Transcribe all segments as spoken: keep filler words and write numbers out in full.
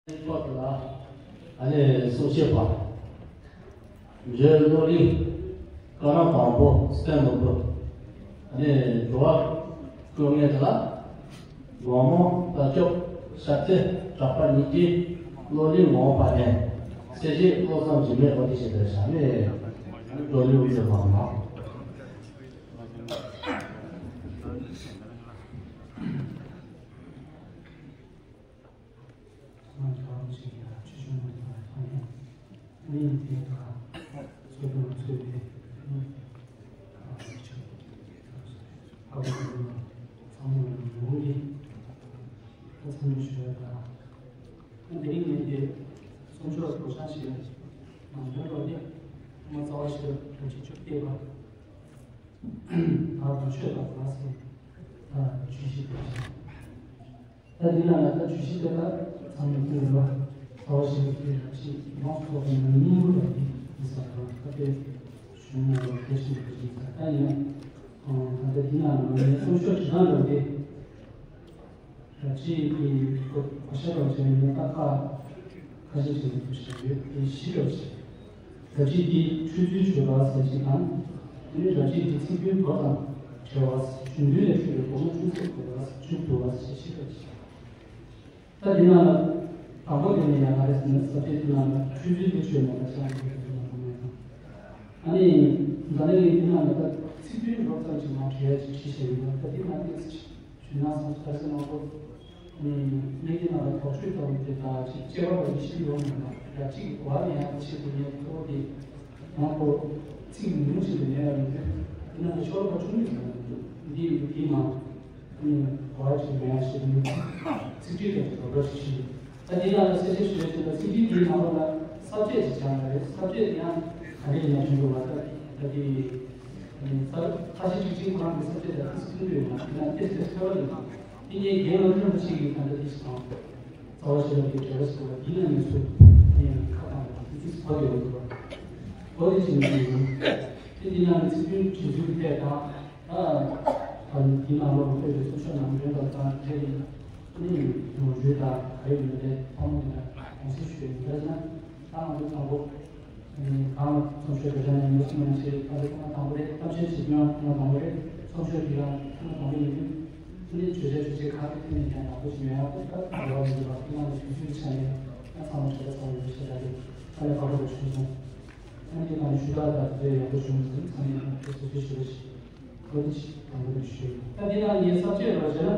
པ་དེ་ལ་ཨ་ནི་གསུང་བཤད་པ། འཇོལ་བློ་གླིང་། བཀའ་རམས་དང་པོ་སྟེང་ནོར་བུ། ཨ་ནི་འགྲོ་བ་ཀུན་དངོས་དེ་ལ། དགོང་མོ་ལྟ་སྐྱོབ་ཤར་ཏེ་གྲགས་པ་ཉིད་ཀྱི་བློ་གླིང་ངོ་བོ་བར་ནས་གསལ་བྱེད་བློ་བཟང་འཇིགས་མེད་འོ་དེ་ཞེས་པའི་ཞལ་ནས་བགྲོ་གླེང་མཛད་པ་གནང་། ང་རང་ཅིག་ཡང་ཆེ་ཆུང་མ་ཡིན་པར་ཐོག་ནས་གནས་དེ་ཁ་ཚོ་དང་ཚོས་ཏེ་ཨ་ནི་ཁ་བ་ཆུ་ཁ་བ་ཆུ་ཚང་མ་ལ་ཡོང་གི་ཁ་ཚང་མ་ཞུ་ཡ་དང་། ཨ་དེ་རིང་ངས་དེ་གསུང་ཆོས་གོ་ཆ་ཞིག་ནང་དོན་ལོ་དེ་ཐོག་མ་རྩ་བ་ཞིག་ལ་ཁྱོད་ཀྱིས་ཆོས་བལྟས་པ། ད་དང་ཆོས་དང་ལ་སོགས་ད་ཇུས་གཞི་དེ་བཞིན། ད་འདི་ན་ལ་ད་ཇུས་གཞི་དེ་ལ་ཚང་མས་མཐུན་རེད་པ། རྩ་བ་ཞིག་གི་ར་ཅིག་ཡོངས་སུ་རྫོགས་པའི་ནང་སྙིང་པོ་ར་དེ་ཡིན་ས་རེད་པ། ད་དེ་གཞུང་ནང་ལ་དེ་བཞིན་དུ་ཡིན་ས། ད་ཡིན་ན་ད་ལྟ་འདི་ན་ལ་ངས་གསུང་ཆོས་བྲིས་སྟངས་ར་དེ། རབ་བྱེད་ཀྱི་གོ་ཤ་རབ་བྱེད་ནི་ད་ཁ་ཁ་ཤས་ཤིག་ཏུ་བཤད་ཡོད་དེ་བཞི་རབ་བྱེད། རབ་བྱེད་ཀྱི་འཁྲུལ་ཚུལ་བརྗོད་པ་ཟེར་གཅིག་དང་། དེ་ནི་རབ་བྱེད་ཀྱི་ཚིག་དོན་མདོ་དང་བྲལ་བ་གཞུང་དོན་ལས་འཁྲུལ་བའི་སྒོ་མོ་ཅུང་ཟད་བརྡོལ་བ་བཅུ་བརྡོལ་བ་ཟེར་བཞི་རབ་བྱེད། ད་འདི་ནང་ལ་དང་པོ་དེ་ནས་ཡང་ང་རེ་ཟེར་ན་ས་བཅད་དེ་ནང་ལ་འཁྲུལ་ཚུལ་དེ་བརྗོད་མེད་པ་ཅང་ཡོད་པ་དེ་ནང་དུ་མེད་དང་། ཨ་ནི་ད་ནི་ངས་འདི་ནང་ལ་ད་ཚིག་དོན་མདོ་ཙམ་ཞིག་མ་བྲལ་ཡ་ཅིག་བྲིས་བཞག་ཡོད་པ། ད་འདི་ནང་ཏོག་ཙམ་ཞིག་ཞུས་ན་བསམ། གལ་སྲིད་ང་ཚོ་ངས་འདི་ནང་ལ་དོགས་གཅོད་ལྟ་བུ་དེ་དང་ཅིག་དཔྱད་པ་བ་ཡིད་ཆེས་ཡོང་མེད་པ། ཡ་གཅིག་གོ་བ་ལེན་ཡག་ཆེད་དུ་ངས་གཙོ་བོ་དེ་ང་ཁོ་ཚིག་ཉུང་ཉུང་ཞིག་ལས་ལེན་ཡག་ཡོད་དུས། འདི་ནང་ལ་ཤོ་ལོ་ཀ་བཅུ་གཉིས་ཙམ་ཡོད་འདུག་འདི་ཡོད་དུས་མ་ཨ་ནི་གོ་བ་ཅིག་ལེན་ཡག་ཆེད་དུ་ངས་ཚིག་ཚིག་ཁྲིད་དང་ཅིག་རོགས་པ་ཞིག་བྱས་ཡོད། ད་འདི་ནང་ལ་གསལ་བཤད་ཞུ་ཡ་ཅིག་ལ་ཚིག་ཁྲིད་འདིའི་ནང་ལོགས་ལ་ས་བཅད་ཅིག་སྦྱངས་པ་རེད། ས་བཅད་དེ་ཡང་ག་འདྲ་ཡིན་ན་བྱུང་དགོས་པ། ད་ད་དེ་ས་ཁ་ཤས་ཅིག་ཅིག་ཁོ་རང་གི་ས་བཅད་དང་ཏོག་ཙམ་མཐུན་འདོད་ཡོད་ན། དེ་ན་ཏོག་ཙམ་ཐོས་པ་རེད། དེ་ངས་རྒན་ལགས་རིན་པོ་ཆེ་གི་ད་ལྟ་དེ་ཞིག་དང་རྩ་བ་ཤེས་རབ་ཀྱི་འགྲེལ་པ་ཞིག་ལ་འདི་ན་ངས་ཚུར་ངས་ཁ་བཏང་བ་ཏོག་ཙམ་གོ་བདེ་བོ་འདུག་པ། གོ་བདེ་ཅིག་འདུག་དེ་འདི་ན་ཚིག་དོན་དྲི་ཚུལ་ཐད་དང་། ད་ད་འདི་ནང་ལོགས་ཕེབས་པའི་གསུང་ཆོས་ནང་དོན་དང་དང་དེ་ནི་ལོ་རྒྱུས་དང་ག་རེ་ཡིན་པའི་ཕ་མ་དང་གོང་གསལ་ཞུ་ཡ་ཡིན་པ་ན། ད་ང་ཚོ་དང་པོ་གང་ལ་གསུང་ཆོས་དེ་འདྲ་ཡིན་པ་གསུང་ཡང་ཆེ། ད་ལྟ་ཐོག་མ་དང་པོ་རེད། གཏམ་བཤད་བྱེད་རྒྱུ་ཡང་ཐོག་མ་དང་པོ་རེད། གསུང་ཆོས་དེ་ཡང་ཐོག་མ་དང་པོ་ཡིན་དུས། ཨ་ནི་བརྗོད་བྱ་བརྗོད་བྱེད་གང་གི་ཐད་ནས་ཀྱང་ཡག་པོ་ཞིག་མེད་ཡག་པོ་ད་ག་རེ་བ་མི་འདུག་པ། ཐོག་མ་ནས་དུས་ཚོད་ཆ་ནས་ད་ཚང་མ་བྲེལ་བ་ཚ་བ་ཡོད་ཤེས་ད་རེད། ད་ལས་ཁ་པོ་རེ་བྱུང་སོང་། ཨ་ནི་དེ་ག་ནས་ཞུ་དག་ད་དེ་ཡག་པོ་བྱུང་སོང་། ཚང་མས་ཡང་དེ་ཚོ་དེ་ཞུ་རེ་ཞིག་ཁོ་དེ་ཞིག་དང་པོ་ནས་ཞུ། ད་འདི་ནང་ངའི་ས་བཅད་ར་བྱས་ན།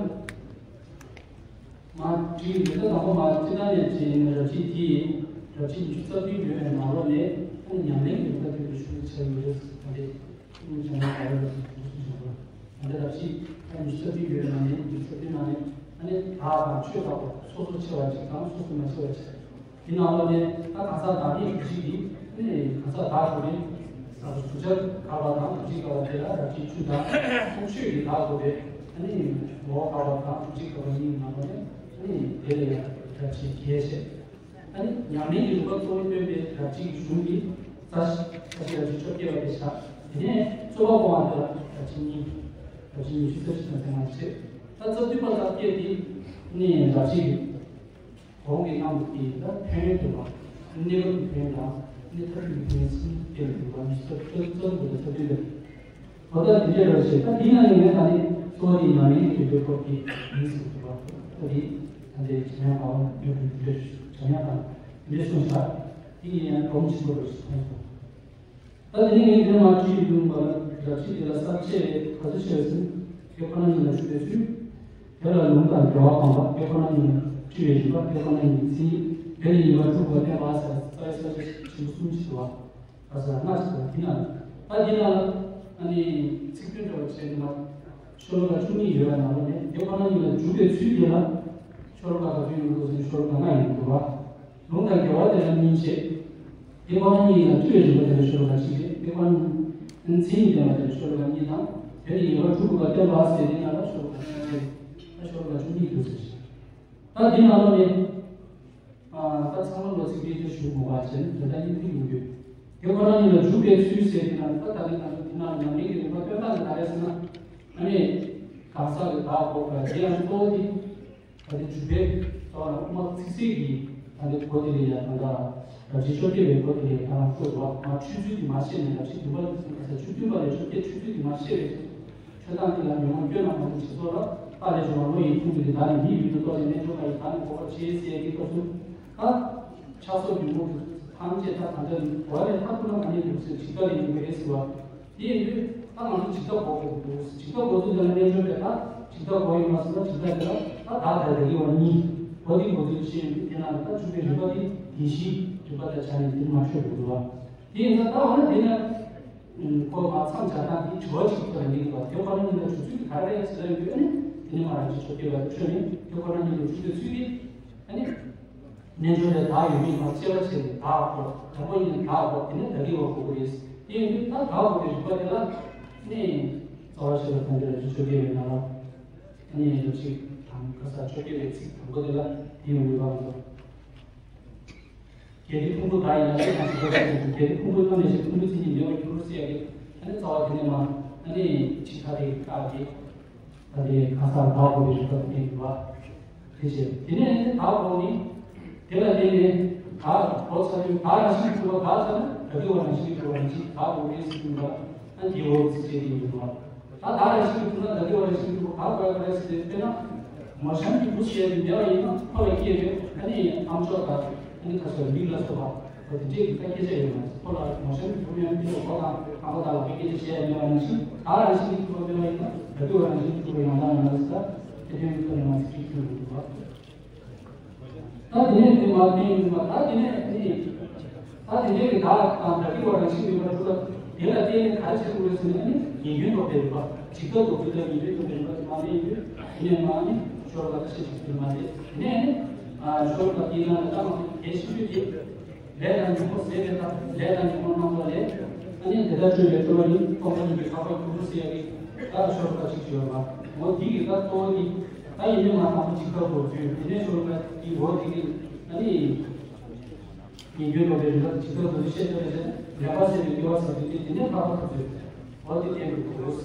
མ་བྲིས་ཡིན་ད་དང་པོ་མ་སྤྱི་བཏང་ནས་བྱས་ཡིན་ན་རབ་བྱེད་དེ་རབ་བྱེད་ཉི་ཤུ་རྩ་བདུན་ཡོད་པའི་ནང་ལོགས་ནས་ཨ་ཉམས་ལེན་གྱི་ལུང་པ་དེ་ལ་ཞུགས་བྱ་ཡོད་རེད། ད་དེ་ཨ་ཉམས་ལེན་ག་རེ་རེད་ཟེར་ཞུ་བྱ་བ། ད་ལྟ་རབ་བྱེད་ཨ་ཉི་ཤུ་རྩ་བདུན་ཡོད་པའི་ནང་ནས་ཉི་ཤུ་རྩ་བདུན་ནང་ནས་ཨ་ནི་བདག་དང་ཆོས་ལྟ་བུ་སོ་སོར་ཕྱེ་བ་ཅིག་དང་སོ་སོར་མ་ཕྱེ་བ་ཅིག་དེ་ནང་ལོགས་ནས་ད་གང་ཟག་བདག་མེད་གཟུགས་ཅིག་གིས་ནི་གང་ཟག་བདག་དགོས་པའི་གཟུགས་ཅན་དགག་པ་དང་གཟུགས་ཅན་དགག་པ་དེ་ལ་རབ་བྱེད་བཅུ་དང་ཁོང་ཆོས་ཀྱི་བདག་དགོས་པའི་ཨ་ནི་ངོ་བོ་དགག་པ་དང་གཟུགས་ཅན་དགག་པ་གཉིས་ནང་ལོགས་ནས་ཨ་ནི་དེ་ལ་ཡང་རབ་བྱེད་བརྒྱད་བཤད། ཨ་ནི་ཉམས་ལེན་གྱི་ལུང་པ་གཙོ་བོ་སྟོན་པའི་རབ་བྱེད་ཀྱི་གཞུང་གི་རྩ་ཤེས་རབ་བྱེད་བཅོ་བརྒྱད་པ་དེ་བཞག་དེ་ནས་རྩོད་པ་སྤོང་བ་དེ་ལ་རབ་བྱེད་གཉིས། རབ་བྱེད་ཉི་ཤུ་རྩ་བཞི་དང་ཚད་མ་བྱེད། ད་རྩ་བདུན་པ་རྩ་བརྒྱད་དེ་ནི་རབ་བྱེད་ཀྱི། གོང་གི་རྣམ་པ་དེ་ཡིན་ད་ཕན་ཡོན་དུ་བ། གནས་སྐབས་ཀྱི་ཕན་ཡོན་དང་གནས་ཐབས་ཀྱི་ཕན་ཡོན་གསུམ་བསྟན་དུ་བ། ཉི་ཤུ་རྩ་བདུན་དང་རྩ་བདུན་པའི། གོ་བརྡ་དེ་འདྲའི་རོ་ཞེས་ད་དེའི་ནང་ནས་ངས་ད་ནི་གཙོ་བོ་དེ་ཉམས་ལེན་གྱི་དོན་སྐོར་གྱི་མིང་ཟེར་དུ་བ། ད་དེ་ད་ལྟའི་བྱ་ཡང་བ་བ་ཡོད་པའི་དེ་འདྲའི་བྱ་ཡང་དང་དེ་འདྲའི་གསུངས་བཞག་དེ་ཡིན་ཡང་གོང་ཆེན་པོ་རོ་ཞེས་མཐོང་སོང་། ད་དེ་ནས་ངས་དེ་མ་བྲིས་ཡོང་བ་ལ་རབ་བྱེད་དེ་ལ་ས་བཅད་ག་ཚོད་བྱས་ཟིན། དེ་ཁོ་ན་ཉིད་ལ་ཞུགས་པའི་ཚུལ། དེ་ལ་ལུང་དང་འགལ་བ་སྤངས་པ། དེ་ཁོ་ན་ཉིད་ལ་སྤྲོས་པའི་རིགས་པ། དེ་ཁོ་ན་ཉིད་ཀྱི་མཚན་ཉིད། དེ་ལ་ཡིན་པར་གྲུབ་པ་བསྟན་པ་ཟེར་རྩ་བའི་ས་བཅད་ཆེན་པོ་གསུམ་ཞིག་འདུག་བ། ཨ་ས་ལྔ་ཞིག་འདུག་བ། དེ་ན་ད་དེ་ན་ཨ་ནི་ཚིག་དོན་འདྲ་བ་བྱས་ནས་མ་ཤོ་ལོ་ཀ་བཅུ་གཉིས་ཡོད་པ་ནང་ལོགས་ནས་དེ་ཁོ་ན་ཉིད་ལ་འཇུག་པའི་ཚུལ་དེ་ལ་ཤོ་ལོ་ཀ་ག་ཚོད་ཡོད་འདུག་ཟེར་ན་ཤོ་ལོ་ཀ་ལྔ་ཡོད་འདུག་བ། ལུང་དང་འགལ་བ་དེ་ལ་གཉིས་བྱས། དེ་ཁོ་ན་ཉིད་ལ་སྤྲོས་པའི་རིགས་པ་དེ་ལ་ཤོ་ལོ་ཀ་གཅིག་རེད། དེ་ཁོ་ན་མཚན་ཉིད་ལྡན་པ་དེ་ལ་ཤོ་ལོ་ཀ་གཉིས་དང་། དེ་ལ་ཡིན་པར་གྲུབ་པ་བསྟན་པ་ཟེར་དེ་ན་ལ་ཤོ་ལོ་ཀ་གཅིག་རེད། ད་ཤོ་ལོ་ཀ་བཅུ་གཉིས་འདུག་ཟེར་ཞིང་། ད་དེ་ནང་ལོགས་ནས། ད་ཚང་མ་ལོ་ཚིག་དེ་ཚོ་ཞུ་དགོས་པ་བྱས་ནས་དེ་ལྟར་སྙིང་ཐིག་ཡིན་དུས། དེ་ཁོ་ན་ཉིད་ལ་འཇུག་པའི་ཚུལ་ཟེར་དེ་ན་ད་ད་ལྟ་ང་ཚོ་དེ་ན་ཉམས་ལེན་གྱི་རིམ་པ་སྟོན་སྟངས་ནི་ག་རེ་ཟེར་ན། ཨ་ནི། གང་ཟག་གི་བདག་འགོག་པ་དེ་ཡང་གཙོ་བོ་དེ། ད་དེ་འཇུག་པའི་ཐོག་ལ་དབུ་མ་ཚིག་གསལ་གྱི་ ད་ལྟའི་གོ་དེ་ལས་ཡང་ད་ལྟ་རབ་བྱེད་བཅོ་བརྒྱད་པའི་གོ་དེ་ལས་ད་རང་བཀོད་འདུག་བ། མ་འཁྲུལ་ཚུལ་གྱིས་མ་ཤེས་ནས། རབ་བྱེད་བདུན་པ་ལ་ཟེར་ན་ཆོས་བདུན་པ་ལས་བཅོ་བརྒྱད་འཁྲུལ་ཚུལ་གྱིས་མ་ཤེས་པའི་ཆོས་དང་དེ་ལ་ཉོན་མོངས་སྐྱོན་རྣམས་མ་ལུས་བྱེད་སོགས་ལ། རྟགས་ལས་བྱུང་བ་བློ་ཡི་ཕུང་པོ་དེ་བདག་ནི་མི་ཡི་ཡུལ་དུ་རྟོགས་ཏེ་རྣལ་འབྱོར་པ་ཡིས་བདག་ནི་གོ་བར་བྱེད་ཟེར་གྱི་སྐབས་སུ། ད་ཆགས་སོགས་ཉོན་མོངས་ཀྱི་ཐམས་ཅད་ད་ད་ལྟ་ནི་གོ་བ་ལས་ཐར་ཐུབ་ན་ག་ནས་འདུག་ཟེར་ཇི་ལྟར་ཡིན་པ་རེད་ཟེར་བ། དེ་ཡིན་དུས་ད་ང་ཚོ་ཇི་ལྟར་གོ་དགོས་འདུག་ཇི་ལྟར་གོ་ཚུལ་དེ་ལ་རྣལ་འབྱོར་པས་ད་ཇི་ལྟར་གོ་ཡོང་བ་ཟེར་ན། ཇི་ལྟར་དེ་ལ་ད་བདག་དང་བདག་གི་བར་གཉིས་གོ་དེ་གོ་ཚུལ་ཤེས་ཡོང་དུས། དེ་ན་ད་བཅུ་པའི་རིམ་པ་དེ་ཡེ་ཤེས་རིམ་པ་དང་སྦྱར་ནས་དེ་མ་ཤོད་དགོས་འདུག་བ། དེ་ཡིན་ཙང་ད་འོ་ན་དེ་ན་ཁོ་མ་མཚམས་སྦྱར་སྟངས་དེ་བྱ་བ་གཅིག་ཏུ་ལ་འདི་གི་བ། དེ་ཁོ་ན་ཉིད་ལ་འཇུག་ཚུལ་དེ་ག་རེ་རེད་ཟེར་ལ་ཡོང་དུས། ཨ་ནི་དེ་ནས་མ་རང་ཅིག་ཆོས་སྐྱེ་བ་དེ་འཕྲོས་ནས་དེ་ཁོ་ན་ཉིད་ལ་འཇུག་པའི་ཚུལ་དེ། ཨ་ནི། རྣལ་འབྱོར་ལས་བདག་ཡོད་མེད་ལ་དཔྱད་པ་བྱས་ཏེ་བདག་གོ། དང་པོ་ཡིན་ན་བདག་གོ། དེ་ནས་བདག་གི་བ་གོ་དགོས་རེད། དེ་ཡིན་དུས་ད་བདག་གོ་བའི་རིག་པ་དེ་ལ་ནི། རྩ་བ་ཤེས་རབ་དང་འདི་ལ་ཆོས་སྐྱེ་བའི་ནང་ལ་ནི་ཡོད་ཅིག་དང་། ཁ་ས་ཆོས་སྐྱེ་བའི་ཚིག་དང་པོ་དེ་ལ་དེ་ཡོང་ཡོད་པ་མ་གཏོགས། གལ་ཏེ་ཕུང་པོ་བདག་ཡིན་ན་ཤེས་དང་ཞེས་པ་ཞིག་གལ་ཏེ་ཕུང་པོའི་སྟེང་ནས་ཤེས། ཕུང་པོའི་མཚན་ཉིད་མེད་པར་འགྱུར་ཟེར་ཡ་གི། ཨ་ནི་རྩ་བ་དེ་ནས་མ། ཨ་ནི་ཅིག་ཁ་དེ་བཀག་གི། ད་དེ་ག་ས་བདག་གོ་བའི་རིག་པ་དེ་ཡིན་པ། དེ་བྱས། དེ་ནས་བདག་གོ་ནི། དེ་ལ་བརྟེན་ནས་བདག་གོ་ཚར་དུས་བདག་རང་བཞིན་གྱིས་གྲུབ་པ་བདག་ཚར་ན་བདག་གི་བ་རང་བཞིན་གྱིས་གྲུབ་པ་རང་བཞིན་བདག་གོ་བའི་ཚིག་ཡིན་པ། ཨ་ནི་དེའི་འོག་ཚིགས་བཅད་དེ་ཡིན་པ། ད་བདག་རང་བཞིན་གྱིས་གྲུབ་ན་བདག་གི་བ་རང་བཞིན་གྱིས་གྲུབ་པ་བདག་གོ་ཡ་ག་རེ་ཟེར་ཏེ། དཔེར་ན་མོ་གཤམ་གྱི་བུ་ཞེས་པའི་མེད་པ་ཡིན་ན་ཕོ་ལ་སྐྱེས་པའི། ཨ་ནི་ཨམ་ཅོག་དང་ཨ་ནི་ཁ་ཤས་མིག་ལ་སོགས་པ། ད་དེ་འདྲའི་ད་སྐད་ཆ་ཡོད་མ་རེད། ཁོ་ལ་མོ་གཤམ་གྱི་བུ་མེད་ན་དེ་ལ་གོ་དང་ཁང་པ་དང་ལ་ཕའི་སྐད་ཆ་བཤད་ཡ་མེད་པ་ནང་བཞིན། བདག་རང་བཞིན་གྱིས་གྲུབ་པ་མེད་པ་ཡིན་ན་བདག་གི་བ་རང་བཞིན་གྱིས་གྲུབ་པ་ཡང་དག་མིན་ན་ཟེར། དེ་དོན་གྱི་ཐོག་ནས་མ་ཟེར་གྱི་ཁྱོད་ལ་འདུག་བ། ད་དེ་ནས་དེ་མ་བསྟན་ཡོད་པ། ད་དེ་ནས་དེ་ད་དེ་འདྲའི་གི་བདག་དང་བདག་གི་བ་རང་བཞིན་མེད་པར་གྲུབ་པ་དེ་ལ་བརྟེན་ནས་ག་རེ་བྱེད་དགོས་རེད་ཟེར་ན། ཨ་ནི་ཉེས་སྐྱོན་རྟོག་པའི་རིག་པ། ཇི་ལྟར་རྟོག་ཚུལ་དང་ཉེས་སྐྱོན་རྟོག་པའི་རིག་པ་དེ་མ་བསྟན་ཡོད། དེ་ནས་མ་ནི་ཤོ་ལོ་ཀ་ཁ་ཤས་ཤིག་དེ་མ་བསྟན། དེ་ནས་ནི་ཤོ་ལོ་ཀ་དེའི་ནང་ལ་ད་མ་གལ་ཆེ་ཤོས་དེ། ལས་དང་ཉོན་མོངས་ཟད་པའི་ཐབས། ལས་དང་ཉོན་མོངས་རྣམ་པ་ལས། ཨ་ནི་དེ་ལྟར་སྤྲོས་པའི་སྤྲོས་པ་ནི་སྟོང་པ་ཉིད་ཀྱི་འཕགས་པ་གྱུར་ཟེར་ཡ་གི་ད་ཤོ་ལོ་ཀ་གཅིག་ཡོད་པ། འོ་དེ་གི་ད་གཙོ་བོ་དེ་ད་ཡིན་མིན་མ་དང་པོ་ཇི་ལྟར་རྟོག་ཚུལ། དེ་ནས་ཤོ་ལོ་ཀ་དེའི་འོག་དེ་གི་ཨ་ནི་ཉེས་སྐྱོན་རྟོག་པའི་རིག་པ་ཇི་ལྟར་རྟོག་ཚུལ་བཤད་ཐུབ་པ་བྱས། ལེགས་པར་སེལ་བའི་སྐྱེ་བ་ཟེར་དུས་དེ་དེ་ནས་འཕགས་པ་ཐོབ་ཚུལ། འོ་དེ་བསྟན་དགོས།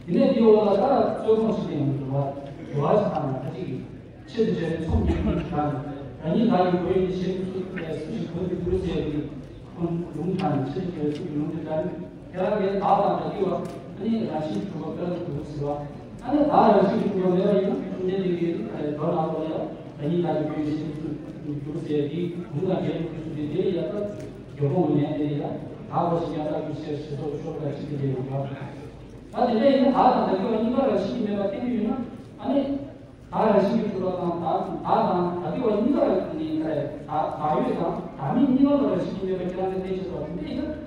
དེ་ནས་དེའི་འོག་ལ་ད་རྩོད་སྤོང་ཞིག་ཡང་འདུག་བ། དྲི་བ་ཞིག་བཏང་ན་ད་ཅིག་གིས་ཆེད་དུ་བྱ་བའི་ཚོགས་གཉིས་ཀྱི་བདག་ནི། བདག་ཉིད་བདག་གི་གོ་ཡོད་ནི་ཞེས་སུ་སུ་ཞིག་གོ་དུ་གྱུར་ཟེར་བའི་ཁོང་ལུང་དྲངས་ནས། ཆེད་དུ་བྱ་བའི་ཚོགས་ཀྱི་ལུང་དེ་ལྟར། དེ་རང་གི་བདག་དང་བདག་གི་བ་ནི་རང་བཞིན་གྱིས་གྲུབ་པ་དཔེ་ལ་འདུག་ཟེར་བ། ཨ་ནི་བདག་རང་བཞིན་གྱིས་གྲུབ་པ་མེད་པ་ཡིན་ན་བཅོམ་ལྡན་འདས་ཀྱིས་མདོ་ནང་ལོགས་ལ་ཡང་བདག་ཉིད་བདག་གི་གོ་ཡོད་ནི་ཞེས་སུ་གྱུར་ཟེར་བའི་ལུང་དང་འགལ་བའི་ཚུལ་དེ། དེ་ལ་ཡང་ད་རྒྱལ་པོ་ངོས་ནས་དེ་ལ་ཡང་བདག་གོ་ཞེས་ཀྱང་བདག་གྱུར་ཟེར་ཞེས་སོགས་ཤོ་ལོ་ཀ་གཅིག་དེ་འདྲ་ཡོད་པ། ད་དེ་འདྲ་ཡིན་ན་བདག་དང་བདག་གི་བ་གཉིས་ཀ་རང་བཞིན་གྱིས་མེད་པ་བསྟན་གྱི་ཡོད་ན། ཨ་ནི་བདག་རང་བཞིན་གྱིས་གྲུབ་པ་དང་བདག་བདག་དང་བདག་གི་བ་གཉིས་ཀ་རང་ནི་ག་རེ། བདག་བདག་ཡོད་དང་བདག་མེད་གཉིས་ཀ་ལ་རང་བཞིན་གྱིས་མེད་པ་ཁྱེད་རང་གིས་བསྟན་བཞག་པ་དེ་འདྲ་ཡིན་ན།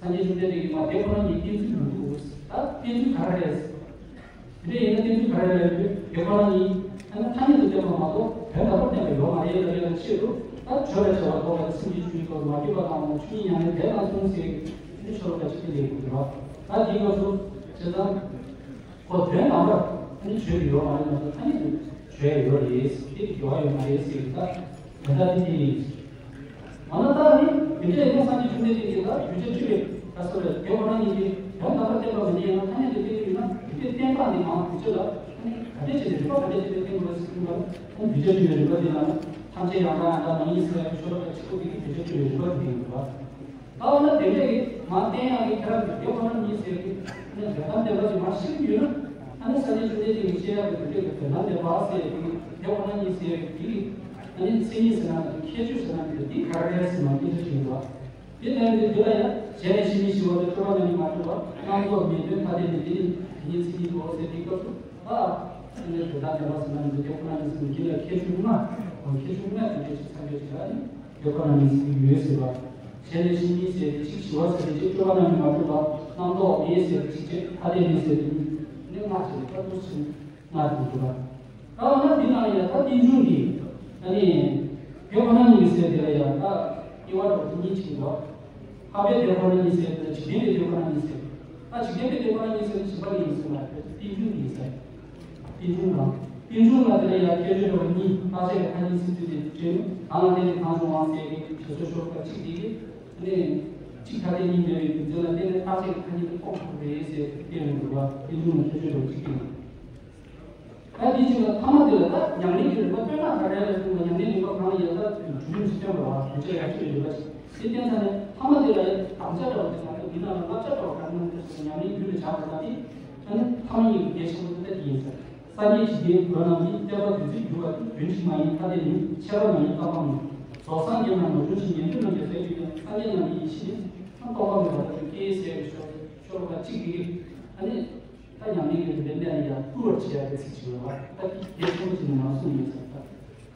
ཨ་ནི་སངས་རྒྱས་བཅོམ་ལྡན་འདས་ཀྱིས་མ་དེ་ཁོ་རང་གཉིས་བསྟན་ཚུལ་མི་འདུག་ད་བསྟན་ཚུལ་ག་རེ་རེད། དེ་འདྲ་ཡིན་ན་བསྟན་ཚུལ་ག་རེ་རེད་ལབ་དུས། དེ་ཁོ་རང་གཉིས་ཨ་ནི་ཐ་སྙད་དུ་བསྟན་པ་མ་གཏོགས་དོན་དམ་པར་བསྟན་པ་ཡོད་མ་རེད་ལབ་ཡ་ལ་ཆེད་དུ། ད་བརྗོད་པའི་བྱ་བ་ལྡོག་པ་དང་། སེམས་ཀྱི་སྤྱོད་ཡུལ་ལྡོག་པ། མ་སྐྱེས་པ་དང་འོག་མིན་ཆོས་ཉིད་མྱང་འདས་བདེ་བ་དང་མཚུངས་ཟེར་གྱི་ཤོ་ལོ་ཀ་གཅིག་དེ་ལས་འགྲོ་བ། ད་དེའི་སྐབས་སུ་བྱས་ཙང་ཁོ་དོན་དམ་པར་ཨ་ནི་བརྗོད་ཀྱི་ཡོད་མ་རེད་མ་གཏོགས་ཐ་སྙད་དུ་བརྗོད་ཡོད་རེད། དེ་དགེ་བ་ཡོད་མ་རེད་ཟེར་གྱི། ད་དོན་དག་དེ་དེ་ཡིན། འོ་ན་ད་ནི་དེ་འདྲའི་ཡིན་ན་སངས་རྒྱས་བཅོམ་ལྡན་འདས་ཀྱིས་ད་གདུལ་བྱ་སྤྱི་བའི་ད་སོ་རེད། དེ་འོ་ན་ཉིད་ཀྱིས་དོན་དམ་པར་བསྟན་པ་མི་འདི་ཡིན་ན་ཐ་སྙད་དུ་བསྟན་གྱི་ཡོད་ན། དེ་འདྲའི་བསྟན་སྟངས་འདི་མང་གདུལ་བྱ་ལ་ཨ་ནི་ག་འདྲས་བྱས་ཏེ་རིགས་པ་ག་འདྲས་བྱས་ཏེ་བསྟན་དགོས་ཟེར་གྱི་ཡོད་ན། ཨ་ནི་གདུལ་བྱ་སྤྱི་བའི་རིགས་པ་འདི་ལ་ནི་ཐམས་ཅད་ཡང་དག་ཡང་དག་མ་ཡིན་ཟེར་བའི་ཤོ་ལོ་ཀ་གཅིག་པོ་དེ་གིས་གདུལ་བྱ་སྤྱི་བའི་རིགས་པ་དེ་ཡིན་པ། ད་འོ་ན་དེ་འདྲས་ཀྱི་མ་བསྟན་ཡག་གི་ཁྱེད་རང་གིས་དེ་ཁོ་ན་ཉིད་ཟེར་གྱི་ནི་དོན་དམ་བདེན་པ་ཅིག་མ་ཤེས་ཀྱི་ཡོད་ན། ཨ་ནི་སངས་རྒྱས་བཅོམ་ལྡན་འདས་ཀྱིས་བཤད་ཡག་གི་དེ་འདྲས་ཀྱི་དོན་དམ་བདེན་པ་ཟེར་གྱི་དེ་ཁོ་ན་ཉིད་ཟེར་གྱི་དེ་གི་ཨ་ནི་མཚན་ཉིད་ཟེར་ན་འདི། ཁྱད་ཆོས་ཟེར་ན་འདི། འདི་ག་རེ་རེད་ཟེར་ན་སྐད་ཆ་དྲིས་པ། དེ་ལྟར་འདི་འདི་ལ་ཡང་གཞན་ལས་གཞན་མིན་ཞི་བ་སྟེ། སྤྲོས་པ་རྣམ་སྨིན་མ་གྲུབ་པ། རྣམ་རྟོག་མེད་དོན་ཐ་དད་མིན། དེ་ནི་དེ་ཉིད་མཚན་ཉིད་དོ་ཟེར་དེའི་སྐབས་སུ། ད་ཨ་ནི་དོན་དམ་བདེན་པ་ཟེར་ན་འདི་དེ་ཁོ་ན་ཉིད་ཟེར་ན་འདི་ལ་ཁྱད་ཆོས་ལྔ། ཁྱད་ཆོས་ལྔ་དེ་འདྲས་ཅིག་ཚང་བའི་ཕྱིར་ཨ་ནི། དེ་ཁོ་ན་ཉིད་ཟེར་གྱི་ཡོད་ཟེར་བ། གཞན་ལས་གཞན་མིན་ཟེར་ཏེ་གཅིག་ཞི་བ་ཟེར་ཏེ་གཅིག་སྤྲོས་པ་རྣམ་སྨིན་མ་གྲུབ་པ། རྣམ་རྟོག་མེད་ཟེར་ཏེ་གཅིག་བྱས། ཐ་དད་མིན་ཟེར་ཏེ་གཉིས། ནི་ལྔ་བྱས་ཏེ་ད་འདུག་ཟེར་ལྔ་དེ་འདུག་པ། ད་འོ་ན་འདི་ནང་ཡང་ད་རྟེན་འབྱུང་གི་ཨ་ནི་དེ་ཁོ་ན་ཉིད་ཟེར་དེ་ལ་ཡང་ད་དབྱེ་བ་འདྲ་པོ་གཉིས་ཕྱེ་འདུག། འཕགས་པའི་དེ་ཁོ་ན་ཉིད་ཟེར་དེ་ལ་འཇིག་རྟེན་པའི་དེ་ཁོ་ན་ཉིད་ཟེར། ད་འཇིག་རྟེན་པའི་དེ་ཁོ་ན་ཉིད་ཟེར་ནི་བྱིས་པ་ནི་ཡིན་ཟེར་ལ་རྟེན་འབྱུང་གི་ཡིན་ཟེར། རྟེན་འབྱུང་དང་། རྟེན་འབྱུང་ལ་དེ་ལ་ཡང་ཁྱད་ཆོས་འདྲ་བ་གཉིས། རྟག་ཆད་ཀྱི་མཐའ་གཉིས་སུ་བརྩིས་ཏེ་འདྲེས་ནས། གང་ལ་བརྟེན་ནས་གང་བྱུང་བ་ཟེར་གྱི་བྱེད་སོ་ཤོ་ལོ་ཀ་གཅིག་དེ་གི་ནས་གཅིག་ཐ་དད་གཉིས་མེད་པའི་རྒྱུ་མཚན་ལ་བརྟེན་ནས་རྟག་ཆད་ཀྱི་མཐའ་གཉིས་དེ་སྤོང་ཐུབ་རེད་ཟེར་བསྟན་ཡོང་འདུག་པ། རྟེན་འབྱུང་ལ་ཁྱད་ཆོས་འདྲ་བ་གཅིག་དེ་ཡིན། ད་དེ་ཅིག་ལ་ཐ་མ་དེ་ལ་ད་ཉམས་ལེན་གྱི་རིམ་པ་སྟོན་ན་ག་རེ་ལ་གསུངས་པ། ཉམས་ལེན་རིམ་པ་གང་ལ་ཡང་ད་སྒྲུང་ཅིག་སྟོན་པ་བ། དེ་ཚོ་ཡག་ཤོས་ཡོད་པ་ཅིག་དེ་བསྟན་ས་ནས། ཐ་མ་དེ་ལ་ཡང་དམ་བཅའ་འདྲ་བ་ཅིག་ད་ལྟ་འདི་ནང་ལ་བསླབ་བྱ་འདྲ་བ་ག་རེ་གནང་འདུག་ཟེར་ན། ཉམས་ལེན་རྒྱུད་ལ་བྱ་དགོས་པ་དེ། ཨ་ནི་ཐ་མ་གཉིས་ཀྱི་གལ་ཆེན་པོ་དེ་ད་དེ་ཡིན་ཟེར། སངས་རྒྱས་འཇིག་རྟེན་མགོན་རྣམས་ཀྱིས། བསྟན་པ་བདུད་རྩིར་གྱུར་པ་དེ། རྒྱུན་གཅིག་མ་ཡིན་ཐ་དད་ཡིན། ཆད་པ་མ་ཡིན་བརྟག་པ་མིན། རྫོགས་སངས་རྒྱས་རྣམས་ལ། རྒྱུན་གཅིག་ཉན་ཐོས་རྣམས་ཀྱིས། ཟེར་གྱི་ཡོད། སངས་རྒྱས་རྣམས་ཀྱི་ཡེ་ཤེས་ནི། ཨ། རྟོག་པ་མེད་པ་ལྟ་བུའི་སྐད་ཟེར་བའི་ཤོ་ཤོ་ལོ་ཀ་གཅིག་གིས། ཨ་ནི་ད་ཉམས་ལེན་གྱི་རིམ་པའི་གནད་ལ་ཡང་བསྐུལ་བར་བྱེད་ཡག་གི་ཚིག་ཅིག་ཡོད་པ། ད་དེ་གལ་ཆེན་པོ་ཅིག་ནས་མར་གསུངས་ཡོད་ཟེར། ད་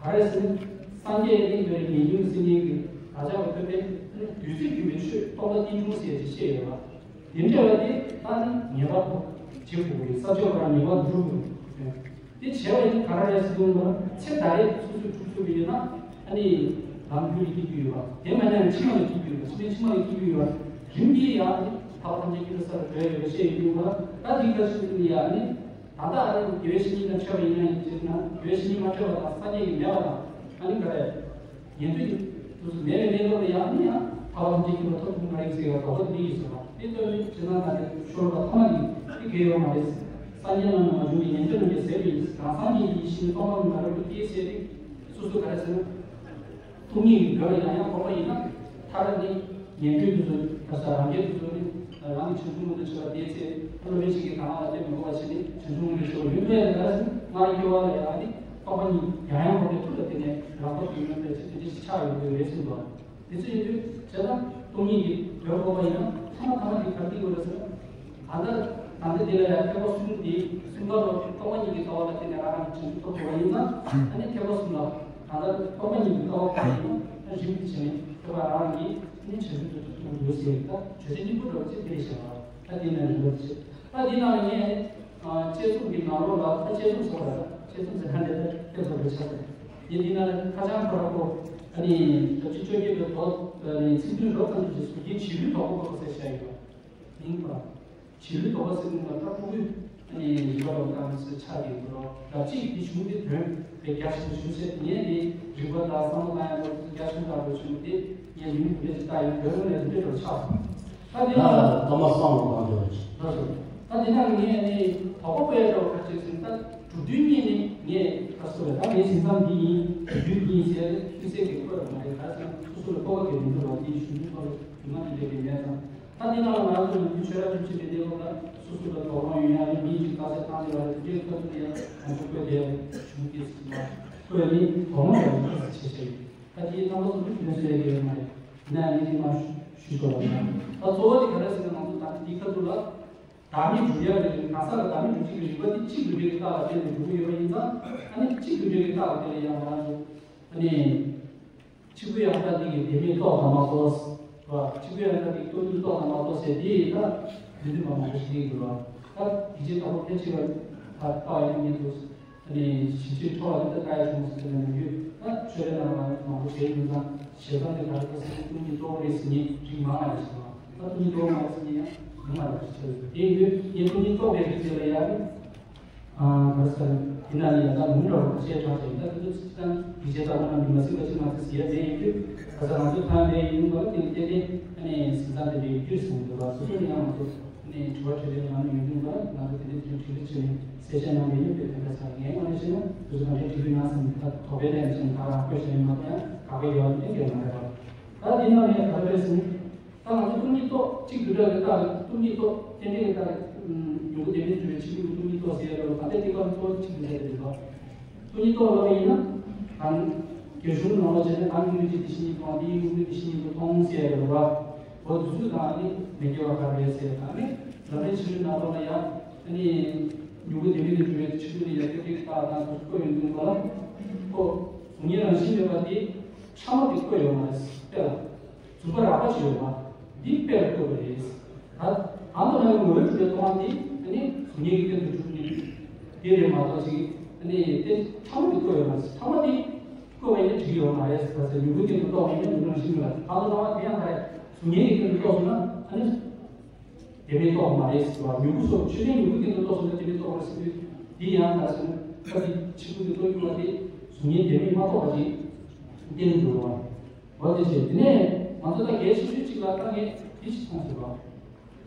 ག་རེ་ཟེར་ན། སངས་རྒྱས་ནི་བའི་ཉེ་ཉུང་སེམས་ཅན་གྱི་བདག་ཅག་གི་ཐོབ་པའི་བདུད་རྩིར་གྱུར་པའི་ཆོས་རྟོག་པ་རྟེན་འབྱུང་ཟེར་ཅིག་བཤད་ཡོད་པ། དེ་འདྲ་བ་དེ་ད་ནི་ངེས་པར་དུ་བྱེད་དགོས་ཀྱི་ཡོད། ས་ཕྱོགས་པར་ངེས་པར་དུ་འགྲུབ་དགོས་ཀྱི་ཡོད། དེ་བྱས་པ་ཡིན་ག་རེ་རེད་ཟེར་དུས་ལ། ཚེ་ད་རེས་སོ་སོས་སྒྲུབ་ཐུབ་པ་ཡིན་ན། ཨ་ནི་ལམ་རྒྱུད་ལ་སྐྱེ་རྒྱུ་ཡོད་པ། དེ་མ་ཡིན་ན་ཕྱི་མ་ལ་སྐྱེ་རྒྱུ་ཡོད་པ། ཕྱི་མ་ཕྱི་མ་ལ་སྐྱེ་རྒྱུ་ཡོད་པ། རིམ་གྱིས་ཡང་ཨ་ནི་ཐར་པ་ཐམས་ཅད་མཁྱེན་པའི་ས་ལ་འགྲོ་ཡ་ཡོད་པ་བཤད་ཡོང་དུས་ལ། ད་དེའི་སྐབས་སུ་ཡང་ཨ་ནི། ད་ལྟ་ཨ་ནི་དགེ་བའི་བཤེས་གཉེན་དང་འཕྲད་པ་ཡིན་ན་ཡང་ཅི་ཟེར་ན། དགེ་བའི་བཤེས་གཉེན་མ་འཕྲད་པ་དང་། སངས་རྒྱས་ཀྱིས་མེད་པ་དང་། ཨ་ནི་ག་རེ། ཉན་ཐོས་ཀྱི་དུས་སུ་མེད་པའི་གནས་སྐབས་ལ་ཡང་ཨ་ནི་ཡང་ཐར་པ་ཐམས་ཅད་མཁྱེན་པ་ཐོབ་ཐུབ་མ་རེད་ཟེར་བ་དོགས་པ་འདི་ཡིན་ཟེར་བ། དེ་ལྟ་བུའི་ཇི་ལྟར་ན་དེ་ཤོ་ལོ་ཀ་ཐ་མ་འདི་དེ་གལ་ཡོད་མ་རེད། སངས་རྒྱས་རྣམས་ནི་མ་བྱུང་བའི། ཉན་ཐོས་རྣམས་ཀྱིས་ཟེར་བ་ཡིན། རང་སངས་རྒྱས་ཀྱི་ཡེ་ཤེས་ནི། སྟོང་པ་མིན་པ་རབ་ཏུ་སྐྱེས་ཟེར་ཏེ། སོ་སོ་ག་རེ་ཟེར་ན། སྟོང་ཉིད་ཀྱི་དོན་ལ་ཡང་ཡང་འཕགས་པ་ཡིན་ན། མཐར་ནི་ཉན་ཐོས་དེ་ཚོ་ད་ས་རང་རྒྱལ་དེ་ཚོ་ནི་རང་གི་བྱང་ཆུབ་མངོན་དུ་བྱེད་པ་དེའི་ཚེ། སློབ་དཔོན་ཞིག་གིས་གང་ལ་བལྟས་མི་དགོས་པ་བྱས་ནས་བྱང་ཆུབ་མངོན་དུ་བྱེད་པ་ཡོད་པས། ད་སྔར་སྐྱེ་བ་ལ་ཡང་ནི་རྟོགས་པ་ཉིད་ཡང་ཡང་འཕགས་པའི་མཐུ་ལ་བརྟེན་ནས་རང་རྟོགས་ཀྱི་མངོན་པའི་ཚུལ་དེ་འདྲ་ཞིག་ཆགས་ཡོང་གི་རེད་གསུངས་པ། དེ་ཚོ་ཡིན་དུས་བྱས་ན། སྟོང་ཉིད་ཀྱི་དོན་འཕགས་པ་ཡིན་ན། ཐ་མ་ཐ་མ་དེ་ག་རེ་འགྲིག་དགོས་རེད་ཟེར་ན། ད་ལྟ་ད་ལྟ་དེ་ལ་ཡང་ཐེག་པ་གསུམ་དེ། གསུམ་ཀ་ལོ་རྟོགས་པ་ཉིད་ཀྱི་ལྟ་བ་ལ་བརྟེན་ནས་རང་རང་གི་བྱང་ཆུབ་ཐོབ་དགོས་པ་ཡིན་ན། ཨ་ནི་ཐེག་པ་གསུམ་ལ། ད་ལྟ་རྟོགས་པ་ཉིད་ཀྱི་ལྟ་བ་ག་རེ་ཡིན་ན། ཨ། རིམ་གྱིས་བྱས་ནས་ཐེག་པ་རང་རང་གི་ནི་བྱང་ཆུབ་ཏུ་ཐོབ་ཐུབ་ཀྱི་འདུག་ཟེར། ད་བརྗོད་བྱ་སྙིང་པོ་འདྲ་བོ་ཅིག་དེ་བཤད་པ། ད་དེ་ན་རིམ་པ་བྱེད། ད་དེ་ནང་ལ་ངས། ཨ། དཔྱད་རྩོམ་གྱི་ནང་ལོགས་ལ། ད་དཔྱད་རྩོམ་ཟེར་བ་ལ། དཔྱད་རྩོམ་ཟེར་མཁན་དེ་ད་དཔེ་བཟོ་འདྲ་ཆགས་སོང་། ངས་དེ་ནང་ལ་ཁ་བྱང་ཁོ་ར་ཁོ། ཨ་ནི་ཞེ་དྲག་ཅིག་བཅོ་བརྒྱད་པའི་ཐོག་ནས་ཚིག་དོན་རོབ་ཙམ་ཅིག་ཟུར་བརྒྱན་བྱིས་པའི་དོགས་པ་ཁོ་ཟེར་བཞག་ཡོད་པ་ཡིན་པ། བྱིས་པའི་དོགས་པ་ཟེར་དུས་ལ་ད་ཕྲུ་གུའི། ཨ་ནི་རིག་པ་ལ་བཏང་ཟེར་ཆགས་ཀྱི་འདུག་རོགས། ད་གཅིག་དེ་གཞུང་དེ་དོན་དཔེ་རྒྱ་ཆེན་པོ་ཞིག་བྱས། ངས་དེ་རིག་པ་དང་བསམ་བློ་བཏང་ཡག་ཐོག་རྒྱ་ཆུང་དྲགས་པོ་བྱུང་སྟེ། ངས་ཉུང་དེ་འདྲ་ཅིག་བལྟས་ཡོད། དོན་དངོས་ལ་དེ་འདྲ་འདྲ་ཆགས་སོང་། ད་དེ་ན། ད་ལྟ་མ་བསམ་བློ་བཏང་རྒྱུ་རེད། ལགས་སོ། ད་དེ་ན་ངས་ནི་དོགས་པ་སྐོར་ཡ་འདྲ་བོ་ཁ་ཅིག་ཟེར་ན། ད་གྲུབ་དོན་གཉིས་ནི་ངས་ད་གསུངས་པས། ད་ངའི་ཞིང་ཁམས་འདི་ཡིན། གྲུབ་དོན་གཉིས་ཟེར་ཤུགས་གསལ་གྱི་བཀོད་པ་མ་རེད། ག་རེ་ཟེར་ན། སོ་སོ་ལ་སྤོབས་པ་གལ་མི་འདུག་པ། དེའི་གཞུང་དུས་ཐོག་ལ་རྒྱུས་མངའ་དེ་འདྲ་གི་མེད་ཙང་། ད་འདི་ནང་ལ་ང་ཚོ་ནི་ཆོས་ར་ཁྲིམས་ཆེན་པའི་གནས་བབ་ལ། སོ་སོ་ལ་དོགས་སློང་ཡོད་ཡ་ནི། མིའི་ཅིག་བརྟག་དཔྱད་བཏང་བྱས་པ་རེད། དེ་འདྲའི་སྐབས་སུ་ཡང་ང་ཚོ་བཀོད་དེ་གཞུང་སྐད་ཟེར་བ། བཀོད་ནི་དོགས་སློང་ར་ཡིན་ཟེར་བྱས་བྱས་ཡོད། ད་དེའི་རྣམ་པ་སོ་སོ་དོན་སོ་ཡ་གི་ཡོད་མ་རེད། ཡིན་ན་ཡང་ངས་དེ་མ་ཞུ་ཞུ་ཆོག་པ་ཡིན་ན། ད་གཙོ་བོ་དེ་ག་རེ་ཟེར་ན། ང་ཚོ་ད་འདི་ཁ་ཐུག་ལ། བདག་མེད་སྒྲུབ་ཡ་རེད། གང་ཟག་ལ་བདག་མེད་སྒྲུབ་བྱེད་ཀྱི་རིགས་པ་དེ་གཅིག་ཏུ་འབྲེལ་གྱི་རྟགས་ལ་བརྟེན་ནས་འགྲུབ་ཀྱི་ཡོད་པ་ཡིན་ཙང་། ཨ་ནི་གཅིག་ཏུ་འབྲེལ་གྱི་རྟགས་ལ་བརྟེན་ནས་ཡང་ང་རང་ཚོ། ཨ་ནི། ཆིག་ཁུ་ཡང་དག་འདི་གི་བདེན་མེད་རྟོགས་དང་མ་རྟོགས། རེད་བ། ཆིག་ཁུ་ཡང་དག་འདི་གི་སྟོང་ཉིད་རྟོགས་དང་མ་རྟོགས་ཟེར་འདི་ཡིན་ན། མི་མཐུན་པ་མང་པོ་ཞིག་ཡིན་འདུག་རེད་བ། ད་དེ་རྗེས་ད་ལོ་ཕལ་ཆེར་བ་ད་ལྟ་བ་ཡང་མི་འདུག་ཨ་ནི་ཞིབ་ཕྲའི་འཕྲོ་བ་དེ་ལྟ་ཡ་བྱུང་ཟེར་ན་མི་འདུག་ད་ཆོས་རའི་ནང་ལ་མང་པོ་བྱས་ཡོད་ཙང་། ཞེ་སྡང་དེ་ག་རེ་ཁ་སང་སྟོང་ཉིད་རྟོགས་རེད་ཟེར་མཁན་རིགས་མང་བ་རེད་ཟེར་བ། ད་སྟོང་ཉིད་རྟོགས་མ་རེད་ཟེར་མཁན་ཡང་ཉུང་བ་རེད་ཟེར། དེ་ཡིན་དུས་ངས་སྟོང་ཉིད་རྟོགས་པའི་རིགས་དེ་ལ་ཡང་། ཨ། ག་རེ་ཟེར། དེ་ནང་ནས་ཡང་དག་ལུང་འདྲ་བོ་ཁ་ཤས་དྲངས་ཤིང་། ད་དེ་ཚོ་ཚིག་དང་ཡིག་ཆ་ལྟ་བུ་རྣམས་ཀྱིས་མ་གཟིགས་པ་ཅིག་མ་ཚད་ཟེར་ཡ་མེད་ཡོད་དུས། ད་ལྟ་ང་ཚོ་ཐང་རེ་ཡིན་པ་ལ་བརྟེན་བརྟེན་ཏེ། ཨ་ནི་ཟིན་ཙང་དེ་འདྲའི་རྒྱུད་གསུངས་འདུག་པ། སོ་སོ་ནས་ཡང་ང་ཚོ་ཨ་ནི་དྲི་བ་དྲིས་ལན་གནང་ནས་ཡོང་དུས། ང་ཚོ་དེ་འདྲའི་དེ་འདྲའི་དྲི་ལན་བྱས་ནས་གསལ་བཤད་གནང་གི་ཡོད་པའི་དོན་དག་ཆགས། ངའི་ངོས་ནས་བཤད་ན། དེ་ཚོ་ག་འདྲའི་དྲི་བ་གནང་སོང་། ད་དོགས་པའི་ལན་བྱས་ནས་ད་རང་བཀོད་བྱས་ཡོད་མ་གཏོགས། ཡང་དགག་པའི་ཡོད་དེ་གལ་མ་རེད་པ། ད་དེ་ནང་ནས་ག་རེ་རེད་ཟེར་ན། ད་ང་ཚོ་སྟོང་ཉིད་རྟོགས། གཅིག་བསྡུས་གྲྭ་གི་རྟགས་རེད། སྟོང་ཉིད་རྟོགས། རྟེན་འབྲེལ་གྱི་རྟགས་རེད། ཨུམ། མྱུ་གུ་ལྡན་མིན་གྱུར་པའི་ཆིག་ལྡུག་གི་སྟོང་ཉིད་རྟོགས་ཟེར་ཡ་རེད་བ། ད་ལྟའི་དེ་ག་གཙོ་བོ་གཅིག་སྟོང་ཉིད་རྟོགས་ལབ་པ་ཡིན་ན། གང་། རྒྱ་གཞུང་ནང་ལ་བྱས་ན། གང་དངོས་གནས་ཀྱི་དེ་བཞིན་ཉིད་མཐོང་། དེའི་དངོས་པོའི་དེ་བཞིན་ཉིད་དུ་མཐོང་ཟེར་ཡ་རེད་བ། འོ་དེ་ཚོ་དང་ནི་མི་དགེ་བ་ག་རེ་ཟེར་དང་ནི། ལམ་རིམ་ཆེན་མོའི་ནང་ལོགས་ལ་ཡང་ནི། མྱུ་གུ་ལྡན་མིན་གྱུར་པའི་ཆིག་ལྡུག་ནི་ཡང་རྟེན་འབྲེལ་གྱི་རྟགས་དང་དེ་ཚོ་བཀོད་ཡོང་དུས་སྐོར་ལ། ཁོ་གཟུགས་བརྙན་རང་བཞིན་མེད་པ་དེ་ཕྲ་མོ་དེ་བཀོད་ཡོད་མ་རེད། དཔེ་ལ། རྫུན་པ་རགས་པ་ཅིག་ཡོད་པ། འདི་དཔེ་ལ་བཀོད་པ་རེད། ད་གང་དུ་ན་ཡང་ངོ་བོས་གྲུབ་པའི་སྟོང་པ་འདི་ནི་གཟུགས་བརྙན་གྱི་སྟེང་དུ་གྲུབ་ནི་དེ་རེད་མ་གཏོགས་ཅིག་ནི་དེ་ཕྲ་མོ་དེ་བཀོད་ཡོད་མ་རེད། ཕྲ་མོ་དེ་བཀོད་པ་ཡིན་ན་འགྲིག་ཡོད་མ་རེད། ད་ཟེར། མྱུ་གུའི་སྟེང་དུ་གཏོགས་པ་ཡིན་ན་མྱུ་གུ་རང་བཞིན་མེད་པ། གང་དུ་ན་བ་དེ་ཡང་ག་རེ། གཟུགས་བརྙན་གྱི་སྟེང་དུ་གཏོགས་སོང་ན་ཨ་ནི་བདེན་མེད་རྟོགས་མ་རེད་ཟེར་བ། མྱུ་གུ་སོགས་ཆོས་ཅན་མྱུ་གུའི་སྟེང་དུ་གཏོགས་སོང་ན་བདེན་མེད་རྟོགས་རེད་ཟེར་དུས། འདི་ཡང་ག་རེ་ཟེར་ན། སྐབས་འདི་ཆིག་ལྡུག་གི་རྟོགས་རྒྱུ་བ་དེ་གཟུགས་བརྙན་བདེན་མེད་མ་རྟོགས་པ་ཅིག་བསྟན་འདུག་བ། འོ་དེ་བྱས། དེ་ནས་ང་ཚོ་ད་གལ་ཆེ་ཤོས་གཅིག་ལ་ད་ངས་འདི་ཞིག་མཐོང་ཟེར་བ།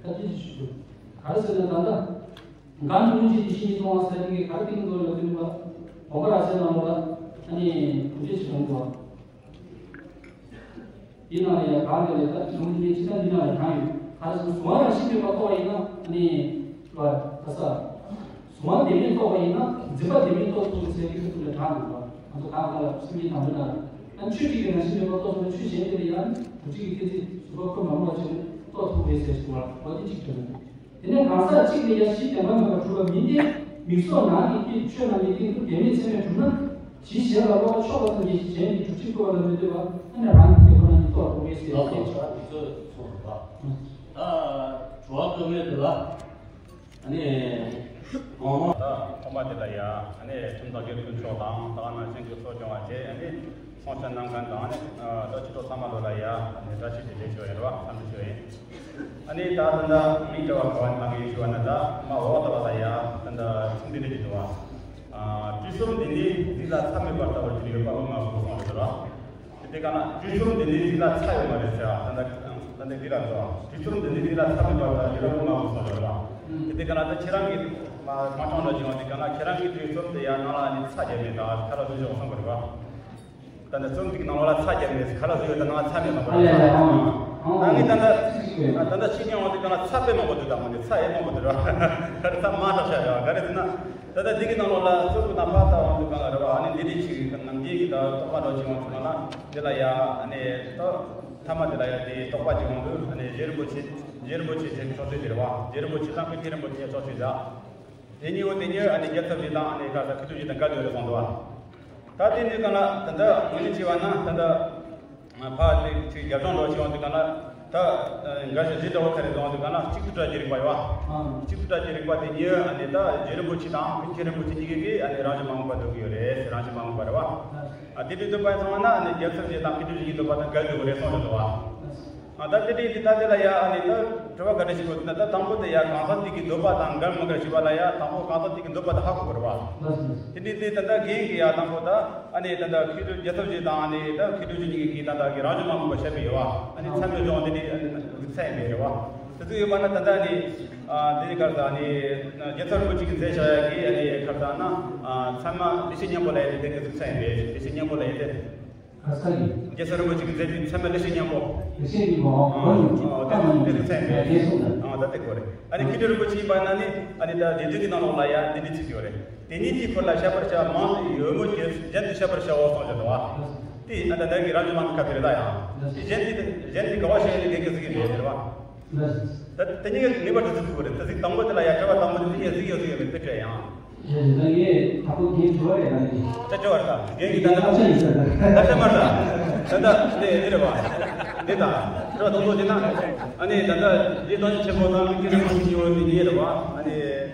ད་འདི་ཞིག་ཞུ་རྒྱུ། ག་རེ་ཟེར་ན་ད་ལྟ་ གང་གི་སྔོན་གྱི་བདེ་གཤེགས་ཉིད་སྟོང་པ་ཟེར་མཁན་གྱི་ག་རེ་བསྟན་འདུག་ལབ་དུས་ལ། དགོངས་པ་རབ་གསལ་ནང་ལ་ཨ་ནི་གུང་ཚིགས་ཤིག་གསུངས་འདུག་དེའི་ནང་ལ་ཡང་གང་གི་ལས་ད་གཞུང་འདི་ནས་ཅི་ལྟར་འདི་ནང་ལ་དྲངས་ཡོད། ག་རེ་ཟེར་ན་གཟུང་བ་རང་བཞིན་མེད་པར་རྟོགས་པ་ཡིན་ན་ཨ་ནི་བ་ད་ས། གཟུང་བ་བདེན་མེད་རྟོགས་པ་ཡིན་ན་འཛིན་པ་བདེན་མེད་རྟོགས་ཐུབ་ཟེར་གྱི་ཐུགས་ལ་དྲངས་འདུག་བ། ང་ཚོ་གང་ག་ལ་སེམས་ཅན་དང་པོ་ན་ཨ་ནི་ཆོས་གཅིག་གི་རང་བཞིན་མེད་པར་རྟོགས་ཐུབ་ན་ཆོས་གཞན་དེ་ལ་ཡང་དུ་གཅིག་གི་སྐད་ཅིག་གཟུགས་པ་ཁོ་མ་མོ་བ་ཆེ་རྟོགས་ཐུབ་པའི་ཟེར་ཞུ་བ་འོ་དེ་གཅིག་དྲན། དེ་ནས་གང་ཟག་གཅིག་ལ་ཡང་གཞི་བདེན་པ་མེད་པར་གྲུབ་པ་མིན་ཏེ། མིག་སོགས་ནང་གི་དཀྱིལ་ཆོས་རྣམས་ཀྱི་སྟེང་དུ་བདེན་མེད་ཚད་མས་གྲུབ་ན། ཇི་ཞེས་ལ་བློ་ཕྱོགས་པ་ཙམ་གྱིས་གཞན་གྱི་གྲུབ་ཕྱིར་བཀོད་པ་ལ་མི་ལྟོས་པར་ཨ་ནི་རང་གི་དེ་ཁོ་ན་ཉིད་རྟོགས་དགོས་པའི་ཟེར་ལགས་སོ། ཏེ། ད་དྲི་བ་བཀོད་མེད་དེ་ལ། ཨ་ནི་གོང་མ། ད་ཐོག་མ་དེ་ལ་ཡ་ཨ་ནི་ཁྲིམས་བདག་དགེ་འདུན་མཆོག་དང་ད་ག་ནང་བཞིན་གྱི་གཙོ་སྐྱོང་བ་བཅས་ཨ་ནི་གསུང་བཤད་གནང་མཁན་དང་ཨ་ནི་ད་ཕྱི་དྲོ་ཚང་མ་ལོ་ལ་ཡ་ཨ་ནི་བཀྲ་ཤིས་བདེ་ལེགས་ཞུ་ཡ་ཡིན་རེད་བ། འཚམས་འདྲི་ཞུ་ཡ་ཡིན། ཨ་ནི་ད་ད་ལྟ་མིང་དྲི་བ་ག་བ་ནང་གི་ཞུ་བ་ན་ད་མ་འོག་ད་བ་ལ་ཡ་ད་ད་ཚིག་འདི་འདྲ་ཞིག་འདུག་བ། ཨ་དུས་གསུམ་འདི་ནི་གཟིགས་ལ་མཚམས་མེད་པར་ལྟ་བར་གྱུར་ཡོད་པ་མི་མང་པོ་གསུངས་ཡོད་རེད་བ། དེ་ག་ན་དུས་གསུམ་འདི་ནི་གཟིགས་ལ་མཚམས་ཡོད་མ་རེད་ཟེར་བ། ད་ལྟ་ད་ལྟ་འདི་ལ་འགྲོ་བ། དུས་གསུམ་འདི་ནི་གཟིགས་ལ་མཚམས་མེད་པར་ལྟ་བར་གྱུར་ཡོད་པ་མི་མང་པོ་གསུངས་ཡོད་རེད་བ། དེ་ག་ན་ད་ཁྱེད་རང་གི་མ་མ་ཅང་ལ་བྱུང་བ་དེ་ག་ན་ཁྱེད་རང་གི་དུས་གསུམ་དེ་ཡང་ནང་ལ་ནི་མཚམས་བརྒྱབ་མེད་ད་ཁ་ལ་བཟོ་ཞོག་གསུངས་པ་རེད་བ། ད་ནི་རྩོམ་སྒྲིག་ནང་ལ་ཚ་རྒྱབ་ནས་ཁ་ལག་བཟོས་ཡོད་ད་ནང་ཚ་མེད་མ་པ་ཨ་ལས་ལས་ཨང་། ད་ངས་ད་ལྟ་ད་ལྟ་ཤི་མྱོང་བ་དེ་ག་ལ་ཚ་དཔེ་མང་པོ་འདུག་ད་མོ་ནས་ཚ་ཡེ་མང་པོ་འདུག་ར། ག་རེ་ཚ་མ་དྲག་ཤ་རེད་བ། ག་རེ་ཟེར་ན་ད་ལྟ་འདི་གི་ནང་ལོགས་ལ་གཙོ་བོ་ན་ཕ་ཚ་བ་འདུག་ག་ལ་རེད་བ། ཨ་ནི་འདི་འདྲའི་ཆེ་གི་ནམ་རྒྱུན་གི་ད་རྟོག་པ་འདྲ་ཆེ་བ་ཚོ་ལ་འདི་ལ་ཡ་ཨ་ནི་ད་ཐ་མ་འདི་ལ་ཡ་དེ་རྟོག་པ་ཅིག་འོང་དུས་ཨ་ནི་རྗེ་རིན་པོ་ཆེ་རྗེ་རིན་པོ་ཆེ་ཆེ་ཕྱོགས་བསྡུས་དེ་རེད་བ། རྗེ་རིན་པོ་ཆེ་དང་ཀུན་མཁྱེན་རིན་པོ་ཆེ་ཕྱོགས་བསྡུས་ད། དེ་གཉིས་པོ་དེ་གཉིས་ཨ་ནི་རྒྱལ་ཚབ་རྗེ་དང་ཨ་ནི་ག་ས་ཁི་ཏུ་རྗེ་དང་འགལ་འདུག་རེད་གསུངས་འདུག་བ། ད་དེ་ནི་གང་ལ་ད་ལྟ་ངོས་ནས་བྱས་པ་ན་ད་ལྟ་ཕ་དེ་ཚོའི་རྒྱབ་ལྗོངས་འདྲ་བྱས་པ་འདུག་ག་ན་ད་འགའ་ཞིག་རྗེ་འདྲ་བོ་ཁ་རེ་གསུངས་འདུག་ག་ན་གཅིག་ཏུ་བཀྲ་རྒྱུ་རིག་པ་ཡོད་བ། གཅིག་ཏུ་བཀྲ་རྒྱུ་རིག་པ་དེ་གཉིས་ཨ་ནི་ད་རྗེ་རིན་པོ་ཆེ་དང་ཀུན་མཁྱེན་རིན་པོ་ཆེ་གཉིས་ཀས་ཨ་ནི་རང་བཞིན་མ་དམིགས་པ་འདོད་ཀྱི་ཡོད་རེད། རང་བཞིན་མ་དམིགས་པ་རེད་བ། ཨ་དེ་དུས་འདོད་པ་ཡིན་སོང་བ་ན་ཨ་ནི་རྒྱལ་ཚབ་རྗེ་དང་ཁི་ཏུ་རྗེ་གཉིས་འདོད་པ་དང་འགལ་འདུག་རེད་གསུངས་འདུག་བ། ཨ་ད་དེ་དེ་དེ་ད་དེ་ལ་ཡ་ཨ་ནི་ད་དྲི་བ་ག་འདྲ་ཞིག་ཡོད་ན་ད་དང་པོ་དེ་ཡ་གང་ཟག་དེ་གི་འདོད་པ་དང་འགལ་མི་འགལ་ཞུས་པ་ལ་ཡ་དང་པོ་གང་ཟག་དེ་གི་འདོད་པ་དེ་ཧ་གོ་དགོས་རེད་བ། དེ་ནི་དེ་ད་ལྟ་རྒན་གི་ཡ་དང་པོ་ད་ཨ་ནི་ད་ལྟ་ཁི་ཏུ་རྒྱལ་ཚབ་རྗེ་དང་ཨ་ནི་ད་ཁི་ཏུ་རྗེ་གཉིས་ཀྱིས་ད་ལྟ་གི་རང་བཞིན་མ་དམིགས་པ་བཤད་པ་ཡོད་བ། ཨ་ནི་མཚམས་མེད་ལྗོངས་དེ་ནི་ཨ་ནི་གཟིགས་ཚད་ཡིན་པས་རེད་བ། དེ་ཚོ་ཡོད་པ་ན་ད་ལྟ་ནི་ཨ་དེ་ནི་ག་རེ་ཟ་ཨ་ནི་རྒྱལ་ཚབ་རིན་པོ་ཆེ་གིས་མཛད་བཞག་ཡ་གི་ཨ་ནི་ག་རེ་ཟ་ན་ཚད་མ་ལེགས་བཤད་སྙིང་པོ་ལ་ཡ་དེ་དེ་གི་གཟིགས་ཚད་ཡིན་པས། ལེགས་བཤད་སྙིང་པོ་ལ་ཡ་དེ། ག་ས་གི། རྒྱལ་ཚབ་རིན་པོ་ཆེ་གིས་མཛད་པའི་ཚད་མ་ལེགས་བཤད་སྙིང་པོ། ལེགས་བཤད་སྙིང་པོ་ཨང་། ཨོ་ཨོ་ཨོ་ཨོ་དེ་དེ་ཚད་མ་ལེགས་བཤད་སྙིང་པོ། ཨང་ད་དེ་གོ་རེད། ཨ་ནི་ཁི་ཏུ་རིན་པོ་ཆེ་ཡིན་པ་ན་ནི་ཨ་ནི་ད་སྡེ་བདུན་གྱི་ནང་ལོགས་ལ་ཡ་འདི་འདྲའི་ཚིག་ཡོད་རེད། དེ་ཉིད་ཀྱི་འཁོར་ལ་བཤད་པར་བྱ་མང་དུ་ཡོད་མོད་ཀྱི་གཞན་དུ་བཤད་པར་བྱའོ་གསུངས་བཞག་འདུག་བ། དེ་ཨ་ད་ད་གི་རང་བྱུང་མ་དམིགས་པ་དེ་རེད་ད་ཡང་། གཞན་དེ་གཞན་དེ་ག་བ་བཤད་ཡོད་ནི་དགེ་རྒན་ཟིག་གི་མེད་ཟེར་བ། ད་དེ་གཉིས་ཀ་ངེས་པར་དུ་ཟིག་དགོས་རེད། ད་ཚིག་དང་པོ་དེ་ལ་ཡ་དྲི་བ་དང་པོ་དེ་དེ་ཡ་ཟིག་ཡ་ཟིག་ཡོད་མེད་དེ་སྤྲད་ཡང་། ཡ་ད་ངས་ད་ཁོ་རྒན་བྱོས་རེད་ད་ངས། ད་བྱོས་རེད་ད་རྒན་གྱི་ད་ད་ཨ་ཅག་ཡིན་ས་རེད། ད་ཤ་མར་ད་ད་ད་དེ་དེ་རེད་བ། དེ་ད་དྲི་བ་དང་པོ་དེ་ན་ཨ་ནི་ད་ད་རྗེ་བདག་ཉིད་ཆེན་པོ་དང་མི་དགེ་བའི་བཤེས་གཉེན་གཉིས་རེད་བ། ཨ་ནི་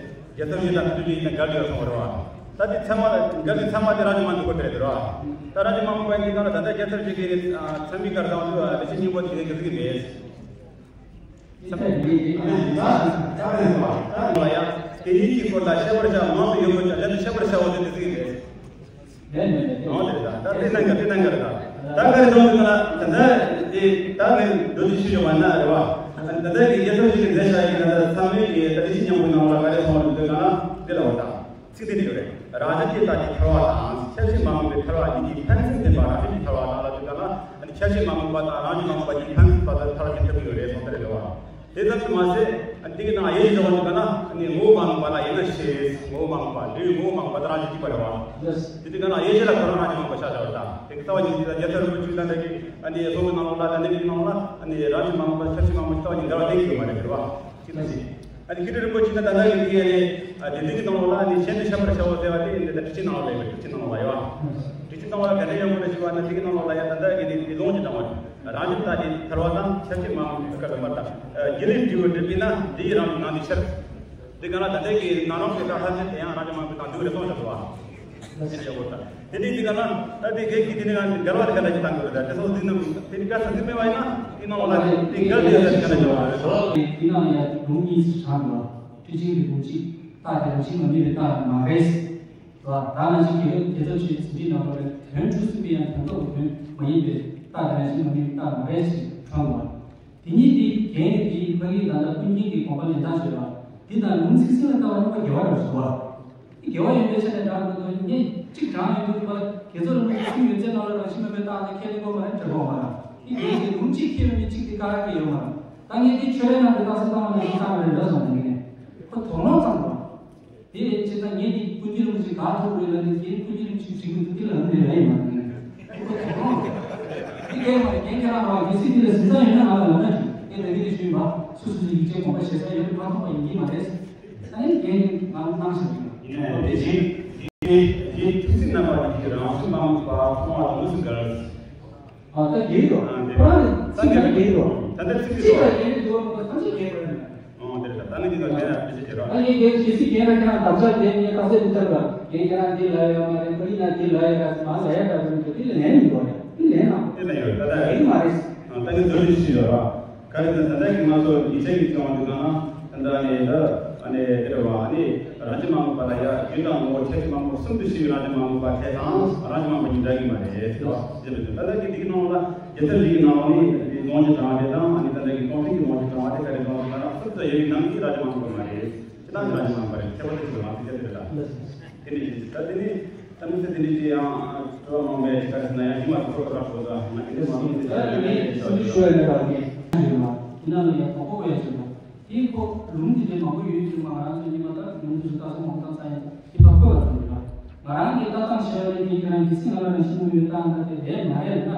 རྒྱལ་ཚབ་ཡིན་དང་ཁུ་ཚུར་ཡིན་དང་འགལ་ཡོད་སོང་རེད་བ། ད་དེ་ཚད་མ་འགལ་དེ་ཚད་མ་དེ་རང་བྱུང་མ་དམིགས་པ་དེ་རེད་བ། ད་རང་བྱུང་མ་དམིགས་པ་ཡིན་དུས་ད་ད་ད་རྒྱལ་ཚབ་ཅིག་གིས་ཚད་མའི་གར་དང་དུ་ལེགས་བཤད་སྙིང་པོ་དེ་ག་ཟིག་མེད། དེ་ཉིད་ཀྱི་སྐོར་ལ་བཤད་པར་བྱ་མང་དུ་ཡོད་མོད་ཀྱང་གཞན་དུ་བཤད་པར་བྱའོ་ཟེར་དེ་ཟིག་རེད། ཨོ་དེ་ད་ད་དེ་གནད་འགག་དེ་གནད་འགག་རེད། ད་ད་ག་རེ་གཏོང་དགོས་ན་ད་ད་དེ་ད་ངས་འགྲོ་དུས་ཤི་ཡོང་བ་ན་རེད་བ། ད་ད་གི་རྒྱལ་ཚབ་ཞིག་གིས་མཛད་བཞག་ཡིན་ན་ད་ཚང་མས་ཀྱི་ད་དེ་ཕྱི་ཉམས་པོའི་ནང་ལ་ག་རེ་གསུངས་འདུག་ན་དེ་ལ་འོ་ད། ཚིག་དེ་ཡོད་རེད། རང་བཞིན་གྱིས་རྟག་གཅིག་ཐར་བ་དང་ཁྱབ་བྱེད་མ་དམིགས་པའི་ཐར་བ་གཉིས་ཀྱི་ཕན་ཚུན་བདེན་པ་རང་བཞིན་གྱིས་ཐར་བ་དང་ལ་དུས་ག་ན་ཁྱབ་བྱེད་མ་དམིགས་པ་དང་རང་བཞིན་མ་དམིགས་པ་གཉིས་ཕན་ཚུན་བར་དུ་ཐར་བ་གཉིས་ཐོབ་ཀྱི་ཡོད་རེད་གསུངས་ཏེ་རེད་བ། དེ་ཙམ་དུ་མ་ཟད་འདི་གི་ནང་དབྱེ་ཞིབ་བྱ་བ་དུས་ག་ན་ངོ་བོ་མ་དམིགས་པ་ལ་དབྱེ་ན་ཤེས། ངོ་བོ་མ་དམིགས་པ་ལུས་ངོ་བོ་མ་དམིགས་པ་དང་རང་བཞིན་གཅིག་པ་རེད་བ། དེ་དུས་ག་ན་དབྱེ་ཞིབ་ལ་ཁོ་རང་རང་བཞིན་མ་དམིགས་པ་ཤར་བཞག་པ་དང་དེ་གི་རྩ་བ་ཉིད་ཀྱི་རྒྱལ་ཚབ་རིན་པོ་ཆེ་དང་འདྲ་གི་ཨ་ནི་གསུང་གི་ནང་ལོགས་ལ་དང་འདི་གི་ནང་ལོགས་ལ་ཨ་ནི་རང་བཞིན་མ་དམིགས་པ་ཁྱབ་བྱེད་མ་དམིགས་པ་རྩ་བ་ཉིད་འགལ་བ་གཏན་གྱི་ཡོད་མ་རེད་ཟེར་བ། ཅི་ལ་ཟེར། ཨ་ནི་ཁྱེད་རིན་པོ་ཆེ་ན་ད་ལྟ་ཡིན་གྱི་ཨ་ནི་ཨ་དེ་འདི་གི་ནང་ལོགས་ལ་ཨ་ནི་གཞན་དུ་ཤེས་པར་བྱའོ་ཟེར་བ་དེ་འདི་ལྟར་ཁྲིད་ཆེན་ནང་ལ་ཡོད་པ་ཁྲིད་ཆེན་ནང་ལ་ཡོད། ཁྲིད་ཆེན་ནང་ལ་ག་འདྲ་ཡོད་མོད་ན་ཞུ་བ་ན་དེ་གི་ནང་ལོགས་ལ་ཡ་ད་ལྟ་ཡིན་གྱི་ནི་དེ་ལོངས་ཀྱི་དྲང་བ་རང་བཞིན་ལྟ་ཅི་ཐར་བ་དང་ཁྱབ་བྱེད་མ་དམིགས་པའི་སྐབས་མ་ལྟ། རྒྱུ་ལས་འབྲས་བུ་འབྲས་པས་ན་འདི་ཡི་རང་བཞིན་ནང་དུ་ཤར། འདི་ག་ན་ད་ལྟ་གི་ནང་རང་གི་ད་ལྷ་ཆེན་དེ་ཡང་རང་བཞིན་མ་དམིགས་པ་དང་འདུས་རེ་སོང་ཤར་བ། དེ་ནས་ཡག་པོ་ལྟ། དེ་ནས་འདི་ག་ན་ད་དེ་གེགས་ཀྱི་དེ་ནས་ང་འགལ་བ་དེ་ག་ལ་ཅི་བཏང་དགོས་རེད། དེ་སོགས་འཛིན་ནམ་དེ་ནི་ག་ས་འཛིན་མེད་པ་ཡིན་ན་དེ་ནང་ལ་དེ་འགལ་དེ་ཡོད་ས་ག་ལ་ཅི་བ་རེད། དེ་ནང་ཡང་ལུང་གཉིས་སུ་བགྲངས་པ། ཁྲིད་ཆེན་གྱི་ལུང་གཅིག་རྟགས་དེ་རང་བཞིན་མ་དམིགས་པའི་རྟགས་མ་རེད། ད་ནང་བཞིན་དགེ་ལུགས་དགེ་ཚོགས་ཆོས་ཀྱི་ཟིན་བྲིས་ནང་ལོགས་ལ་དོན་གྲུབ་ཟིན་པའི་ཡང་དོན་རྟོགས་ཀྱི་དོན་མ་ཡིན་པའི་རྟགས་དེ་རང་བཞིན་མ་དམིགས་པའི་རྟགས་མ་རེད་ཅེས་བགྲངས་པ། དེ་ཉིད་དེ་རྒྱན་དེ་ཕ་གིའི་ད་ལྟ་ཀུན་མཁྱེན་གྱི་དགོངས་པ་ལེན་སྟངས་བརྗོད་ལ། འདི་དང་ལུང་ཚིག་ཟིན་ལ་ལྟ་བ་ནི་མ་དགེ་བ་རེད་ཟེར་བ། འདི་དགེ་བ་ཡོད་པའི་ཆ་ནས་དྲངས་དགོས་དོན་ངས་གཅིག་དྲངས་ཡོང་དུས་པ་དགེ་ཚོགས་རིན་པོ་ཆེ་ཚུལ་ཡོད་ཚད་ནང་ལ་རང་བཞིན་མེད་པའི་རྟགས་དེ་ཁས་ལེན་དགོས་མ་རེད་འདྲ་དགོས་མ་རེད། འདི་ངས་ཀྱི་ལུང་གཅིག་ཁས་ལེན་མི་གཅིག་དེ་ཀ་ར་གི་ཡོད་མ་རེད། ད་ངས་འདི་ཆོས་རའི་ནང་དུ་རྟགས་གསལ་བཏང་བ་ནས་ཡིན་བཏང་བ་རེད་འདྲ་སོང་ནས་ངས་ཁོ་དོགས་སློང་བཏང་དགོས། དེ་བྱས་ཙང་ངས་འདི་ཀུན་མཁྱེན་རིན་པོ་ཆེ་ག་ཐུག་རེད་ལབ་ནས་ངས་ཀུན་མཁྱེན་རིན་པོ་ཆེ་དྲི་གི་འདུག་འདི་ལབ་ནས་རེད་ཡིན་མ་རེད། ཁོ་དོགས་སློང་། འདི་གས་མ་རེད། རྒན་ཁྱེད་རང་རང་གི་སྲིད་འདི་ལ་ཟིན་ས་ཡོད་ན་ང་ལ་ལབ་ན་ཅིག་ངས་ལབ་གི་དེ་ཞུས་པ་སུ་སུ་སུ་ཡིག་ཆའི་དགོངས་པ་བཞེས་ས་ཡོད་མ་མཐོང་བ་ཡིན་གྱི་མ་རེད། ད་ནི་རྒན་ནི་ང་གནང་བཞིན་ཡོད། ཡིན་ནའི་དེ་བཞིན་དེ་དེ་ཐུགས་སྲས་རྣམ་པ་གཉིས་ཀྱིས་རང་བཞིན་སྤངས་པ་མཐོང་བ་དངོས་སུ་དགར། ཨ་ད་རྒྱལ་ཡོད། ཨ་དེ་ཁོ་རང་ཚིག་ལ་རྒྱལ་ཡོད། ད་ལྟ་ཚིག་ཚིག་ལ་རྒྱལ་ཡོད་འདུག་བ་ཐམས་ཅད་རྒྱལ་ཡོད། ཨོ་དེ་རེད། ད་ནི་འདི་ལ་དེ་ལ་དེ་ཅི་བྱེད་རོགས། ད་ངས་རྒན་ཞེ་སི་རྒན་ལ་ཁྱེད་རང་བདག་ཅག་རྒན་ངས་ཁ་གསལ་མི་ཐར་བ་རྒན་ཁྱེད་རང་འདི་ལ་ཡོད་མ་རེད། ཁོ་ཡིན་ན་འདི་ལ་ཡོད་ར་མ་ལ་ཡོད་ར་ཟེར་འདུག་འདི་ལ་ལན་ཡིན་དགོས་རེད། འདི་ལན་ནམ་དེ་ལ་ཡོད་ད་ལྟ་རྒན་མ་རེད། ད་ནི་འདི་ལ་ཞིག་ཡོད་ར། ག་རེ་ཟེར་ན་ད་ལྟ་གི་ང་ཚོ་ཡིག་ཆ་གི་སྐྱོང་བ་འདི་ག་ན་ད་ལྟ་ནས་ད་ཨ་ནི་དེ་རེད་བ། ཨ་ནི་རང་བཞིན་མ་དམིགས་པ་ལ་ཡ་རྒྱུ་དང་ངོ་བོ་ཁྱད་ཆོས་མང་པོ་གསུམ་དུ་ཕྱེ་བའི་རང་བཞིན་མ་དམིགས་པ་དེ་དང་རང་བཞིན་མ་དམིགས་པ་གཉིས་འདྲ་གི་མ་རེད་ཟེར་བ། དེ་ལ་ད་ལྟ་གི་འདི་གི་ནང་ལ་རྒྱལ་ཚབ་འདི་གི་ནང་ལ་ནི་ལོངས་སྤྱོད་དྲངས་པ་དེ་དང་ཨ་ནི་ད་ལྟ་གི་སྟོང་ཐུན་གྱི་ལོངས་སྤྱོད་དྲངས་པ་དེ་ག་རེ་ལོངས་སྤྱོད་དྲངས་ན་སུ་ཚོད་ཡོད་པའི་ནང་གི་རང་བཞིན་མ་དམིགས་པ་མ་རེད། ཁྱེད་རང་གི་རང་བཞིན་མ་དམིགས་པ་རེད། ཁྱད་པར་དེ་ཚོ་མ་དེ་ཁྱད་དེ་རེད་ད། དེ་ནི་ད་དེ་ནི་ད་དམིགས་བསལ་དེ་འདྲའི་དེ་ཡང་སྤྲོ་བ་མང་པའི་ཆ་ཟེར་ན་ཡང་ཉི་མ་སོ་སོ་རང་སོ་ད་ང་དེ་འདྲ་མ་གཏོགས་དེ་ད་དེ་ནི་སུ་འདི་ཤོད་ཡོད་པ་ངས་ཡོད་མ་དེ་ན་ལ་ཡང་དོགས་པ་ཡོད་ཟེར་བ། དེའི་ཁོ་ལུང་དེ་འདྲའི་མང་པོ་ཡོད་ཀྱི་མ། ང་རང་ཚོ་ཉི་མ་ད་ལུང་དེ་ཚོ་ལྟ་ས་མང་ཙམ་ས་ཡིན་དེ་ཕར་ཁོ་ལ་ཐོན་ཡོད་པ། ང་རང་གིས་ལྟ་སྟངས་བྱས་པ་ནི་ངས་ཁྱེད་རང་གི་སེམས་ལ་རང་བཞིན་ནུས་པའི་རྟགས་འདྲ་དེ་རེད་མ་རེད་ན།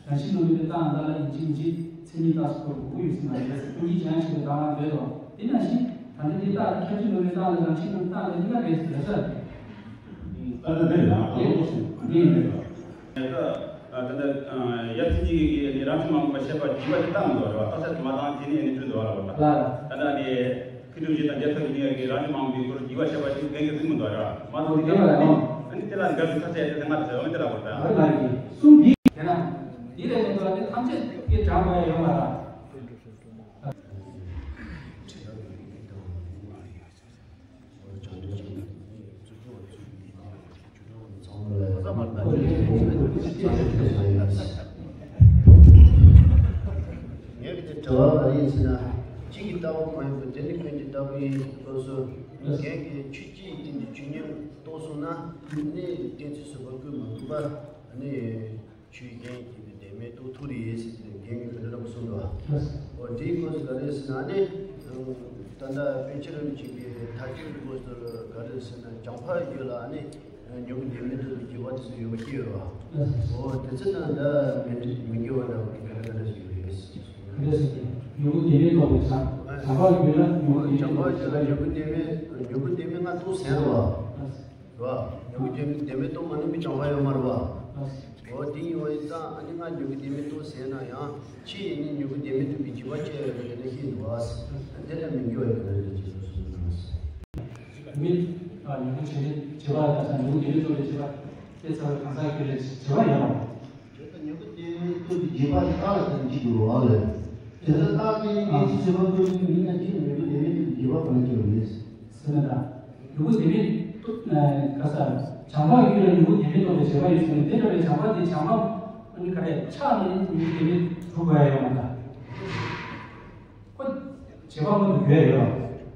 རང་བཞིན་ནུས་པའི་རྟགས་འདྲ་ལ་ཡིན་གཅིག་མིན་གཅིག་མཚན་ཉིད་རྟགས་སུ་ཁོ་དགོས་ཀྱི་ཡོད་ས་མ་རེད། ཀུན་གྱིས་ཅང་ཤེས་པའི་རྟགས་ལ་འདོད་དོ། དེ་ནང་བཞིན་ད་ལྟ་འདི་རྟགས་ཁྱབ་བྱེད་ནུས་པའི་རྟགས་ལ་རང་བཞིན་ནུས་པའི་རྟགས་ལ་གཉིས་ཀ་རེད་ཟེར་ས་རེད། ད་ལྟ་འདི་ལ་ཡང་དོགས་པ་ཞིག་འདི་ཡིན་རེད། ད་ལྟ་ཡབ་ཆེན་གྱི་རང་བཞིན་མ་དམིགས་པ་ཤེས་པ་སྦྱིན་པ་དེ་བཏང་མི་འདུག་རེད་བ། རྟགས་ཆ་དེ་མ་བཏང་དེ་ནས་ནི་འཁྲུལ་འདུག་རེད་བ། ད་ལྟ་ནི། ཁྱེད་ཀྱིས་ད་རྒྱལ་ཚབ་ཀྱི་གནས་ཀྱི་རང་བཞིན་མ་དམིགས་པའི་སྐོར་འགྱུར་བ་བཤད་པ་ཞིག་གན་གྱིས་གཟིགས་མི་འདུག་ར། མ་གཏོགས་དེ་ལ་ཨ་ནི་དེ་ལ་འགལ་བའི་ཐ་ཚད་དེ་ང་ཚོས་འོ་དེ་ལ་གོ་ད། ཨ་ནི་གསུམ་འདི། དེ་ན་འདི་ལས་མི་འདུག་ཨ་ནི་ཐམས་ཅད་ཀྱི་དྲངས་པ་ཡོད་མ་རེད། ངས་དེ་དྲི་བ་ག་རེ་ཡིན་ཟེར་ན། གཅིག་གི་ལྟ་བ་གང་ཡིན་པ་དེ་ནི་ཀུན་གྱི་ལྟ་བུ་ཡིན་སྐབས་སུ་རྒན་གྱིས་ཆོས་སྤྱིའི་སྟེང་དུ་ཆོས་ཉིད་རྟོགས་སོང་ན་ནི་གཏན་ཚིགས་སུ་བ་ཀུན་མ་གཏོགས་པ་ནི་ཆོས་རྒྱན་གྱི་བདེན་མེད་རྟོགས་ཐུབ་རེད་ཟེར་ཏེ་རྒན་གྱིས་དེ་འདྲ་པོ་གསུངས་འདུག་འོ་དེའི་སྐབས་སུ་ག་རེ་ཟེར་ན་ནི་ད་ལྟ་པཎ་ཆེན་རིན་པོ་ཆེ་གི་མཐའ་དཔྱོད་ཀྱི་སྐབས་སུ་ག་རེ་ཟེར་ན་བྱང་འཕགས་རྒྱུད་ལ་ནི། མྱུ་གུ་བདེན་མེད་རྟོགས་པའི་རྒྱུད་པ་དེ་ཚོ་ཡོད་པ་སྐྱེ་བ། འོ་དེ་ཚོ་དང་འདྲ་མི་འགྲིག་མི་འགལ་བ་འདྲ་བ་ག་རེ་ག་རེ་ཞིག་ཡོད་རེད། ག་རེ་ཟེར་གྱི་མྱུ་གུ་བདེན་མེད་རྟོགས་པའི་བྱང་བྱང་འཕགས་རྒྱུད་ལ་མྱུ་གུ་བདེན་མེད་རྟོགས་པའི་བྱང་འཕགས་རྒྱུད་ལ་མྱུ་གུ་བདེན་མེད་མྱུ་གུ་བདེན་མེད་ང་རྟོགས་ཟིན་རེད་བ། རེད་བ། མྱུ་གུ་བདེན་མེད་རྟོགས་མ་ནུས་པའི་བྱང་འཕགས་ཡོད་མ་རེད་བ། འོ་དེ་ཡིན་པ་ཡིན་ཙང་ཨ་ནི་ང་མྱུ་གུ་བདེན་མེད་རྟོགས་ཟིན་ན་ཡང་ཕྱི་ཡིན་ནི་མྱུ་གུ་བདེན་མེད་རྟོགས་པའི་རྒྱུད་པ་སྐྱེ་བ་ཡོད་པ་དེ་འདྲ་ཞིག་འདུག་བ། དེ་ལ་མི་འགལ་བ་ཡོད་པ་རེད་ཅེས་གསུངས་སོང་། མི། ཨ་མྱུ་གུ་བདེན་མེད་བྱེད་པ་དང་མྱུ་གུ་བདེན་མེད་རྟོགས་པའི་བྱེད་པ་དེ་ཚ་བའི་གང་ཟག་གི་ལས་བྱེད་པ་ཡོད་རུང་། དེ་ལྟར་མྱུ་གུ་བདེན་མེད་རྟོགས་པའི་བྱེད་པ་དེ་རྟགས་ལ་བརྟེན་ནས་འཇིག་འགྲོ་བ་ལས། དེ་ལྟར་རྟགས་དེ་ནི་ངེས་ཤེས་བྱེད་པ་རྟོགས་པའི་མིང་ལ་ཅི་མྱུ་གུ་བདེན་མེད་རྟོགས་པའི་བྱེད་པ་གང་ལ་སྐྱེ་བ་ཡིན། ཟེར་ན་ད། མྱུ་གུ་བདེན་མེད་རྟོགས་ཨ་ག་ས། བྱང་འཕགས་རྒྱུད་ལ་མྱུ་གུ་བདེན་མེད་རྟོགས་པའི་བྱེད་པ་ཡོད་ཟེར་ནས་དེ་འདྲ་བའི་བྱང་འཕགས་དེ་བྱང་འཕགས་ཨ་ནི་ག་རེ་ཆགས་ནས་མྱུ་གུ་བདེན་མེད་གྲུབ་དགོས་ཡ་ཡོད་མ་རེད། ཁོ། བྱེད་པ་མངོན་དུ་འགྱུར་ཡོད།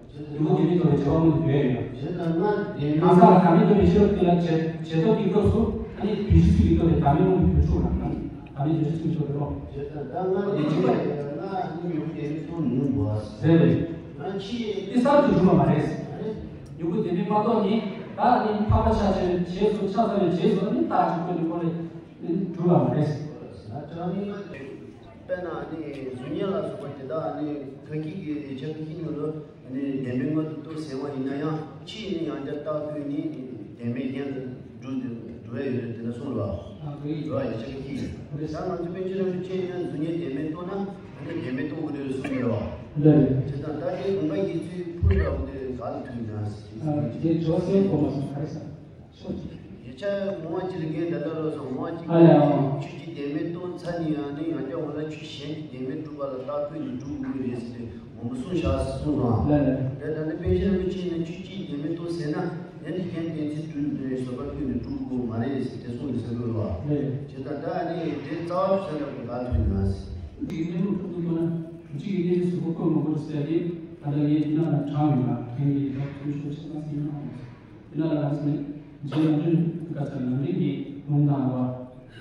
ཡུལ་དེ་མི་རྟོགས་པའི་བྱེད་པ་མངོན་དུ་འགྱུར་ཡོད། གང་ཟག་ལ་བདག་མེད་རྟོགས་པའི་ཤེས་རབ་དེ་ལ་བྱེད་བྱེད་རྟོག་གི་སྐབས་སུ་ཨ་ནི་དུས་གཞི་ཚུལ་གྱིས་རྟོགས་པའི་བདག་མེད་མངོན་དུ་འགྱུར་ཆོག་ལ། བདག་མེད་དུས་གཞི་ཚུལ་གྱིས་རྟོགས་པའི་རྟོག་དེ་གཅིག་པ་རེད། རེད། དེ་གསར་དུ་གྲུབ་པ་མ་རེད། མྱུ་གུ་དེ་མིན་མ་གཏོགས་ནི་ད་ནི་འཕགས་པ་ཆགས་ཆགས་རྗེས་སུ་ཆགས་ཚར་བའི་རྗེས་སུ་ནི་རྟགས་ཅིག་བཀོད་ནས་ཁོ་ལས་ནི་གྲུབ་པ་མ་རེད། དཔེར་ན་ནི་གཟུགས་བརྙན་ལ་སོགས་པ་དེ་དག་ནི་ཁ་ཅིག་གིས་ཡིག་ཆ་ཁ་ཅིག་ནང་ལ་ནི་བདེན་པའི་མངོན་དུ་རྟོགས་ཟེར་བ་ཡིན་ན་ཡང་ཕྱིས་ནི་ཡང་བསྐྱར་རྟགས་བཀོད་ནི་བདེན་པའི་རྒྱན་དུ་འགྲུབ་འགྲོ་ཡ་ཡོད་རེད་དེ་འདྲ་གསུངས་རེད་བ། རེད་བ། ཡིག་ཆ་ཁ་ཅིག་གིས། ད་ང་ཚོ་པཎ་ཆེན་རིན་པོ་ཆེ་ཡང་གཟུགས་བརྙན་བདེན་པའི་རྟོགས་ན་ཨ་ནི་བདེན་པའི་རྟོགས་དགོས་རེད་གསུངས་རེད་བ། བྱས་ཙང་ད་དེ་དགོངས་པ་ཡིད་ཚུལ་ཕུལ་འདྲ་བོ་དེ་ག་ལ་ཐུག་ཡིན་ན། དེ་ཇོ་སེ་གོ་མ་སོང་ག་རེ་ཟེར། ཡིག་ཆ་ངོ་བོ་གཅིག་ལ་རྒན་ད་ལྟ་ལོ་སོང་ངོ་བོ་གཅིག་ཨ་ལས་ཨང་། ཆོས་ཀྱི་བདེན་མེད་རྟོགས་ཚར་ནས་ཡང་ནི་ཡང་བསྐྱར་འོ་ན་ཆོས་གཞན་གྱི་བདེན་མེད་སྒྲུབ་པ་ལ་རྟགས་བཀོད་ནས་སྒྲུབ་དགོས་ཀྱི་རེད་ཟེར་ཏེ་ངོ་མ་གསུངས་བཞག་གསུངས་སོང་། ལགས་ལགས། དེ་ད་ནི་དཔེ་ཆ་རིན་པོ་ཆེ་ནས་ཆོས་ཀྱི་བདེན་མེད་རྟོགས་ཟེར་ན་ཡང་ནི་རྒན་གཏན་ཚིགས་སྒྲུབ་དགོས་བཟོད་པ་བཀོད་ནས་སྒྲུབ་དགོས་མ་རེད་ཟེར་དེ་གསུངས་ཡོད་ཟེར་དགོས་ལ། ལགས། བྱས་ཙང་ད་ནི་དེ་རྩ་བ་ཟེར་ན་གོ་ད་ཐོན་ན། འདིའི་གནས་ལུགས་ཐུགས་སུ་ཐོན་ན་གཅིག་གི་གནས་ཚུལ་གཟུགས་པོ་བཀོད་མ་དགོས་ཟེར་ཏེ། ད་ལྟ་ངས་འདི་ནང་ལ་དྲངས་ཡོད་ལ། དེ་ཡིན་ལ་ཐུགས་ཤོར་ཆེ་ན་སེམས་ནང་། འདི་ནང་ལ་ང་ཚོས་རྗེ་ལམ་རིམ་ག་ཚོད་ལམ་རིམ་གྱི་ལུང་དང་བ།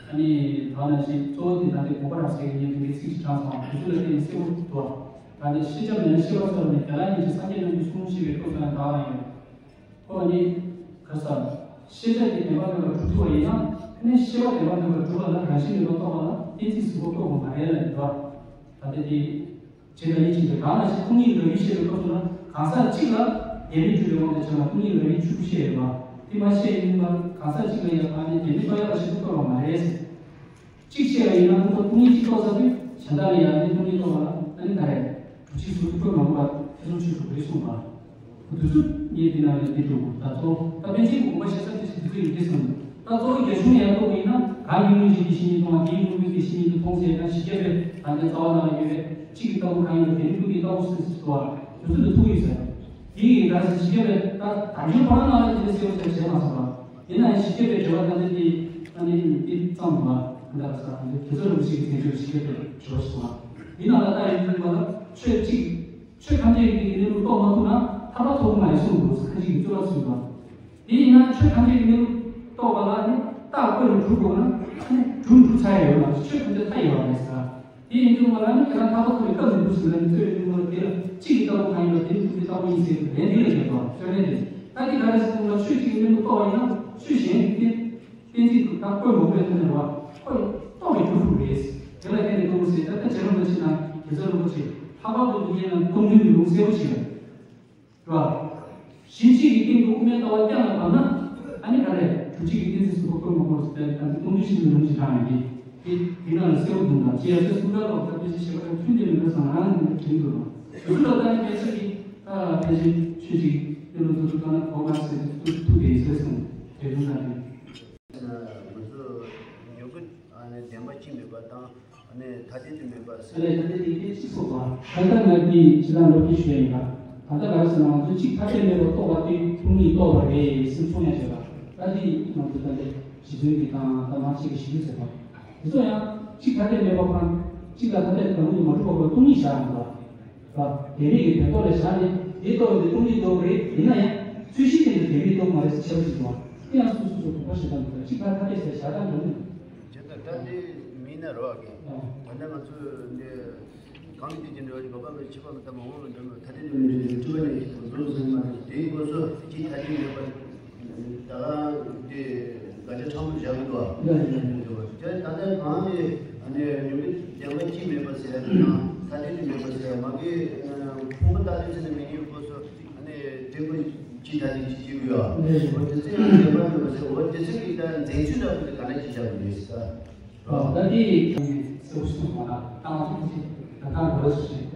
ཨ་ནི་ད་ནང་བཞིན་གཙོ་བོ་དེ་ད་ལྟའི་དགོངས་པ་རབ་གསལ་གྱི་ཉན་ཐོས་ཀྱི་ཚིག་ཅིག་དྲངས་སོང་། དེ་ཚོ་ལ་བརྟེན་ནས་གསལ་པོ་འདུག་ད་ནི་ཤེས་བྱ་མེད་ན་ཤེས་པ་ཚོར་ནས་དེ་ལ་ཉིད་ཀྱི་སངས་རྒྱས་རྣམས་ཀྱི་གསུང་ཞེས་པའི་སྐབས་སུ་ཡང་དག་པ་ཡིན། ཁོ་ནི་ག་ས། ཤེས་བྱ་དེ་བདེན་པ་མེད་པར་གྲུབ་ཐུབ་པ་ཡིན་ན། ཨ་ནི་ཤེས་པ་བདེན་པ་མེད་པར་གྲུབ་པ་ལ་རང་བཞིན་མེད་པར་རྟོགས་པ་ལ་གཏན་ཚིགས་ཟིན་པ་བཀོད་དགོས་མ་རེད་ལབ་འདུག་ད་ལྟ་དེ། ཇི་ལྟར་ཡིད་ཆེས་པའི་རང་ལ་ཞེས་སྟོང་ཉིད་རང་བཞིན་ཤེས་པའི་སྐབས་སུ་ལ་གང་ཟག་གཅིག་ལ་བདེན་མེད་གྲུབ་པའི་དབང་དུ་བྱས་ན་སྟོང་ཉིད་རང་བཞིན་ཆོས་སྐུ་ཤེས་ཡོད་པ། དེ་མ་ཤེས་ཡིན་པ་གང་ཟག་གཅིག་ལ་ཡང་ཨ་ནི་བདེན་མེད་རྟོགས་ཡག་ལ་ཞེས་སུ་བཀོད་པ་མ་རེད། གཅིག་བཤད་པ་ཡིན་ན་ཁོ་སྟོང་ཉིད་གཅིག་རྟོགས་ཚར་དུས་གཞན་དག་ལ་ཡང་ནི་སྟོང་ཉིད་རྟོགས་པ་ལ་ཨ་ནི་ག་རེ། གྲུབ་ཆའི་ཟུར་དུ་བཀོད་མ་དགོས་པར་ཐེ་ཚོམ་ཆོད་འགྲོ་གི་རེད་གསུངས་པ། ཁོ་དུས་ཚོད་ངས་འདི་ནང་ལ་འདི་འགྲོ་དགོས་ད་ཚོ་ད་པཎ་ཆེན་དགོངས་པ་ཞེ་ས་དེ་བཞིན་དུ་ཡིན་གྱི་སོང་། ད་གཙོ་བོ་རྒྱ་གཞུང་ནས་ཡང་རྟོགས་པ་ཡིན་ན་གང་གི་སྔོན་གྱི་དེ་བཞིན་ཉིད་མཐོང་བ་དེའི་སྔོན་གྱི་དེ་བཞིན་ཉིད་དུ་མཐོང་ཟེར་ན་ཞིབ་རྒྱས་པའི་ད་ལྟའི་རྩ་བ་ནང་ལ་ཡོད་པའི་གཅིག་གི་ལྟ་བུ་གང་ཡིན་པ་དེ་ནི་ཀུན་གྱིས་ལྟ་བུ་ཟེར་ཟེར་དུ་བ་དུས་ཚོད་དུ་ཐུག་ཡོད་ཟེར། དེ་ཡིན་ད་ཟེར་ཞིབ་རྒྱས་པའི་ད་དམ་ཆོས་ཁོ་རང་ནང་ལ་དེ་འདྲ་གསལ་པོ་ཟེར་བྱས་མ་སོང་བ། ཡིན་ན་ཡང་ཞིབ་རྒྱས་པའི་འགྲེལ་པ་ད་ལྟ་དེ་ཨ་ནི་དེ་ཙམ་བ་ད་ཟེར་ན་དེ་ཚོ་རིན་པོ་ཆེ་གི་དེ་འདྲ་ཞིབ་རྒྱས་པའི་འགྲེལ་པ་ཞིག་སོང་བ། ཡིན་ན་ལ་ད་ཡིན་དུས་མ་ལ་ཆོས་གཅིག་ཆོས་ཐམས་ཅད་ཀྱི་གནས་ལུགས་རྟོགས་མ་ཐུབ་ན་ཐར་པ་ཐོབ་མ་ཡིན་གསུངས་འདུག་ཁ་ཅིག་གིས་རྩོད་པ་བཟོས་པ། དེ་ཡིན་ན་ཆོས་ཐམས་ཅད་ཀྱི་གནས་ལུགས་རྟོགས་པ་ལ་ནི་རྟགས་བཀོད་ནས་གྲུབ་དགོས་ན་ཨ་ནི་གྲུབ་འགྲུབ་ཚར་ཡ་ཡོད་ལ་ཆོས་ཐམས་ཅད་མཐའ་ཡས་པ་རེད་ཟེར། དེ་ཡིན་དུས་མ་ལ་ནི་དེ་ལ་ཐར་པ་ཐོབ་པའི་སྐབས་ནས་འདུག་ཟེར་ན་ནི་རྩོད་ཡོད་དུས་མ་ལ་དེ་ལ་གཅིག་གི་ལྟ་བུ་གང་ཡིན་པ་དེ་ནི་ཐུག་པའི་ལྟ་བུ་ཡིན་ཟེར་ལན་འདི་ལ་རྒྱབ་པ་རྩོད་ལན་དེ། ད་འདི་ག་རེ་ཟེར་ན་ཆོས་གཅིག་གི་གནས་ལུགས་རྟོགས་པ་ཡིན་ན་ཆོས་གཞན་གྱི་གནས། གཏན་ཚིགས་དེ་དག་བཀོད་མ་དགོས་ཐོག་ནས་རེད་བ། ཁོ་ཡི་རྟོགས་པའི་རྒྱུ་དྲུག་རེད། དེ་ལ་བརྟེན་ནས་རྟོགས་ཟེར་ད་ལྟ་རྗེ་རིན་པོ་ཆེ་དང་རྒྱལ་ཚབ་རིན་པོ་ཆེ་ལྷག་པར་དུ་འདི་ཉིད་ལ་སྟོང་ཐུན་གྱི་ལུང་གསལ་པོ་ཞིག་རེད་བ། གཞི་གཅིག་གི་སྟེང་དུ་དབུ་མའི་ལྟ་བ་བརྐྱངས་ལ་བབས་ན་ཨ་ནི་ག་རེ་དྲུག་གཅིག་གི་གཏན་ཚིགས་སུ་བཀོད་མ་དགོས་ཟེར་ད་ལྟ་སྟོང་ཐུན་གཞི་ལུང་ཞིག་དྲངས་ཡོད་ཀྱི། དེ་དེ་ནང་ལ་གསལ་པོ་འདུག་ད་ཅི་ཡ་ཚོད་གསུང་རབ་ལོག་ད་དཔེ་ཆ་ཞེས་པ་དང་མཐུན་ཏེ་མི་འདྲ་བསམ་ང་རང་ནས་དྲན་འདུག་ལ། དེ་ཚོ་ལ་ད་ནི་དཔེ་ཆ་གི་ད་ཕལ་ཆེར་ཆོས་ཅིག་དེ་ལོ་དུ་དུ་ད་ན་གོ་མ་ཟེར་དུ་ཐུག་དེ་ཚོད་སོང་དེ་ལུང་ད་དེ། ང་ཚོ་ཉོ་གི་ཨ་ནི་བདེན་པ་གཅིག་མེད་པ་དང་ཨ་ནི་ཐ་དད་དུ་མེད་པ་ཟེར། ཨ་ནི་ཐ་དད་དེ་སྐད་ཅིག་སོགས་པ་ད་ལྟ་ང་འདི་ཇི་ལྟར་ལོ་རྒྱུས་ཞུ་ཡ་ཡིན་པ། ད་ལྟ་ག་རེ་ཟེར་ན་ང་ཚོ་གཅིག་ཐ་དད་མེད་པར་རྟོགས་པ་དེ་སྟོང་ཉིད་རྟོགས་པ་རེད་སེམས་མཐོང་ཡ་བྱས་པ། ད་འདི་ང་ཚོ་ད་ལྟ་རྗེ་བཙུན་གྱི་དང་ད་མ་ཆེ་གི་ཞི་ལུ་ཟེར་བ། དེ་ཚོ་ཡང་གཅིག་ཐ་དད་མེད་པ་ཕར་གཅིག་ལ་ཐ་དད་གང་དུ་མ་གྲུབ་པ་སྟོང་ཉིད་བཞག་ཡོང་བ། ར། དེ་རིགས་ཀྱི་དོན་རྟོགས་ལས་བཞག་ནས་དེ་རྟོགས་པ་དེ་སྟོང་ཉིད་རྟོགས་རེད་ཡིན་ན་ཡང་ཚུལ་གཞི་སྟེང་དུ་དེ་རིགས་རྟོགས་མ་རེད་ཟེར་ཁྱད་པར་ཞིག་འདུག་བ། དེ་ཡང་སོ་སོ་སོ་དགོངས་པ་བཞེས་སྟངས་འདུག་གཅིག་ལ་ཐ་དད་ཟེར་བཞག་སྟངས་འདྲ་མི་འདུག་ཇི་ལྟར་ད་དེ་མིན་ན་རོ་བ་གི། ད་ལྟ་ང་ཚོས་འདི་གང་གི་དེ་ཅི་འདྲ་བ་ཞིག་བ་པ་མི་ཕྱི་པ་མི་ལྟ་མ་འོངས་ལ་འདྲ་མི་ཐ་དད་ཀྱི་མི་རིགས་སྤྲུལ་པ་ནས་ཞིག་གོ་འཛོལ་ཟིན་མ་རེད། དེའི་སྐོར་སོ་ཅི་ཐ་དད་མེད་པ་ད་དེ་དགག་བྱ་ཕྲ་མོ་བཞག་གི་འདུག་ཨ། དེ་ད་ལྟ་གང་ནས་ཨ་ནི་ཉོན་མོངས་བདེན་པ་གཅིག་མེད་པ་ཟེར་ཡ་དང་ཐ་དད་དུ་མེད་པ་ཟེར་ཡ་མ་གི་ཕུང་པོ་ལྟ་དུས་ཟེར་ནས་མི་ཉན་སྐོར་སོ་ཨ་ནི་དེ་ཀུན་ཅི་ད་དེ་ཅི་ཅི་གི་ཡོད་ཨ། འོ་དེ་ཚོ་ཡང་བདེན་པ་མེད་པ་ཟེར་འོ་དེ་ཚོ་གི་ད་འཛིན་ཚུལ་འདྲ་པོ་དེ་ག་ནས་ཅི་བཞག་གི་ཡོད་ཟེར། ཨ། ད་དེ་གི་གསལ་པོ་ཞིག་མ་ད་ང་ཚོ་གི་ད་ད་འགྲོ་ལ་སུ་ཞིག་ད་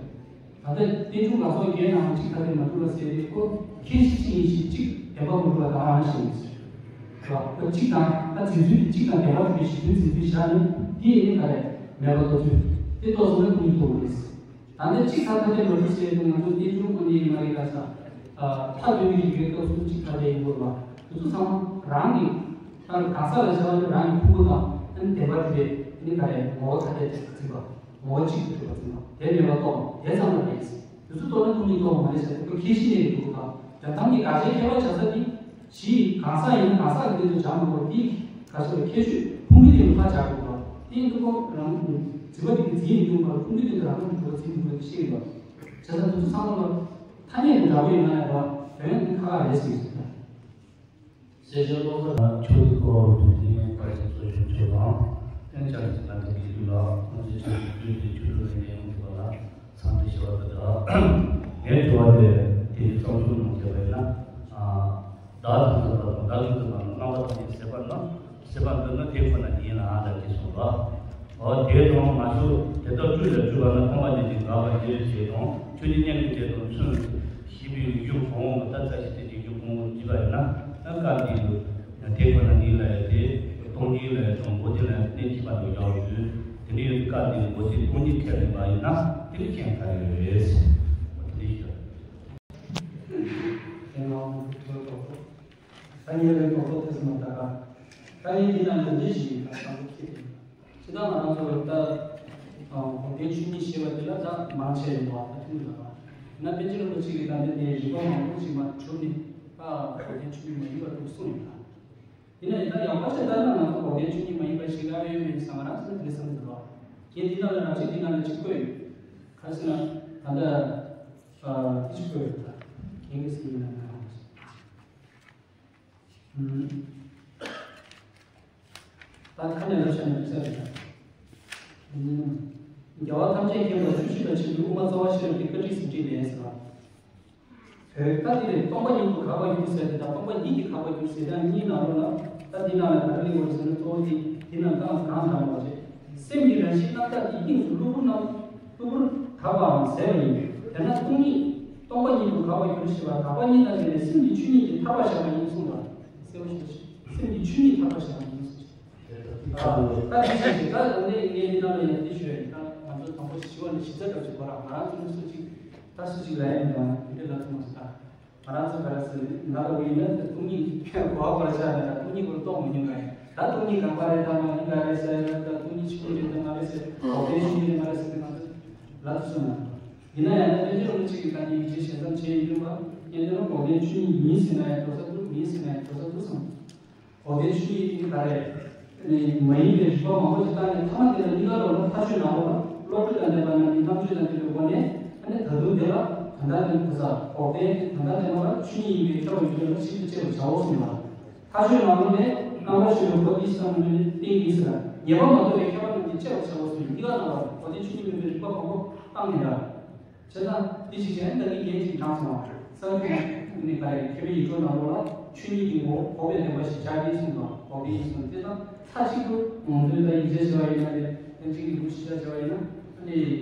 ལྟ་རྟེན་འབྱུང་ལ་སོགས་བརྒྱད་ནང་གཅིག་ཐ་དད་མ་གྲུབ་པ་ཟེར་ཏེ་ཁོ་ཁྱད་གཞི་གཅིག་ཡིན་ཞིང་གཅིག་བདེན་པ་མ་གྲུབ་པ་ད་རང་ཞིག་ཡིན་ཟེར། ཁོ་གཅིག་དང་ད་འཛིན་ཚུལ་དེ་གཅིག་དང་བདེན་པ་གྲུབ་པའི་གཞི་མཐུན་འཛིན་ཚུལ་བཞག་ནས་དེ་ཡིན་ནི་ག་རེ་མེད་པ་རྟོགས་ཚུལ་དེ་རྟོགས་སོང་ན་ཀུན་གྱིས་རྟོགས་པ་རེད། ད་ལྟ་གཅིག་ཐ་དད་མ་གྲུབ་ཟེར་ཏེ་ང་ཚོ་རྟེན་འབྱུང་ཀུན་ནས་མ་རིག་ལ་ས་ཐ་དད་པའི་རིགས་པའི་སྐབས་སུ་གཅིག་ཐ་དད་ཡིན་དགོས་པ་དེ་ཚོ་ཚང་མ་རང་གི་ད་གང་ཟག་ལ་བྱ་བ་དེ་རང་གི་ཕུང་པོ་དང་ཨ་ནི་བདེན་པ་གྲུབ་པའི་ཨ་ནི་ག་རེ་ངོ་བོ་ཐ་དད་དུ་འཛིན་པ། ངོ་བོ་གཅིག་ཏུ་གྲུབ་པ་འཛིན་པ་དེ་མེད་པ་རྟོགས་དེ་ཙམ་ལ་རེད། དེ་ཚོ་རྟོགས་ན་སྟོང་ཉིད་རྟོགས་པ་མ་རེད་ཟེར་ཁོ་ཁྱད་གཞི་ནས་འདུག་ག་ཡང་དམ་གྱི་དགག་བྱའི་ཁྱད་པར་བྱ་ས་དེ་གཞི་གང་ཟག་ཡིན་ན་གང་ཟག་གི་སྟེང་དུ་བྱ་མ་དགོས་པ་དེ་ག་ཚོད་ཁྱད་ཆོས་ཕུང་པོའི་སྟེང་དུ་ཕར་བྱ་དགོས་པ་དེ་ཡིན་དུས་ཁོ་རང་འཛིན་པ་དེ་གི་འཛིན་ཡིན་དུས་མ་ལ་ཕུང་པོའི་སྟེང་དུ་རང་རང་གྲུབ་པ་འཛིན་དགོས་པ་དེ་ཤེས་ཡོད་པ། བྱས་ཙང་དེ་ཚོ་ཚང་མ་ལ་ཐ་སྙད་དུ་འདྲ་པོ་ཡིན་ན་ཡང་བ་དོན་ཁ་ཁ་རེད་ཟེར་གྱི་ཡོད། ཟེར་ཞོར་ལོག་ས་ཆོས་ཀྱི་འཁོར་བ་དུ་འཛིན་པ་ཞིག་གཙོ་བྱུང་ཆོས་དང་ཨེ་ཅག་གི་ལ་དུ་གིས་ལུས་ལ་ཁོང་ཚོའི་ཆོས་ཀྱི་རྒྱུད་དེ་ཆོས་ལུགས་ལས་ངན་ཡོང་ཐུབ་པ་ལ་འཚམས་འདྲི་ཞུ་བ་དང་སྦྲགས། ངའི་དྲི་བ་དེ་དེའི་བསམ་ཚུལ་ནང་བྱས་པ་ཡིན་ན། བདག་དང་འཛིན་པ་དང་བདག་གིས་འཛིན་པ་ནི་རྣམ་པ་ཐམས་ཅད་ཟད་པར་ནི་ཟད་པར་འདོད་ན་དེ་ཁོ་ན་ཉིད་ཡིན་ལ་ཨ་འདྲ་ཅེས་གསུངས་པ། འོ་དེ་དང་མ་ཞུ་དེ་ལྟར་སྤྲུལ་ལས་སྤྲུལ་པ་ནི་སྟོང་པ་ཉིད་ཀྱིས་འགག་པར་འགྱུར་ཞེས་དང་ཆོས་ཀྱི་མཉན་བྱེད་དང་མཚོན་ཞེས་པའི་རྒྱུ་གོང་འོག་གི་ད་ཚ་ཞིག་དེ་ཀྱི་རྒྱུ་གོང་འོག་བགྱིས་པ་ཡིན་ན་ན་སྐབས་འདི་ལུ་དེ་ཁོ་ན་ཉིད་ལ་ཡང་དེ་སྟོང་ཉིད་ལ་ཡང་དང་པོ་དེ་ལ་ཡང་གནས་སྐྱིད་པ་དང་ཡག་ཡོད་དེ་འདྲ་ཡོད་དུས་སྐབས་འདི་ལུ་གོ་ཤེས་སྟོང་ཉིད་ཁས་ལེན་པ་ཡིན་ན་དེ་ལ་རྐྱེན་ག་རེ་ཡོད་རེད། དེ་འདྲ་ཡོད། ད་ཉེ་རིང་ཏོག་ཏོག་ཐེ་ཚོམ་མ་ད་ག་ད་ཡིན་འདི་ན་ལས་འདི་ཞིག་ཡིན་ད་དང་པོ་ཁྱེད་དེ་ཇི་ལྟར་ང་རང་ཚོ་ལ་ད་དགོངས་དོན་ཆོས་ཉིད་ཞེས་པ་དེ་ལ་ད་མང་ཆེ་ཡིན་པ་ད་ཐུན་མོང་ད་ག་ན་པཎ་ཆེན་རིན་པོ་ཆེ་གིས་ད་ལྟ་དེ་རིམ་པ་མང་པོ་ཞིག་མར་གྲུབ་ནས་ད་འོ་དེ་ཆོས་མིན་མ་ཡིན་པ་དེ་གསུངས་ཡོད་ད། ཡིན་ན་ཡང་ད་ཡག་པོ་ཞིག་ལྟ་ན་ང་ཚོ་འོ་དེ་ཆོས་མིན་མ་ཡིན་པ་ཞིག་ལ་ཡོད་མེད་བསམ་ང་རང་ཚོ་དེ་བསམ་འདུག་བ། རྒན་འདི་ནང་ལ་རང་བཞིན་འདི་ནང་ལ་ཅིག་བཀོད་ཡོད། ག་རེ་ཟེར་ན་ད་ལྟ་ཨ་དེ་ཅིག་བཀོད་ཡོད་ད། རྒན་གྱིས་ཟེར་ཡིན་ན་ང་རང་ད་ཁ་ནས་ལབ་བྱས་ནས་ཟེར་རེད། རྒྱལ་བ་ཐམས་ཅད་མཁྱེན་པ་བཅུ་བཞི་པ་ཆེན་པོའི་དབུ་མ་རྩ་བ་ཤེས་རབ་ཀྱི་བཀའ་དྲིན་ཟིན་བྲིས་ལས་ཟེར་བ། བོད་ཀ་དེ་ལས་སྟོང་པ་ཉིད་དུ་འགག་པར་འགྱུར་ཟེར་དེ་དང་སྟོང་པ་ཉིད་ཀྱིས་འགག་པར་འགྱུར་ཟེར་དང་གཉིས་ནང་ལོགས་ལ་ད་འདི་ནང་ལ་ག་རེ་གླེང་བ་ཟེར་ན་གཙོ་བོ་དེ་འདི་ནང་ལྟ་གང་དྲངས་པ་རེད། སེམས་ཀྱི་རང་བཞིན་རྣམ་དག་དེ་དབྱིངས་སུ་གློ་བུར་རྣམས་གློ་བུར་དག་པའམ་ཟད་པ་ཡིན། དེས་ན་སྟོང་ཉིད་སྟོང་པ་ཉིད་དུ་འགག་པར་འགྱུར་ཞེས་པ་དག་པ་ཉིད་དང་ལྡན་པའི་སེམས་ཀྱི་ཆོས་ཉིད་ཀྱིས་ཐར་པར་བཞག་པ་ཡིན་གསུངས་པ། གསལ་པོ་ཞིག་སེམས་ཀྱི་ཆོས་ཉིད་ཐར་པར་བཞག་པ་ཡིན་གསུངས། ད་དེ་བཞིན་ཞིག་ད་ལྟ་ངས་འདི་ནང་ལ་ཡང་འདི་ཞུ་ཡ་ཡིན། ད་ང་ཚོ་དང་པོ་ཞི་བ་ནས་ཞི་རྩ་འདྲ་བྱེད་དགོས་ར། ང་རང་ཚོ་ནི་སུ་གཅིག་ད་སུ་གཅིག་ལ་ཡང་འདི་འདྲ་ལབ་ཐུབ་མ་སོང་། ད་ང་རང་ཚོ་ག་རེ་ཟེར་ན་ད་ལྟ་འོ་ཡིན་ན་ད་སྟོང་ཉིད་གོ་བ་གོ་བ་ཆགས་ནས་ད་སྟོང་ཉིད་སྐོར་རྟོགས་མ་མྱོང་ག་ཡིན། ད་སྟོང་ཉིད་གང་པ་རེད་ད་མ་ཡིན་ག་རེད་ཟེར་ཡ་ད་སྟོང་ཉིད་ཆོས་སྐུ་རེད་ད་མ་རེད་ཟེར་འོ་དེ་ཆོས་ཉིད་རེད་མ་རེད་ཟེར་ཏེ་ང་ཚོ་ལབ་ཐུབ་སོང་ན། ཡིན་ན་ཡང་ད་དཔལ་ཆེན་རིན་པོ་ཆེ་གི་བཀའ་འདི་ཡིད་ཆེས་ཞེ་ཙམ་བྱས་ཡིན་དུས་པ་ངས་འདི་ནི་འོ་དེ་ཆོས་ཉིད་ཡིན་ཟེར་ན་ཡང་འགྲོ་ས་འདུག་མིན་ཟེར་ན་ཡང་འགྲོ་ས་འདུག་བསམ། འོ་དེ་ཆོས་ཉིད་ཀྱི་ག་རེ། མ་ཡིན་པའི་རིགས་པ་མང་པོ་ཞིག་བཏང་ནས་ཐ་མ་དེ་ལ་གཉིས་ཀ་ལོག་ན་མཐའ་དཔྱོད་ནང་ལོགས་ལ་བློ་གྲོས་དང་ལྡན་པ་རྣམས་ཀྱི་རྣམ་དཔྱོད་དང་ལྡན་པའི་སྒོ་ནས་ཨ་ནི་ད་དུང་དེ་ལ་དོན་དམ་དེ་ས་འོ་དེ་དོན་དམ་དེ་ལ་དཔྱོད་ཉིད་ཡིན་པའི་ཁྱབ་པ་ཡོད་པ་ལ་ཤིན་ཏུ་གཅེས་པར་བྱའོ་གསུངས་པ། མཐའ་དཔྱོད་ནང་ལོགས་ནས་རྣམ་པར་དཔྱོད་པའི་སྒོ་འདི་བསམ་བློའི་གཏིང་ཡིན་ཟེར། ཉེས་པ་མ་གཏོགས་པའི་ཁྱད་པར་རྣམས་ཀྱིས་གཅེས་པར་བྱའོ་གསུངས་པས་གཉིས་ཀ་ནང་ལ་འོ་དེ་ཆོས་ཉིད་མིན་པའི་རིགས་པ་མང་པོ་བཏང་ནས་འདྲ། བྱས་ཙང་འདི་ཞིག་གཞན་དག་གིས་ཡིན་ཅིག་དྲངས་སོང་བ། སངས་རྒྱས་ཀུན་ནས་ག་རེ་མཁས་པའི་ཡིད་འཕྲོག་ནང་ལོགས་ལ་ཆོས་ཉིད་ཀྱི་ངོ་བོ་འགོག་པའི་བདེན་པ་ཞེས་བྱ་སྟེ་གསུངས་པ་འགོག་པའི་ཡིད་གསུངས་དེ་དང་མཐའ་གཅིག་ཏུ་ངོ་འཛིན་དང་ཡིད་ཆེས་བྱ་བ་ཡིན་ན་རེ་ལན་གཅིག་གི་ལུགས་ཤེས་བྱ་བྱ་བ་ཡིན་ན་ཨ་ནི་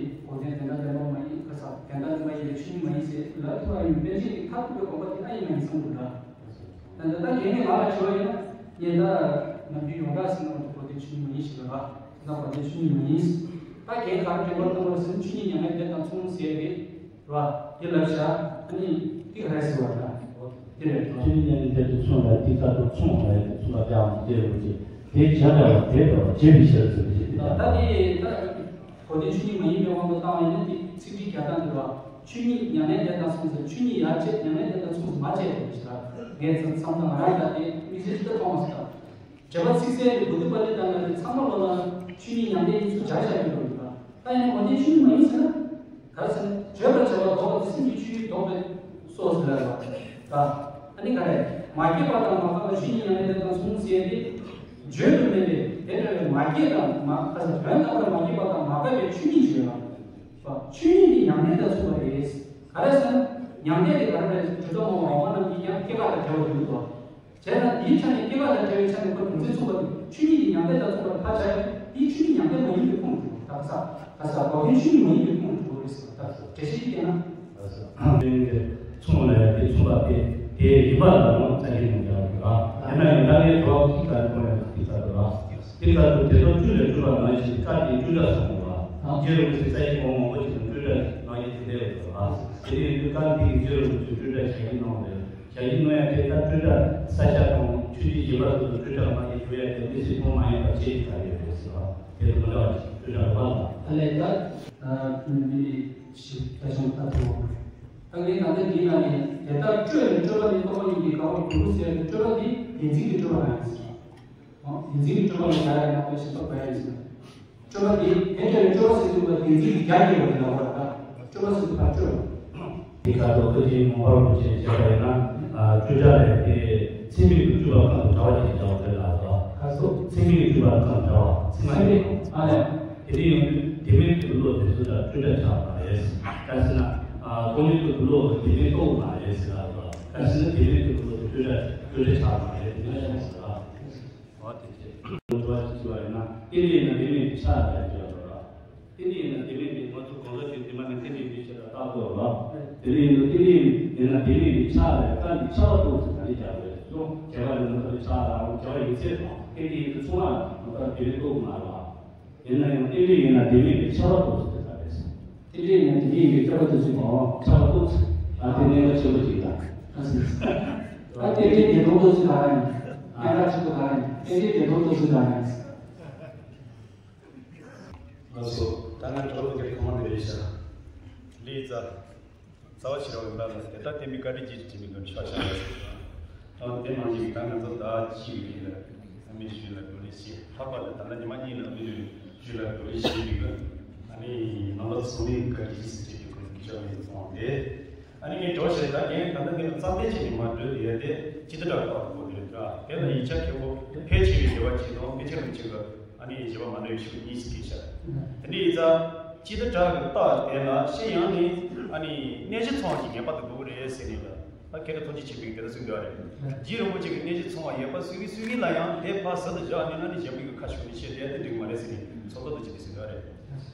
འགོག་བདེན་དོན་དམ་བདེན་པ་མ་ཡིན་ག་ས་དོན་དམ་བདེན་པ་ཡིན་པའི་ཆོས་ཉིད་མ་ཡིན་ཟེར་ལ་ཐུག་པ་ཡིན་པས་ཅིག་མཐར་ཐུག་པའི་དགོངས་པ་དེ་ཨ་ཡིན་མ་ཡིན་གསུངས་འདུག་ལ། ད་ལྟ་ད་རྒན་ངས་ང་ལ་ཞུ་བ་ཡིན་ན་ངས་ད་ནམ་རྒྱུན་ཡོངས་གྲགས་ཟིན་ནོ་འགོག་བདེན་ཆོས་ཉིད་མ་ཡིན་ཞེས་པ་ལ་ད་འགོག་བདེན་ཆོས་ཉིད་མ་ཡིན། ད་རྒན་ག་རེ་འགྲེལ་པ་གཏོང་བ་ཟིན་ཆོས་ཉིད་མྱ་ངན་འདས་དང་མཚུངས་ཟེར་གི་རེད་བ། དེ་ལབ་བཞག་ཨ་ནི་དེ་ག་རེ་ཟེར་བ་ད། དེ་རེད་དོ། ཆོས་ཉིད་མྱ་ངན་འདས་དང་མཚུངས་ལ་དེ་ལྟ་དུ་མཚུངས་ལ་ཡང་མཚུངས་པ་ཀྱང་དེ་རུ་ཅི། དེ་བྱ་བྲལ་བ་དེ་འདྲ་བ་བྱེད་པའི་ཕྱིར་ཟེར་བ་ཞིག་དེ་ད་ལྟ་དེ་ད་གོ་དེ་ཆོས་ཉིད་མ་ཡིན་པའི་དབང་དུ་བཏང་བ་ཡིན་ན་དེ་ཚིག་འགྲེལ་རྒྱག་སྟངས་དེ་རེད་བ། ཆོས་ཉིད་མྱ་ངན་འདས་དང་མཚུངས་ཟེར་ཆོས་ཉིད་ཡར་བཅད་མྱ་ངན་འདས་དང་མཚུངས་ཟེར་མར་བཅད་དེ་ཞིག་ད་ངས་མཚམས་མཚམས་དང་ང་རང་ད་དེ་དམིགས་བསལ་ཞིག་ད་མཐོང་མ་སོང་ད། འགྲེལ་པ་ཚིག་གསལ་གྱི་བུ་དུ་པ་ལི་དང་ན་རེ་ཚང་མ་ལོ་ན་ཆོས་ཉིད་མྱ་ངན་ཡིན་ཚུལ་སྦྱར་བཞག་གི་ཡོད་རེད་པ། ད་ཡིན་ན་འོ་དེ་ཆོས་ཉིད་མ་ཡིན་ཟེར་ན། ག་རེ་ཟེར་ན་བརྗོད་པར་བྱ་བ་ལྡོག་པ་དེ་སེམས་ཀྱི་ཆོས་ཉིད་ལྡོག་པའི་སོ་ཟེར་ལ་རེད་པ། ད་ཨ་ནི་ག་རེ་མ་སྐྱེས་པ་དང་མ་འགགས་པ་ཆོས་ཉིད་མྱ་ངན་འདས་དང་མཚུངས་ཟེར་ཏེ། བརྗོད་དུ་མེད་པའི་དེ་འདྲ་བའི་མ་སྐྱེས་དང་མ་འགགས་ས་དོན་དམ་པར་མ་སྐྱེས་པ་དང་མ་འགགས་པའི་ཆོས་ཉིད་ཅིག་ཡོད་པ། ཆོས་ཉིད་དེ་མྱ་ངན་འདས་དང་མཚུངས་པ་རེད། ག་རེ་ཟེར་ན་མྱ་ངན་འདས་དེ་ག་རེ་རེད་ཟེར་ན་གྲུབ་མཐའ་སྨྲ་བ་འོག་མ་རྣམས་ཀྱིས་ཀྱང་སྐྱེ་འགག་དང་བྲལ་བར་འདོད་དོ། བྱས་ན་དེའི་ཆ་ནས་སྐྱེ་འགག་དང་བྲལ་བའི་ཆ་ནས་ཁོ་རྒྱུ་མཚན་མཚུངས་པ་དེ་ཆོས་ཉིད་ཀྱི་མྱ་ངན་དང་མཚུངས་པར་ཐག་བཅད་ཡོད་དེའི་ཆོས་ཉིད་མྱ་ངན་མ་ཡིན་པའི་ཁུངས་འགྲོ་ད་ག་ས་ག་ས་འགོག་བདེན་ཆོས་ཉིད་མ་ཡིན་པའི་ཁུངས་འགྲོ་རེད་ཟེར་བ་ད་ག་ས་འགྲེལ་བཤད་ཅིག་བལྟས་ན། མཚུངས་ལ་ཡང་དེ་མཚུངས་པ་དེ་དེ་ཡིན་པ་ལ་ངོ་ཚ་ཡིན་ནོ་ཡང་རེད་ལ། ཡང་ན་ཡང་ད་ངའི་གྲོགས་ཀྱིས་ག་རེ་གོ་ཡང་དེ་ལྟར་རེད་ལ། དེ་ལྟར་དུ་དེ་དག་བཅུ་ལས་གྲུབ་པ་ནང་བཞིན་བཀའ་དེའི་སྤྲོས་བྲལ་གསུངས་པ་ལ། རྗེ་རིན་པོ་ཆེ་རྩ་ཡི་གོང་མང་པོ་ཞིག་ནས་སྤྲོས་བྲལ་ནང་བཞིན་དེ་འདྲ་ཡོད་དོ་ལ། དེ་ཡིན་དུས་བཀའ་འདི་ཡི་རྗེ་རིན་པོ་ཆེ་སྤྲོས་བྲལ་ཞལ་གྱིས་གནང་བ་རེད། ཞལ་གྱིས་གནང་ཡ་དེ་ལྟར་སྤྲོས་བྲལ་ས་སྐྱ་དང་ཆོས་བརྒྱུད་གཞན་པ་ཚོ་དང་སྤྲོས་བྲལ་མ་ཡིན་བརྗོད་ཡ་དེ་མི་སྲིད་ཁུངས་མ་ཡིན་པ་ཅིག་ག་རེ་ཡོད་རེད་ཟེར་བ་དེ་དང་འདྲ་བ་ཞིག་སྤྲོས་བྲལ་བ་ལ། ཨ་ལས་ད་ཨ་མི་ཞིག་ད་ཆུང་ད་ཐུང་བ་རེད། ད་ངས་ད་ལྟ་འདི་ན་ནས་དེ་ལྟར་སྤྲོས་ནས་སྤྲོས་པ་ནི་རྟོག་པ་ཉིད་ཀྱིས་འགག་པར་འགྱུར་ཟེར་ཏེ་སྤྲོས་པ་འདི་བདེན་འཛིན་གྱི་སྤྲོས་པ་རང་ཡིན་ཟེར། ཨོ་བདེན་འཛིན་གྱི་སྤྲོས་པ་ལ་བྱ་ཡ་ཡང་དཔེ་ཞིག་ཐོབ་པ་ཡིན་ཟེར། སྤྲོས་པ་འདི་དེ་ལྟར་སྤྲོས་པ་ཟེར་དུས་པ་བདེན་འཛིན་གྱི་རྒྱ་སྐྱེ་བ་དེ་ལ་བར་ད་སྤྲོས་པ་ཟེར་དུས་པ་སྤྲོས་པ། དེ་ཁ་ཐོག་ཁ་ཅིག་མོ་ཧོར་མོ་ཆེ་བྱས་པ་ཡིན་ན་སྤྲོས་བྲལ་ལས་དེ་ཚད་མིན་གྱི་སྤྲོས་པ་ཁམས་འདྲ་བ་ཞིག་འདྲ་བ་དེ་ལ་ད་ཁ་སོ་ཚད་མིན་གྱི་སྤྲོས་པ་ཁམས་འདྲ་བ་ཚད་མ་ཡིན་ཨ་ལས། དེ་འདྲ་ཡོང་དུས་དེ་མིན་དུ་བློ་དེ་ཚོ་ལ་སྤྲོས་བྲལ་ཆགས་པ་རེད། ག་ཟེར་ན། ཨ་སྟོང་ཉིད་དུ་བློ་དེ་མིན་རྟོགས་མ་རེད་ཟེར་ལ། ག་ཟེར་ན་དེ་མིན་དུ་བློ་དེ་སྤྲོས་བྲལ་སྤྲོས་བྲལ་ཆགས་མ་རེད་དེ་འདྲ་ཞིག་ཟེར་ལ། འོ་དེ་ཚེ། འགྲོ་བ་ཞིག་བྱས་པ་ཡིན་ན་རྟེན་འབྲེལ་ཡིན་ན་དེ་མིན་དུ་ཆགས་ལ་ཡོད་ལ། རྟེན་འབྲེལ་ཡིན་ན་དེ་མིན་དུ་ང་ཚོ་གང་ཟག་ཅིག་དེ་མ་ནི་རྟེན་འབྲེལ་ཡིན་ཞེས་པ་རྟག་ཏུ་ལ། དེ་ཡིན་དུ་རྟེན་འབྲེལ་ཡིན་ན་དེ་མིན་དུ་ཆགས་ལ་ཡོད་ཀ་འདི་ཆགས་པ་རྟོགས་ཟེར་ད་ནི་རྒྱག་དགོས་སོ། བྱས་པ་ནི་ང་ཚོ་ཆགས་ལ་རང་བྱས་པ་ཡིན་ཚེ་དང་རྟེན་འབྲེལ་ཡིན་དུ་ཚོགས་ལ་ང་ཚོ་དེ་རྟོགས་མ་ལ། ཡིན་ན་ཡང་རྟེན་འབྲེལ་ཡིན་ན་དེ་མིན་པའི་ཁྱབ་པ་རྟོགས་ཟེར་ད་རེད། རྟེན་འབྲེལ་ཡིན་ན་དེ་མིན་པའི་ཁྱབ་པ་རྟོགས་ཟེར་གོ། ཁྱབ་པ་རྟོགས་ཟེར། ཨ་དེ་གནས་ལུགས་ཆེན་པོ་ཅིག་ལ། ཨ་རྟེན་འབྲེལ་དེ་རྟོགས་རྟོགས་ཟེར་ག་ར་ཡིན། གནས་ལུགས་ཆེན་པོ་ག་ར་ཡིན། རྟེན་འབྲེལ་དེ་རྟོགས་རྟོགས་ཟེར་ག་ར་ཡིན། ལགས་སོ། ད་ང་གྲོགས་ཀྱི་གོང་དེ་རེད་ཤག་ལི་ཙ། རྩ་བ་ཤེས་རབ་ཡིན་པ་ལ་དེ་ལྟར་བསྟན་པའི་བཀའ་དྲིན་རྗེས་སུ་དྲན་པའི་སྒོ་ནས་ཕྱག་བྱ་བ་ཞིག་དང་། དེ་ནང་བཞིན་ད་ང་ཚོ་ད་ཅི་ཡོད་ཡིན་ལ་ཨ་མའི་ཞུས་ལ་གོ་ལེ་ཤེས་ལྷག་པར་དུ་ད་ལྟ་ཉི་མ་གཉིས་ལ་ཨ་མའི་ཞུས་ལ་གོ་ལེ་ཤེས་ཡིན་གི། ཨ་ནི་ནང་པ་ཚང་མའི་བཀའ་དྲིན་རྗེས་སུ་དྲན་པའི་སྒོ་ནས་ཕྱག་ལས་སོང་སྟེ། ཨ་ནི་ངས་འགྲོ་བྱས་ད་ངས་ད་ལྟ་འདི་ལ་རྩ་འདེད་བྱས་ནས་མ་འགྲོ་དེ་ཡ་དེ་ཅི་ལྟར་དྲག་པ་དགོས་དེ་རེད་འདྲ། དེ་ལ་ཡིག་ཆ་མཁས་པོ་ཕལ་ཆེ་བའི་ཞེ་བ་གཅིག་དང་ཕལ་ཆེར་མི་གཅིག་གི་ཨ་ནི་ཞེ་བ་མ་འདྲ་བའི་ཤུགས་གཉིས་སུ་སྐྱེས་ཤག་དེ་འདྲ་ཡིན་ཙང་ཅི་ལྟར་དྲག་གི་རྟགས་དེ་ལ་ཤེས་ཡང་ནི་ཨ་ནི་གནས་གཞི་ཚང་བ་ཞིག་ངེས་པར་དུ་དགོས་ཀྱི་རེད་ཟེར་ནས་ལ། ད་ཁྱེད་རང་ཐུགས་རྗེ་ཆེ་བའི་དེ་ལ་གསུང་དགོས་རེད། རྗེ་རིན་པོ་ཆེ་གི་གནས་གཞི་ཚང་བ་ཡོད་པ་སུ་གིས་སུ་གིས་ལ་ཡང་དེ་ཕར་ཟུར་དུ་བཞག་ནས་ཨ་ནི་གཞན་པའི་གི་ཁ་ཤོར་ནས་བཤད་བསྡད་དེ་འགྲིག་མ་རེད་ཟེར་ནས་ཚོགས་གཙོ་དུ་ཅིག་གིས་གསུང་དགོས་རེད།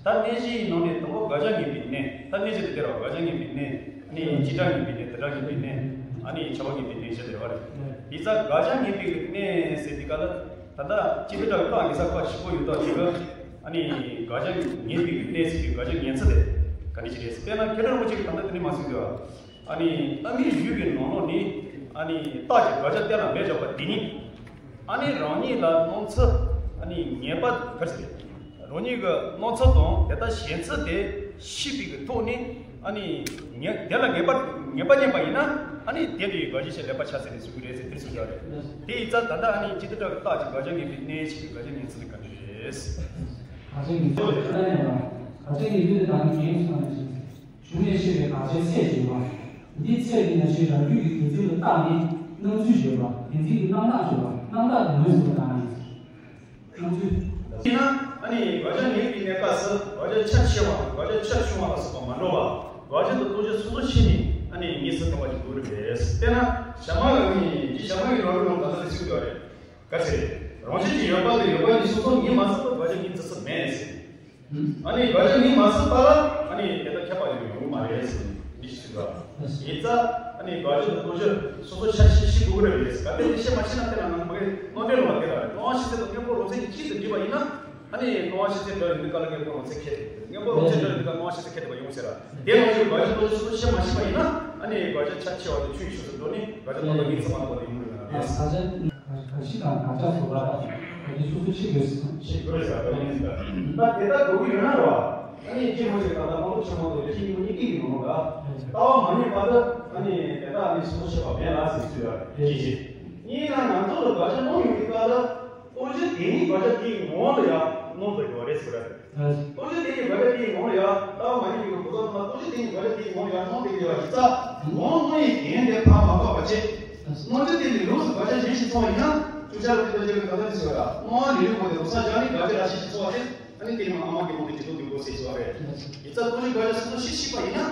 ད་གནས་གཞིའི་ནང་ནས་དང་པོ་དགག་བྱ་ངེས་པའི་གནས། ད་གནས་གཞི་དེ་སྟེར་བ་དགག་བྱ་ངེས་པའི་གནས། ཨ་ནི་བྱེ་བྲག་ངེས་པའི་གནས། དེ་སྒྲ་ངེས་པའི་གནས། ཨ་ནི་བྱ་བ་ངེས་པའི་གནས་བཤད་དེ་རེད་བ་རེད། དེ་ཙང་དགག་བྱ་ངེས་པའི་གནས་ཟེར་དེ་ག་ལ། ད་ལྟ་སྤྱི་ལྡོག་གི་རྟགས་ངེས་ས་ཁ་ཞིག་པོ་ཡོད་དོ་ཅིག་གི། ཨ་ནི་དགག་བྱ་ངེས་པའི་གནས་ཟེར་དུས་དགག་བྱ་ངེས་ཚུལ་དེ་ག་འདྲ་ཞིག་རེད་ཟེར། དཔེར་ན་མཁས་གྲུབ་རིན་པོ་ཆེ་གིས་ད་ལྟ་དེ་ནི་མ་གསུངས་དུས། ཨ་ནི་ཨ་མའི་ཡུལ་གྱི་ནང་ལོགས་ནས་ཨ་ནི་རྟགས་ཀྱི་དགག་བྱ་གཏན་ལ་འབེབས་བཞག་པ་དེ་ཉིད། ཨ་ནི་རང་ཉིད་ལ་སྣང་ཚུལ་ཨ་ནི་ངེས་པ་ག་རེ་ཟེར། རང་ཉིད་ཀྱི་སྣང་ཚུལ་དང་དེ་ལྟར་ཞེན་ཚུལ་དེ་ཤེས་པའི་གི་ཐོག་ནས་ཨ་ནི་ངེས་དེ་ལ་ངེས་པ་ངེས་པ་རྙེད་པ་ཡིན་ན་ཨ་ནི་དེ་འདྲའི་དགག་བྱའི་ཆ་ལེགས་པར་ཕྱེ་ཟེར་ནས་གསུང་གི་རེད་ཟེར་དེ་གསུངས་ཡོད་རེད། དེ་ཡིན་ཙང་ད་ལྟ་ཨ་ནི་ཇི་ལྟར་དྲག་གི་རྟགས་ཀྱི་དགག་བྱ་ངེས་པའི་གནས་ཞེས་པའི་དགག་བྱ་ངེས་ཚུལ་དེ་ག་འདྲ་རེད། དགག་བྱ་ངེས་ཚུལ་དེ་ག་འདྲ་ཡིན་པ། དགག་བྱ་ངེས་ཚུལ་དེ་ད་ནི་ངེས་སོང་ནས་ཞེས། གཞུང་ནས་བཤད་པའི་དགག་བྱའི་ཚད་བརྗོད་པ། འདིའི་ཚད་དེ་ན་ཞེས་རང་རྒྱུད་ཀྱི་དོན་ཚུལ་ལ་བརྟགས་ནས་སྣང་ཚུལ་བརྗོད་པ། དེ་འཛིན་གྱི་རྣམ་གཞག་བརྗོད་པ། རྣམ་དག་གི་ངོས་སུ་བརྟགས་ནས་སྣང་ཚུལ། དེས་ན་ཨ་ནི་དགག་བྱ་ངེས་པའི་གནས་སྐབས་སུ་དགག་བྱ་ཁྱབ་ཆེ་བ་དང་དགག་བྱ་ཁྱབ་ཆུང་བ་ལ་སོགས་པ་མ་འགྲོ་བར་དགག་བྱ་དང་རྟོགས་བྱ་སོ་སོ་ཕྱེ་ནས་ཨ་ནི་ངེས་སུ་བཏང་བ་ཞིག་དགོས་རེད། དཔེར་ན་ཞྭ་དམར་གྱི་ཨ་ནི་རྗེ་ཞྭ་དམར་གྱི་རང་རིག་ནང་ད་ལྟ་དེ་གསུངས་ཡོད་རེད། ག་ཚད། རང་བཞིན་གྱིས་ཡོད་པ་ལས་ཡོད་པ་ཉིད་སོ་སོ་ངེས་མ་ཚུལ་དུ་དགག་བྱ་ངེས་ཚུལ་མེད་ཟེར། ཨ་ནི་དགག་བྱ་ངེས་མ་ཚུལ་པ་ལ་ཨ་ནི་དེ་ལྟར་ཁྱབ་པ་ཡང་ཡོང་མ་རེད་ཟེར་འདི་ཞིག་གསུངས་པ། ཡིན་ཙང་ཨ་ནི་དགག་བྱ་དང་རྟོགས་བྱ་སོ་སོ་ཆ་ཤས་ཤིག་དགོས་ཀྱི་རེད་ཟེར། ག་དེ་ཤེས་མ་ཤེས་ན་དེ་ལ་ང་ཚོ་མ་གི་སྣང་དོན་ལ་བ་དེ་ལ་རེད། སྣང་བ་ཤེས་ཚད་དང་གཉེན་པོ་རང་མཚན་གྱིས་གཅིག་ཏུ་འདྲེས་པ་ཡིན་ན་ཨ་ནི་སྣང་བ་ཤེས་ཚད་འདྲ་ཡིན་དུས་ག་ལ་གཉེན་པོ་རང་མཚན་ཁྱད་དེ་གཉེན་པོ་རང་མཚན་འདྲ་ཡིན་དུས་ག་སྣང་བ་ཤེས་ཚད་ཁྱད་དེ་བ་ཡོང་ཟེར་ར། དེ་ནང་བཞིན་དགག་བྱ་རྟོགས་བྱ་སོ་སོ་ཤེས་མ་ཤེས་པ་ཡིན་ན་ཨ་ནི་དགག་བྱ་ཆ་ཆེ་བ་དང་ཆུང་ཆུང་དུ་འགྲོ་ནས་དགག་བྱ་རྟོགས་པ་ངེས་ཚུལ་མ་རྟོགས་པ་དེ་ཡོང་གི་ཡོད་རེད། ཨ་ས་ཆ། ག་ཤི་དང་དགག་བྱ་སོགས་ལ་དགག་བྱ་སོ་སོ་ཕྱེ་དགོས་སོ། ཕྱེ་དགོས་ཟེར་བ་ཡིན་ཟེར། ད་དེ་ལྟར་དགོས་ཀྱི་ཡོད་ན་རེད་བ། ཨ་ནི་ཅི་མ་ཞིག་ད་ལྟ་དམངས་གཙོ་ཆེན་མོ་དང་ལས་བྱེད་གཉིས་པོ་གཉིས་ཀྱི་ནང་ལ་ལྟ་བ་མ་ངེས་པ་དེ་ཨ་ནི་དེ་དག་ཨ་ནི་སོ་སོ་ཤེས་པ་མེད་ལ་ཟེར་ཚུལ་ཡོད་རེད། གཅིག་བྱས། གཉིས་ན་ང་ཚོ་ལ་དགག་བྱ་སྣང་ཡོང་དུས་སྐབས་ལ་རྟོགས་བྱ་དེ་ཉིད་དགག་བྱ་དེའི་ངོ་བོ་ལ་ཡང་སྣང་དགོས་པ་རེད་ཟེར་བ་རེད། རྟོགས་བྱ་དེ་ཉིད་དགག་བྱ་དེའི་ངོ་བོ་ལ་ཡང་ལྟ་བ་མ་ངེས་པའི་གི་གོ་རྟོགས་རྣམས་ལ་རྟོགས་བྱ་དེ་ཉིད་དགག་བྱ་དེའི་ངོ་བོ་ལ་ཡང་སྣང་དེ་གི་ཡོད་པ་ཡིན་ཙང་ངོ་བོ་སྣང་བའི་རྒྱན་དེ་ཕར་མ་བཀག་པ་བྱས། སྣང་བྱ་དེ་ལས་ལོགས་སུ་དགག་བྱ་གཞན་ཞིག་མཐོང་བ་ཡིན་ན་བཅུ་ཆ་ལ་དེ་ལྟར་བྱས་པའི་དགག་བྱ་དེ་ཟེར་བ་ལ་སྣང་བ་ལས་ལོག་པ་དེ་ལོགས་སུ་སྦྱར་ནས་དགག་བྱ་ལ་གཞན་ཞིག་མཐོང་བ་དེ་ཨ་ནི་དེ་ནི་མ་ཨ་མ་གི་མོ་དེ་ཇི་ལྟར་འདུག་གོ་ཟེར་ཞུ་བ་རེད། ཡིན་ཙང་རྟོགས་བྱ་དགག་བྱ་སོ་སོ་ཤེས་ཤེས་པ་ཡིན་ན་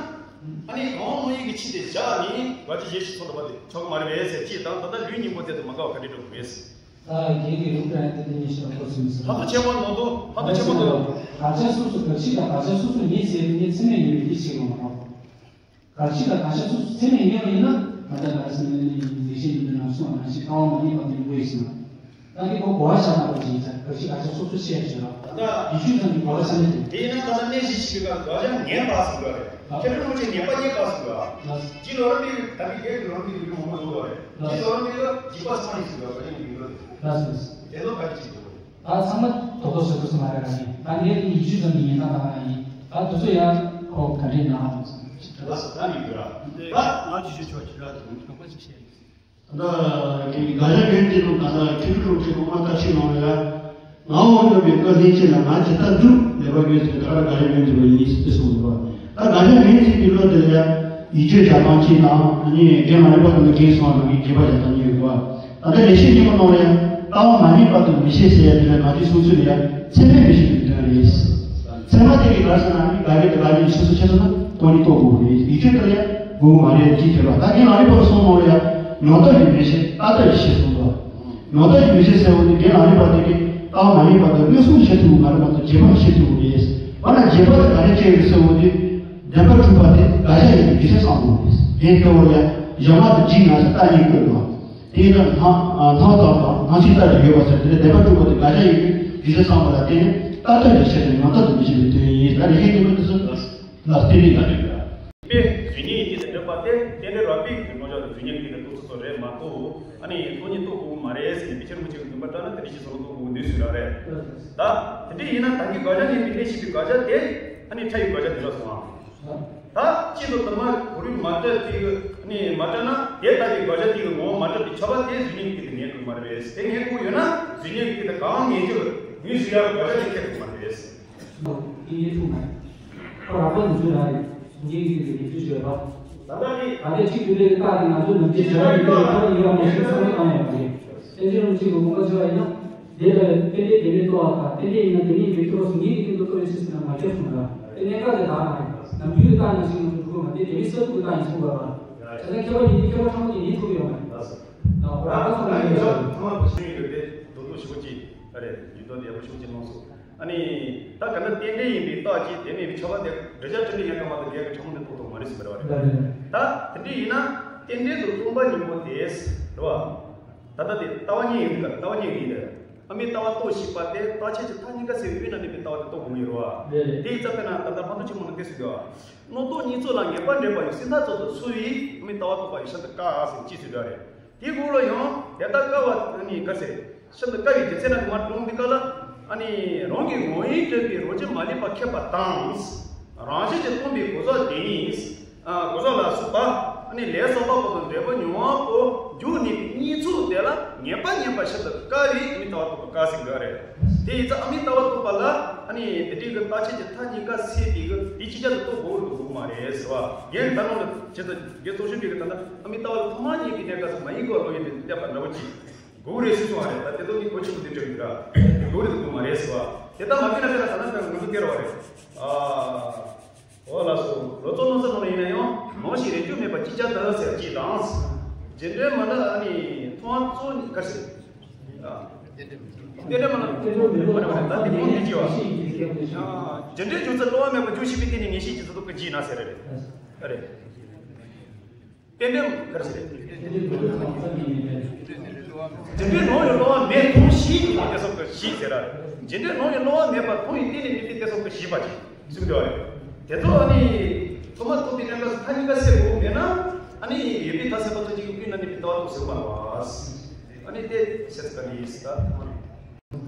ཨ་ནི་གང་སྣང་ཡིན་གྱི་ཕྱིར་དེ་བཞག་ནས་དགག་བྱ་གཞན་ཞིག་མཐོང་ཐུབ་པ་དེ་ཆོག་གི་མ་རེད་པས་ཟེར་ཅེས་དང་། ད་ལྟ་ལུས་གཉིས་པོ་དེ་དང་མ་འགལ་བ་ག་འདྲས་འགྲོ་དགོས་པས། ད་རྒན་གྱི་ལུགས་དྲན་དེ་དེ་ཉིད་ཤེས་པ་ཁོ་སུན་སོང་། ཧ་ཏོ་ཆེན་པོ་ནང་དུ་ཧ་ཏོ་ཆེན་པོ་འདུག་དགག་བྱ་སོ་སོ་ག་ཤི་དང་དགག་བྱ་སོ་སོ་ངེས་ཟེར་ངེས་ཚད་མས་ངེས་པའི་འདི་ཞིག་ལ་མ་གཏོགས། དགག་བྱ་དང་དགག་བྱ་སོ་སོ་ཚད་མས་ངེས་པ་ཡིན་ན་ད་ལྟ་ག་རེ་ཟེར་ན་ནི་ལེགས་བཤད་ཡིན་པའི་ནང་གསུངས་པ་ནང་བཞིན་ལྟ་བ་མ་ངེས་པ་དེ་དངོས་ཟིན་ན། ད་གིན་ཁོ་གོ་བ་བཞག་ན་གོ་ཞིག་ཡིན་ཙང་ག་ཤི་དགག་བྱ་སོ་སོ་ཤེས་བྱེད་རོགས། ད་ཡིད་དཔྱོད་ཙམ་གྱིས་གོ་བ་ཤ་མེད་དེ། དེས་ན་ད་ལྟ་གནས་གཞི་ཞིག་གི་སྐབས་དགག་བྱ་ངེས་པ་ཟེར་དགོས་རེད། ཁྱེད་རང་ཚོ་ངེས་པ་རྙེད་པ་ཟེར་དགོས། ལགས། ཇི་ལོ་ར་མི་ད་གིན་རྒན་གྱི་ལོ་ར་མི་ཡོད་མང་པོ་ཡོད་རེད། ལགས། ཇི་ལོ་ར་མི་ལ་འཇིགས་པ་ཚང་ཡིན་ཟེར་དགོས་རེད། ཁྱེད་རང་ཡིན་རེད། ལགས་སོ། དེ་ལོ་ག་གི་ཅིག་འདུག་ད་ཚང་མ་དོ་དོ་སོ་སོ་སོ་མ་རེད་ར་ནི། ད་ངས་ཡིད་དཔྱོད་ཙམ་གྱིས་ཉན་སྟངས་ད་ག་རང་ཡིན། ད་དེ་ཚོ་ཡང་ཁོ་ག་འདྲས་ན་ཨ་ཐུག་སོང་། ལགས་སོ། ད་ཡིན་ར། ད་ང་ཅི་ཞུ་ཆོག་ཅི་ར་དུ་ཁྱོད་པ་ཅིག་བཤད་ཡིན། ད་དགག་བྱ་ངན་ཅན་དུ་ད་ལྟ་ཁྱེད་ཀྱི་ལུགས་ཁྲིད་གོང་མ་ལྟ་ཕྱིན་ནང་ལ་ཡ། ངའོ་སྙམ་པའི་བཀའ་ལྷན་སྐྱེས་ལ་ང་ཇི་ལྟར་འདུག་ལེགས་པར་ངོས་ཟིན་ད་ག་རང་དགག་བྱ་ངན་ཅན་པ་ཡིན་ཟེར་གསུངས་འདུག་ད་དགག་བྱ་ངན་ཅན་གྱི་ལུགས་དེ་ལ་ཡ། ཡིད་དཔྱོད་བྱ་སྟངས་གཅིག་དང་། ཨ་ནི་རྒན་ལགས་ནས་པར་དུ་ལ་རྒན་གསུངས་པ་ནང་བཞིན་དགྱེས་པ་བྱ་སྟངས་གཉིས་ཡོད་པ། ད་ལྟ་ལེགས་བཤད་སྙིང་པོ་ནང་ལ་ཡང་ལྟ་བ་མ་ངེས་པ་དང་མི་ཤེས་ཟེར་ཡ་དེ་ལ་ང་ཚོའི་གསུང་ཚུལ་ལ་ཡང་ཚད་མས་མི་ཤེས་པའི་དོན་རེད། ཚད་མ་དེ་གི་ག་རེ་ཟེར་ན་ཨ་ནི་དགག་བྱ་དང་དགག་བྱའི་ཕྱོགས་སུ་ཆ་མཚོན་ན་སྟོང་ཉིད་རྟོགས་དགོས་པ་རེད། ཡིད་དཔྱོད་དེ་ལ་ཡང་དགོས་པ་མ་རེད་ཅེས་བརྗོད་པ། ད་རྒན་ལགས་ནས་པར་གསུངས་ནང་ལ་ཡང་མྱོང་རྟོགས་ཀྱིས་མི་ཤེས། ལྟ་རྟོགས་ཀྱིས་ཤེས་གསུངས་པ། མྱོང་རྟོགས་ཀྱིས་མི་ཤེས་ཟེར་བ་དེ་རྒན་ལགས་ནས་པར་དེ་གི་ལྟ་བ་མ་ངེས་པ་དང་མངོན་སུམ་དུ་ཤེས་ཐུབ་པ་མ་རེད་མ་གཏོགས་རྗེས་དཔག་གིས་ཤེས་ཐུབ་པ་རེད། འོ་ན་རྗེས་དཔག་དེ་ག་རེ་བྱས་ཡོད་ཟེར་བ་དེ། བདེན་པར་གྲུབ་པ་དེ་དགག་བྱ་ཡིན་པའི་རྒྱུ་མཚན་གསུངས་པ་རེད། རྒན་ཁྱོད་བོ་ལ་ཡང་གཞན་དབང་དུ་འཇིགས་ན་ཟེར་རྟགས་གཉིས་བཀོད་འདུག་དེ་ཡིན་ན་སྣང་སྣང་སྟངས་དང་སྣང་ཚུལ་ལྟར་དུ་ཡོད་པ་ཟེར་དེ་ནི་བདེན་པར་གྲུབ་པ་དེ་དགག་བྱ་ཡིན་པའི་རྒྱུ་མཚན་གསུངས་པ་ལ་བརྟེན་ནས་ལྟ་རྟོགས་ཀྱིས་ཤེས་ཏེ་མྱོང་རྟོགས་ཀྱིས་མི་ཤེས་པའི་དོན་ཡིན། ད་རེ་ཞིག་གི་མི་དེ་ཚོ་ལ་བརྟེན་ནས་ཡང་དེ་འདྲ། པས་གཟུགས་བརྙན་གྱི་དེ་འདྲ་པ་དེ་རྟེན་འབྲེལ་རགས་པའི་གི་རྣམ་གཞག་ཏུ་གཟུགས་བརྙན་གྱི་དེ་རྟོགས་ཚུལ་སོགས་རེད་མ་གཏོགས། ཨ་ནི་སྟོང་ཉིད་རྟོགས་དགོས་མ་རེད་ཟེར་ནས་མི་ཁྱེར་མི་ཁྱེར་གྱི་འདུན་པ་བཏང་ན་དེ་འདྲ་ཞིག་བཟོ་རུ་གཏོང་དགོས་འདུག་ཟེར་ར་རེད། ད་དེ་འདྲ་ཡིན་ན་ད་གིན་དགག་བྱ་ངན་པའི་གནས་ཞེས་པའི་དགག་བྱ་དེ་ཨ་ནི་ཕྲ་ཡི་དགག་བྱ་དེ་འདྲ་སོང་ཨ། ད་སྤྱི་ཚོགས་དུ་མ་གོ་རིམ་མ་སྤྲད་དེ་གི་ནི་མ་སྤྲད་ན་དེ་ལྟ་བུའི་དགག་བྱ་དེ་གི་ངོ་བོ་མ་སྤྲད་པའི་ཆོས་པ་དེ་གཟུགས་བརྙན་གྱི་དེ་ཉན་དགོས་མ་རེད། དེ་ཉན་དགོས་ཡོད་ན་གཟུགས་བརྙན་གྱི་དེ་གང་ཉན་རྒྱུ་ངོས་ཟིན་ཡག་དགག་བྱ་དེ་ཁྱད་དགོས་མ་རེད། ཡིན་ཡིན་ཐུག་མ་ཁོ་རང་པ་འདི་ཚོ་ར་རེད། གཟུགས་བརྙན་གྱི་དེ་ཉན་རྒྱུ་ཞུས་པ། ད་ལྟ་ནི་ད་ལྟ་གཅིག་ཏུ་ལས་ཀྱི་རྟགས་དེ་ང་ཚོས་ནམ་རྒྱུན་བྱ་བ་ཡིན་པའི་ཁོ་རང་ཡིན་པ་མ་ཤེས་བསམ་བློ་བཏང་ཡོད་པ་རེད། བསྟན་འཛིན་རིན་པོ་ཆེ་གི་དགོངས་པ་བྱས་པ་ཡིན་ན། དེ་ལ་རྟེན་འབྲེལ་དེ་མེད་རྟོགས་པ་དང་རྟེན་འབྲེལ་ཡིན་ན་དེ་ཉིད་མི་འཁྱོག་གཟུགས་བརྙན་གྱི་སྟེང་དུ་རྟོགས་པའི་ཕྱིར་ཟེར་ན་མ་འཁྱོག་གསུངས་པ། དེ་གནད་འགག་དེ་དག་རེད། ནམ་རྒྱུན་གྱི་རྟགས་ནང་བཞིན་ང་ཚོ་འགྲོ་དགོས་མ་རེད། དེ་མི་གསར་དུ་གི་རྟགས་ཡིན་གསུངས་པ་རེད། བྱས་ཙང་མཁས་པ་ཡིན་དུས་མཁས་པ་ཕྲ་མོ་དེ་ཉིད་ཐུབ་ཀྱི་ཡོད་མ་རེད། ད་ཁོ་རང་ཚོ་ལ་ཡོད་ཚང་མ་བྱེད་ཡོད་དེ་རྡོག་རྡོག་ཞེ་པོ་ཅིག་རེད། འགྱུར་ལྡོག་དེ་ཡག་པོ་ཞེ་པོ་ཅིག་གནང་སོང་། ཨ་ནི། ད་ག་ན་རྟེན་འབྲེལ་ཡིན་པའི་རྟགས་ཀྱིས་དེ་མེད་པའི་ཆོས་པ་དེ་འདྲ་ཆགས་འདྲ་འདྲ་ཡན་ག་མ་གཏོགས་རྒྱལ་གྱི་ཕྲ་མོ་འདི་རྟོགས་ཐུབ་མ་རེད་ཟེར་བ་རེད། ད་དེ་འདྲ་ཡིན་ན་རྟེན་འབྲེལ་དུ་སྟོང་པ་ཉིད་པོ་དེ་རེད་བ། ད་ལྟ་དེ་ལྟ་བ་གཉིས་ཡོད་གི། ལྟ་བ་གཉིས་ཡོད་གི། ཨ་མའི་ལྟ་བ་རྟོགས་ཤེས་པ་དེ་རྟག་ཆད་ཀྱི་མཐའ་གཉིས་ཀ་སེལ་བའི་དབུས་ན་གནས་པའི་ལྟ་བ་དེ་རྟོགས་དགོས་ངེས་རེད་བ། རེད་རེད། དེ་ཡི་རྩ་དཔེར་ན་ད་ལྟ་མ་ཐུག་ཆེན་མོ་ནང་དེ་ཟེར་གི་བ། སྣང་སྟོང་གཉིས་ཚོགས་ལ་ངེས་པ་འདྲེན་པ་ཡི། སྲིད་མཐའ་རྫོགས་པའི་ཚུལ་ཡིས་ཨ་མའི་ལྟ་བ་རྟོགས་པ་ཡི། ཤིན་ཏུ་དཀའ་ཟེར་ཅི་ཟེར་བ་རེད། དེའི་འོག་ལ་ཡང་དེ་ལྟར་དཀའ་བ་ནི་ག་ཟེར། ཤིན་ཏུ་དཀའ་བའི་རྒྱུ་མཚན་ན་དེ་མ་གྲུང་འདི་ག་ལ། ཨ་ནི་རང་གི་ངོ་བོ་ཉིད་སྟོན་པའི་རང་བཞིན་མ་ལུས་པ་ཁེགས་པ་དང་། རང་བཞིན་གྱིས་སྟོང་པའི་གོ་ས་དེ་ཉིད། ཨ་གོ་ས་ལ་སོགས་པ། ཨ་ནི་ལས་བསགས་པ་པོ་དང་འབྲས་བུ་མྱོང་བ་པོ་འཇུག་ནུས་པའི་གཉིས་ཚོགས་དེ་ལ་ངེས་པ་ཉན་པ་ཤིན་ཏུ་དཀའ་བས་ཨ་མའི་ལྟ་བ་རྟོགས་པ་དཀའ་ཟེར་གི་རེད། དེ་ཡིན་ཙང་ཨ་མའི་ལྟ་བ་རྟོགས་པ་ལ་ཨ་ནི་དེ་འདྲའི་གི་རྟག་ཆད་ཀྱི་མཐའ་གཉིས་ཀ་སེལ་ཏེ་གི་དེ་ཅི་བྱ་དུ་རྟོགས་དགོས་རུ་དགོས་མ་རེད་ཟེར་བ། ངས་ད་ནང་ལ་བྱེད་དུ་རྒྱལ་ཚོགས་ཞུ་གི་གི་ད་ལྟ་ཨ་མའི་ལྟ་བ་ལ་ཐོག་མ་ཉིད་ཀྱི་གནས་སྐབས་སུ་མ་ཡིན་གོ་བློ་ཡིན་ཏེ་བསླབ་པ་འདྲ་བོ་ཅིག་དགོས་རེད་ཟེར་སོང་བ་རེད། ད་དེ་ཚོ་ནི་གོ་ཆེན་པོ་དེ་འདྲ་ཡིན་ར། དགོས་རེད་དགོས་མ་རེད་ཟེར་བ། དེ་ལྟར་མ་བྱས་ན་དཔེར་ན་ད་ལྟ་ང་ཚོ་སྐྱེ་ར་བ་རེད། ཨ། འོ་ལགས་སོ། ལོ་ཙཱ་ནོར་ས་ནང་ལ་ཡིན་ན་ཡང་མང་ཞིག་རེ་རྒྱུ་མེད་པ་ཅིག་ཀྱང་དག་ཟེར་གཅིག་དང་། རྗེས་འབྲེལ་མ་ལ་ཨ་ནི་མཐོང་བ་གཙོ་ནི་ག་ཟེར། རྟེན་འབྲེལ་མ་ལ་རྟེན་འབྲེལ་མ་ལ་ད་དེ་མོ་འདི་ཅི་བ། རྗེས་འབྲེལ་བྱུང་ཚེ་སློབ་པ་མེད་པ་འཇུག་ཤེས་པའི་རྟེན་ནི་ངེས་ཤེས་ཀྱི་ཚོགས་དང་ཀུན་གྱིས་ན་ཟེར་རེད། ཨ་རེད། རྟེན་འབྲེལ་ག་རེ་ཟེར། རྟེན་འབྲེལ་ནང་ཡོད་སློབ་པ་མེད་མཐོང་ཤེས་ཀྱི་རྟེན་སོགས་ཀྱི་ཤེས་ཟེར་ར། རྗེས་འབྲེལ་ནང་ཡོད་སློབ་པ་མེད་པར་མཐོང་བའི་རྟེན་ནི་དམིགས་པའི་རྟེན་སོགས་ཀྱི་ཤེས་པ་ཅིག་གསུངས་ཡོད་རེད། དེ་ཚོ་ཨ་ནི་ཐོག་མ་ཐོབ་པའི་གནས་སྐབས་སུ་མཐའ་གཉིས་ཀ་སེལ་དགོས་མེད་ན་ཨ་ནི་ཡོད་པའི་མཐའ་སེལ་བ་ཚོ་གཅིག་གི་ཀུན་ན་གནས་པའི་ལྟ་བ་ཐོག་ཟེར་བ་ལ། ཨ་ནི་དེ་ཤེས་ཚུལ་ག་ནས་ཡིན་ཟེར་ད་ཐོག་མ་ནས།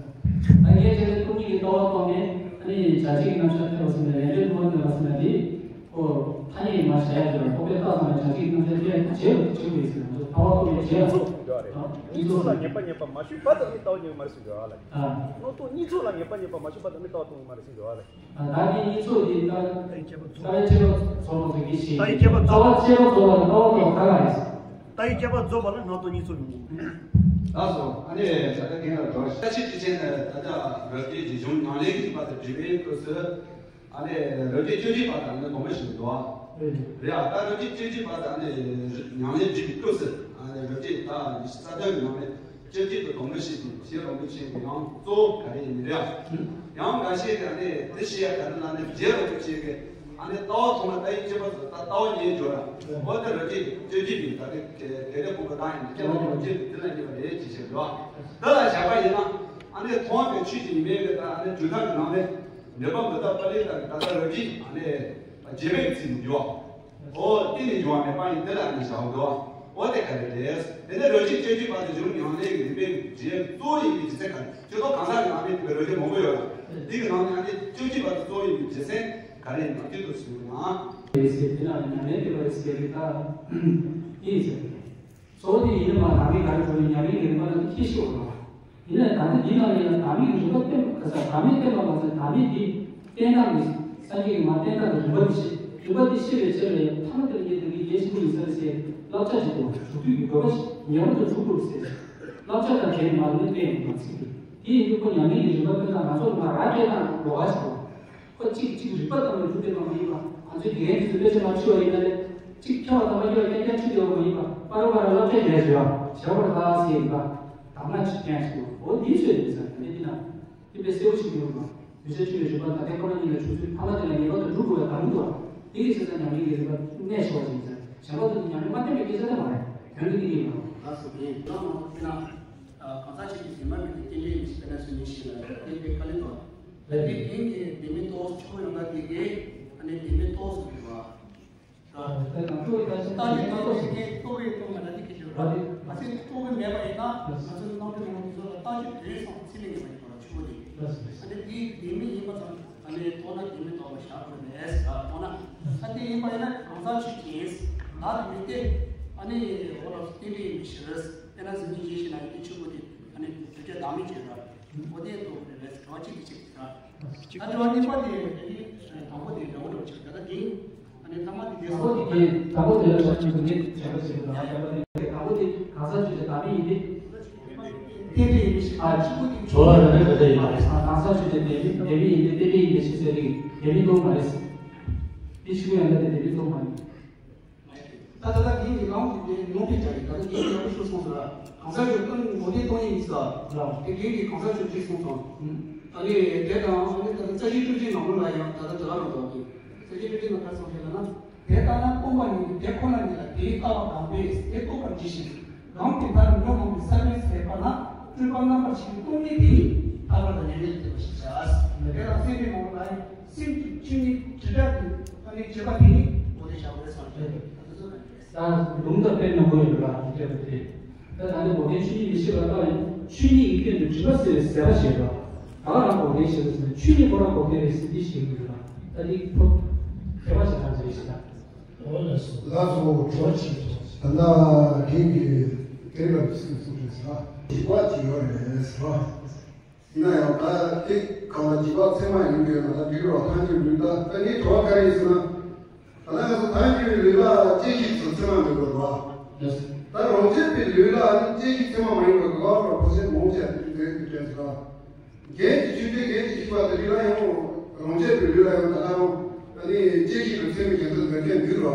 ད་ངས་བྱས་ན་ཀུན་གྱིས་ལྟ་བ་ཐོག་ནས་ཨ་ནི་བྱ་བྱེད་ཀྱི་རྣམ་གཞག་ཐེབས་པ་ཟེར་ན་ཡོན་ཏན་ཐོག་ནས་ལ་ཟེར་ན་དེ་ཁོ་ཐ་སྙད་མ་བྱ་ཡ་ཟེར་བ་ཁོ་པས་རྟགས་ཙམ་ལ་བྱ་བྱེད་ཀྱི་རྣམ་གཞག་དེ་ཡང་བྱེད་པ་དེ་བྱེད་དགོས་ཟེར་ན་ལྟ་བ་ཐོག་ནས་བྱེད་ཡ་ཚོ་གཉིས་ཚོགས་ལ་ངེས་པ་ཉན་པ་མ་ཞུས་བར་དུ་ཨ་ནི་ལྟ་བ་ཉན་གྱི་མ་རེད་ཟེར་གྱི་ཡོད་ཨ་ལ། སྣང་སྟོང་གཉིས་ཚོགས་ལ་ངེས་པ་ཉན་པ་མ་ཞུས་བར་དུ་ཨ་ནི་ལྟ་བ་ཐོག་ཉན་མ་རེད་ཟེར་གྱི་ཡོད་ཨ་ལ། ད་ནི་གཉིས་ཚོགས་དེ་ལྟ་ལྟ་བའི་ཁྱད་པར་རྫོགས་པ་ཟེར་གྱི་ཞིག་ལྟ་བའི་ཁྱད་པར་རྫོགས་ལྟ་བ་ཁྱད་པར་རྫོགས་པ་ལ་ལྟ་བ་ལྟ་བ་ག་རེད། ལྟ་བའི་ཁྱད་པར་རྫོགས་པ་ལ་སྣང་སྟོང་གཉིས་ཚོགས་ཡོང་གི། ལགས་སོ། ཨ་ནི་ད་ལྟ་རྒན་ལགས་འགྲོ་ལྟ་ཕྱིར་དྲི་ཅན་ནི་ད་ལྟ་རབ་རྒྱས་རྗེས་འཇུག་ཉམས་ལེན་གྱི་བར་དུ་འབྲི་བའི་སྐབས་སུ་ཨ་ནི་རབ་རྒྱས་སྤྱོད་བྱེད་པ་དང་ནི་དོན་མ་ཞིག་འདུག་ཨ། རེད་ཨ། ད་རབ་རྒྱས་སྤྱོད་བྱེད་པ་དང་ཨ་ནི་ཉམས་ལེན་འབྲི་བའི་སྐབས་སུ་ཨ་ནི་རབ་རྒྱས་ད་ཉི་ཤུ་རྩ་བདུན་གྱི་ནང་ནས་སྤྱོད་བྱེད་དུ་དོན་མ་ཞིག་དང་ཞེས་རིན་པོ་ཆེ་གི་ཡང་གཙོ་བོ་ག་རེ་ཡིན་རེད་ཨ། ཡང་འགའ་ཤས་ཀྱིས་ཨ་ནི་དེ་བཤད་ཡ་ག་རེ་ལབ་ན་རྗེ་རིན་པོ་ཆེ་གིས། ཨ་ནི་ལྟ་བ་ཐོག་མ་ལྟ་བའི་ཁྱད་པར་ཚོ་ད་ལྟ་བ་ཉིད་སྦྱོར་ར། འོ་དེ་ར་ཅིག་སྤྱོད་བྱེད་པའི་ད་དེ་གལ་ཏེ་ཁོང་གི་ད་ཡིན་ཁྱེད་རང་ཉིད་ཀྱི་དེ་ལ་ཉེ་བ་རེད་ཅེས་བཤད་འདུག་དེ་ལ་བཞག་པ་ཡིན་ན་ཨ་ནི་མཐོང་བའི་ཆོས་ཀྱི་ཉི་མའི་གི་ད་ཨ་ནི་སྒྱུ་མཐའ་གི་ནང་ནས་འདོད་པ་མི་རྟག་པ་ལས་ད་ད་ལྟ་ར་ཅིག་ཨ་ནི་རྗེས་མའི་ཚིག་མི་འགྱུར་བ། འོ་དེ་ནི་འགྱུར་བ་མེད་པ་ཡིན་དེ་ལ་ཨ་ནི་བཞག་འདུག་འོ་དེ་ག་རེ་རེད། དེ་ནས་ར་ཅིག་སྤྱོད་བྱེད་པ་དེ་གཞུང་ཉམས་ལེན་གྱི་རིམ་པའི་རྗེས་གཙོ་བོ་ཡིན་པའི་རྒྱུ་མཚན་ག་རེ། སྤྱོད་ཐོག་གང་ཟག་གི་ནང་ནས་དེ་ར་ཅིག་མང་པོ་ཡོད་ར། དེ་གི་ནང་ནས་ཨ་ནི་སྤྱོད་བྱེད་པ་དེ་གཙོ་བོ་ཡིན་པའི་རྒྱུ་མཚན། ག་རེ་ཡིན་པ་དེ་ཚོ་ཞུ་ན། རེད་ཟེར་དེ་ལ་ཉམས་ལེན་དེ་བ་རེད་ཟེར་གི་ད་ཡིན་ཟེར། གཙོ་བོ་དེ་ཡིན་ན་མ་བདག་མེད་ག་རེ་འགྲོ་བའི་ཉམས་ལེན་གྱི་རིམ་པ་ལ་ཁྱེད་ཤེས་དགོས་པ། ཡིན་ན་ད་ལྟ་འདི་ནང་ལ་ཡང་བདག་མེད་ཀྱི་རིམ་པ་བསྟན་པ་ག་ས་བདག་མེད་བསྟན་པ་མ་ཟད་བདག་མེད་འདི་བསྟན་སྟངས་ཀྱི་སངས་རྒྱས་ཀྱི་མ་བསྟན་སྟངས་ཀྱི་རིམ་པ་འདི་ཤེས་རིམ་པ་འདི་ཤེས་པའི་ཕྱིར་ལ་ཡང་ཐ་མ་དེ་ལ་ངས་དེ་འདྲའི་གལ་ཆེན་པོ་ཡིན་ས་རེད་ཟེར་བསླབ་བྱ་ཞིག་དང་སྒྲུབ་བརྒྱུད་ཀྱི་དགོས་པ་ཞིག་ངེས་པར་དུ་སྒྲུབ་དགོས་ཟེར། བསླབ་བྱ་དང་འབྲེལ་མ་ལུས་བསྟན་ཡོད་པ་ཚིག་འདི། དེ་ཡིན་དུས་ཁོ་ཉམས་ལེན་གྱི་རིམ་པ་བསྟན་སྟངས་ང་ཚོ་མ་ར་སྤྲད་སྟངས་ལོགས་ཀ་ཞིག་དང་། ཁོ་གཅིག་གཅིག་རིག་པ་ཙམ་ལ་འཇུག་བསྡད་པ་མ་ཡིན་པ། ང་ཚོའི་དགེ་རྒན་དེ་ཚོས་དཔེ་ཆ་མ་ཁྲིད་པ་ཡིན་ན་ལས་གཅིག་ཁྱབ་པ་ཙམ་མ་ཁྱབ་པ་རྐྱང་རྐྱང་ཁྲིད་བསྡད་པ་མ་ཡིན་པ། པར་པར་སློབ་ཁྲིད་རྒྱག་བྱས་པ་བྱས་པ་ལ་ད་ཟེར་ཡིན་པ། དང་ན་ཅིག་རྐྱང་ཞིག་འོ་འདིའི་ཚོད་རེད་ཟེར་ད་ལྟ་འདི་ན་དེ་དཔེ་གསལ་པོ་ཞིག་ཡོད་པ། གདུལ་བྱ་ཆོས་ཀྱི་རིག་པ་ད་ལྟའི་ཁོ་རང་ཉིད་ལ་འཇུག་ཚུལ་ཕ་མ་དེ་ལ་ངེས་པར་དུ་སྒྲུབ་དགོས་པའི་བདག་མེད་དུ་བ། དེ་གི་བྱས་ཙང་ཉམས་ལེན་གྱི་རིག་པ་གནས་ཤོར་བ་ཞིག་ཡིན་ཟེར་གཞན་པ་ཚོ་ཉམས་ལེན་མ་བསྟན་པའི་སྐད་ཆ་དེ་མ་རེད། དོན་དེ་འདི་ཡིན་པ། ལགས་སོ་རྒན་ལགས་མང་པོ་ཕེབས་ན། གང་ཟག་ཆོས་ཀྱི་ཟིན་མ་མེད་པའི་རྟེན་འབྲེལ་མི་ཤེས་པ་ན་ཚུལ་མི་ཤེས་ལ་རྟེན་འབྲེལ་དཀའ་ལས་དང་། ལ་དེ་རྒན་གྱི་བདེན་མེད་རྟོགས་ཆོས་ཡོང་ད་དེ་གའི་ཨ་ནི་བདེན་མེད་རྟོགས་སུ་འགྱུར་བ། ད་ང་ཚོ་ད་ཅི་ལྟ་ཅི་ལྟ་ཅི་རྟོགས་སུ་རྟོགས་ཡོད་རྟོགས་མ་ད་དེ་ཁྱེད་ཆོས་ར་ཨ་ཚེ་རྟོགས་ཀྱི་མེད་པ་ཡིན་ན་ང་ཚོའི་རྣམ་འགྲེལ་ངོ་དེ་ཚོ་ལ་ལྟ་ཅི་དོན་སོང་ཚིག་ལས་ངེས་པ་ཡིན་པ་ཆོས་དེ་ཨ་ནི་དེའི་བདེན་མེད་ཡིན་པ་ཙམ། ཨ་ནི་མཐོང་ན་དེ་མི་མཐོང་བ་བཞག་དགོས་རེད་ཟེར་མཐོང་ན། ཨ་དེ་ཡིན་པ་ཡིན་ན་གང་ཟག་ཆོས་ཅན། ད་དེ་མི་སྟེ། ཨ་ནི་འོ་ལ་རྟེན་འབྲེལ་ཡིན་མི་ཤེས་རེད། དེ་ན་གཟུགས་བརྙན་ཡིན་ཞེ་ན་དེ་ཆོས་སྐུ་དེ་ཨ་ནི་བརྗོད་བྱ་བདག་མེད་ཅན་རེད། འོ་དེ་རྟོགས་དགོས་རེད་ཟེར་བ་གཅིག་དེ་གཅིག་རེད། ད་དྲི་བ་གཉིས་པ་དེ་དེ་ནི་དང་པོ་དེ་འདྲ་བོ་འདྲ་བོ་ཅིག་ད་ལྟ་དེ། ཨ་ནི་ཐ་མ་དེ་དེ་དང་པོ་དེ་དེ་དང་པོ་དེ་ལ་ཆ་ཆུང་དུ་ནི་བྱ་བ་ཞིག་དང་བྱ་བ་དེ་དང་པོ་དེ་གང་ཟག་ཆོས་ཅན་བདག་མེད་ཡིན་ཏེ། རྟེན་འབྲེལ་ཡིན་ཞེས་པ་གཅིག་པུ་དེ་གྲོལ་བ་རང་རེད་རེད་ཡིན་པ་རེད། གང་ཟག་ཆོས་ཅན་བདག་མེད་བདག་མེད་ཡིན་ཏེ་རྟེན་འབྲེལ་ཡིན་ཏེ་ཞེས་ཟེར་རིགས་བདག་མེད་སྟོང་མ་རེད། དེ་ཕྱི་དངོས་ཡང་ན་དེ་བདག་མེད་སྟོང་མ་རེད། ད་ད་ལྟ་དེ་ཡི་ནང་དུ་དེ་ནོར་འཕེལ་བྱ་ཡི་ད་ལྟ་དེ་ཡི་ཡག་པོ་ཞུ་སོང་ཟེར་བ། གང་ཟག་གི་ཀུན་ནོར་འཕེལ་གཏོང་ཡིན་ས་ལ་དེ་རྒན་གྱིས་གང་ཟག་ཆོས་ཅན་གསུངས་སོང་། ཨ་ནི་དེ་དང་ཨ་ནི་ད་ལྟ་རྩ་ཤེ་སྤྲོས་བྲལ་ནང་ལོགས་ལ་ཡང་ད་ལྟ་དེ་ལ་རང་དུ་ཨ་ནི་རྩ་ཤེ་སྤྲོས་བྲལ་ནང་ག་རེ་གསུངས་ཤེ་ལབ་ན། དེ་ལྟ་ན་སྟོང་པ་ཉིད་དེ་ཁོ་ན་ཉིད་ལ་དེའི་ལྟ་བ་གང་པས་དེ་རྟོགས་པར་གྱིས་ཤིག་གང་དེ་ལྟར་ཉོན་མོངས་པའི་ས་བོན་ཟད་པ་ན་སྤྲོས་པ་རྣམ་པར་ཕྱེ་བའི་སྟོང་ཉིད་དེ་ལྟ་བ་དང་ཉམས་ལེན་དུ་བྱེད་པ་ཞེས་བྱ། དེ་ལ་སེམས་པའི་ངོ་བོ་ལ་ཡང་སེམས་ཀྱི་ཆོས་ཉིད་དྲི་བྲལ་དུ་ཨ་ནི་བྱེད་པ་དེ་ནི་མདོ་སྡེ་བྱ་བ་རེད་གསུངས་ཏེ། ད་ལུང་དང་དཔེ་མང་པོ་ཡོད་པ་ལ་བརྟེན་པ་སྟེ། ད་ད་ནི་མདོ་སྡེའི་ཆོས་ཉིད་མི་ཤེས་པ་ལྟ་བུ་ཡིན། ཆོས་ཉིད་ཀྱི་སྟེང་དུ་སྒྲིབ་པ་སེལ་བའི་ཟད་པ་ཞེས་པ། ད་ག་རང་མདོ་སྡེའི་ཞེས་པ་ཟེར་ན་ཆོས་ཉིད་ཁོ་རང་མདོ་སྡེ་རེད་ཟེར་འདི་ཞེས་ཡོད་པ། ད་འདི་ཁོ་མཁས་པ་ཞེ་དྲག་རེད་ཞེ་དྲག་འོ་ལགས་སོ། ལགས་སོ། གྲོགས་ཆེ། ད་ལྟ་རྒན་གྱིས་དེ་ལ་ཚིག་གསུངས་རེད་ཟེར། འཇིགས་པ་ཅིག་ཡོད་རེད་ཟེར། ཡིན་ན་ཡང་ད་དེ་གང་ལ་འཇིགས་པ་མཚན་མ་ཡིན་དགོས་ན་ད་འགྲིག་རོགས་ཐང་ཆེན་ལུས་ད་ད་ནི་གྲོགས་ག་རེ་ཡིན་ཟེར་ན། ད་ལྟ་ང་ཚོ་ཐང་ཆེན་ལུས་ལ་སྐྱེ་ཤི་ཚུལ་མཚན་མ་མེད་དགོས་རེད་བ། ད་རང་རྒྱལ་པའི་ལུས་ལ་ནི་སྐྱེ་ཤི་མཚན་མ་མ་ཡིན་པ་གོ་བ་རོགས་ཕོ་སེ་མོང་ཆེ་དེ་དེ་དེ་དྲན་ཟེར་བ། རྒྱན་གྱི་ཆོས་ཅན་རྒྱན་གྱི་ཤེས་པ་དེ་རིགས་ལ་ཡང་རང་རྒྱལ་པའི་ལུས་ལ་ཡང་ད་ལྟ་རང་ཨ་ནི་སྐྱེ་ཤི་རུ་ཚད་མའི་རྒྱན་དུ་འདོད་མཁན་འདུག་རོ།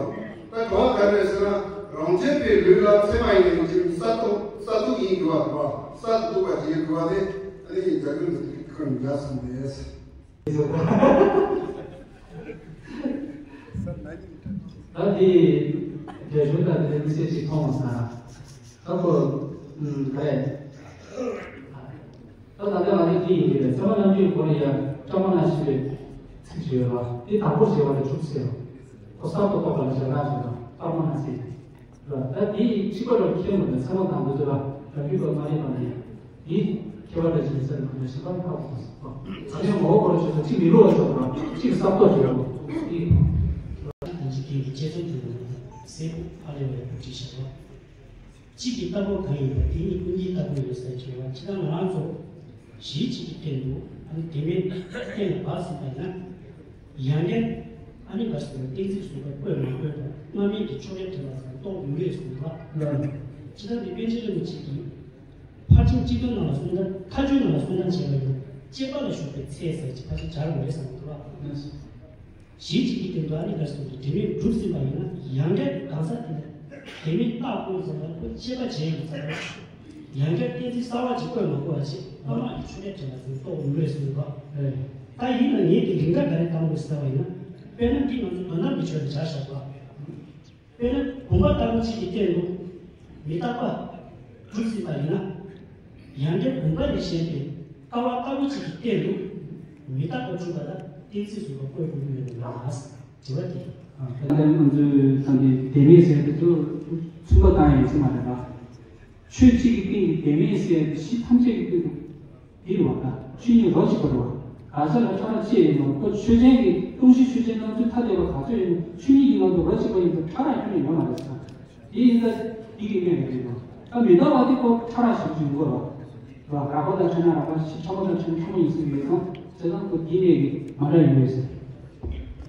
ད་གྲོགས་ག་རེ་ཟེར་ན་རང་རྒྱལ་པའི་ལུས་ལ་ཚད་མ་ཡིན་ནའི་ཅིག་ས་རྟོག་ས་རྟོག་ཡིན་དགོས་པ་རོ། ས་རྟོག་པ་ཅིག་ཡིན་དགོས་པ་དེ་ཨ་ནི་རྒྱ་གར་འདི་ཁོ་འདྲ་གསུངས་པས། ད་དེ་རྒྱ་གཞུང་དང་དེ་མི་སེར་ཅིག་མཐོང་བ་ས། ད་ཁོ་ཨུམ་ག་རེ། ད་ད་ལྟ་ང་ཚོས་འདི་ཡིན་གྱི་རེད། ཚད་མ་རྣམ་འགྱུར་སྐོར་ལ་ཡང་སྐྱབས་མ་ན་ཞེས་པའི་ཚིག་ཅིག་ཡོད་ལ། འདི་དང་པོར་བྱས་པ་ལ་གྲུབ་ཟེར་རོ། ཁོ་གསར་དུ་རྟོགས་པ་ལ་བྱ་དགའ་ཞེས་དང་སྐྱབས་མ་ན་ཟེར་རོ། ད་འདི་གཅིག་པ་རུ་ཁྱེད་མོ་དང་ཚད་མ་དང་པོ་ཚོ་ལ་རང་རྒྱུད་པ་མ་རེད་པ་ནས་འདི་ཁྱད་པར་འདྲ་ཞིག་ཟེར་ན་འདྲ་ཞིག་པར་ཁག་པོ་སོ། ཚ་ཆེན་ངོ་བོ་སྐོར་ཞུ་ཚོ་གཅིག་མི་བསླུ་བ་ཆོག་རོ། གཅིག་གསར་རྟོགས་ཆོག་རོ། འདི་དང་འཇིག་རྟེན་གྱི་དཔྱད་རྩོམ་དུ་སེམས་ཨ་ལེ་བའི་བུ་ཁྲིད་བྱ་བ། གཅིག་གི་ལྟ་བ་གང་ཡིན་པ་དེ་ཉིད་ཀུན་གྱི་ལྟ་བ་ཡོད་སའི་ཁྱད་པར་ཇི་ལྟར་ང་རང་ཚོ་གཞི་གཅིག་གི་སྟེང་དུ་ཨ་ནི་དེ་མིན་གཏན་ལ་བབས་ཟིན་པ་ན། ཡང་བསྐྱར་ཨ་ནི་ག་ཟེར་བ་གཏན་ཚིགས་ཟུར་པ་བཀོད་མ་དགོས་པར་སྔ་མའི་གི་ཕྱོགས་རེ་དྲན་པ་ཙམ་རྟོགས་ཡོང་གི་རེད་གསུངས་པ། ཇི་ལྟར་འདི་པཎ་ཆེན་རིན་པོ་ཆེ་གིས་ཕར་ཕྱིན་སྤྱི་དོན་ནང་ལ་གསུང་དོན་མཐའ་དཔྱོད་ནང་ལ་གསུང་དོན་བྱས་པ་ཡིན་ན་དཔྱད་པ་ལ་ཞུགས་པའི་ཚེ་ཟེར་གྱི་ཕར་ཕྱིན་སྦྱར་དགོས་རེད་གསུངས་པ། གཞི་གཅིག་གི་སྟེང་དུ་ཨ་ནི་ག་ཟེར་དུས་དེ་མིན་གྲུབ་ཟིན་པ་ཡིན་ན་ཡང་བསྐྱར་གང་ཟག་དེ་ལ་དེ་མིན་བརྟག་དགོས་ཟེར་ན་ཁོ་དཔྱད་པ་བྱས་ཡོད་ཙང་། ཡང་བསྐྱར་གཏན་ཚིགས་གསར་བ་ཅིག་བཀོད་མ་དགོས་པ་བྱས་སྔ་མ་ཡི་ཕྱོགས་རེ་དྲན་པ་ཙམ་རྟོགས་ཡོང་གི་རེད་གསུངས་པ། ད་ཡིན་ན་ངས་དེ་རིགས་འདྲ་ག་རེ་བཏང་དགོས་ཟེར་བ་ཡིན་ན། དཔེར་ན་འདི་ང་ཚོ་དོན་དམ་གྱི་ཆོས་ལ་སྦྱར་བཞག་པ། དཔེར་ན་བུམ་པ་ལྟ་བུ་གཅིག་གི་སྟེང་དུ་མི་རྟག་པ་གྲུབ་ཟིན་པ་ཡིན་ན། ཡང་བསྐྱར་བུམ་པ་ལས་གཞན་པའི་ཀ་བ་ལྟ་བུ་གཅིག་གི་སྟེང་དུ་མི་རྟག་པ་གྲུབ་པ་ལ་གཏན་ཚིགས་ཟུར་པ་བཀོད་དགོས་ཀྱི་མེད་པ་ལ། དྲི་བ་དེ། ད་ལྟ་ང་ཚོས་ད་འདི་བདེན་མེད་ཟེར་དུས་ཚོད་མཚུངས་པ་བཏང་ཡིན་ཟེར་མ་རེད་པ། ཆོས་གཅིག་གི་སྟེང་གི་བདེན་མེད་ཟེར་ཡ་དེ་གཞི་ཐམས་ཅད་ཀྱི་སྟེང་དུ། འདི་རེད་བ། ད་ཆོས་ཉིད་རོ་གཅིག་པ་རེད་བ། ག་ས་ལ་ཕྲ་རགས་ཅི་ཡང་མེད་པ། ཁོ་ཆོས་ཅན་གྱི་སྟོང་གཞི་ཆོས་ཅན་སྣང་ཚུལ་ཐ་དད་པ་ག་ཚོད་ཡིན་ན་ཆོས་ཉིད་ཀྱི་ངང་དུ་རོ་གཅིག་པ་ཡིན་ཙང་ཕྲ་རགས་ཁྱོན་ནས་ཡོད་མ་རེད་ཟེར། དེ་ཡིན་ཙང་འདི་གི་གནས་རེད་བ། ད་མི་རྟག་པ་དེ་ཁོ་ཕྲ་རགས་ཞིག་ཡིན་དགོས་རེད་བ། རགས་པ་དང་ཕྲད་ན་རགས་པ་ཞིག་ཕྲ་མོ་དང་ཕྲད་ན་ཕྲ་མོ་ཡིན་ཟེར་གྱི་མེད་ཙང་བྱས་ཙང་ཁོ་འདི་གནས་ཀྱི་མ་འདྲ་ཡོད་ཟེར།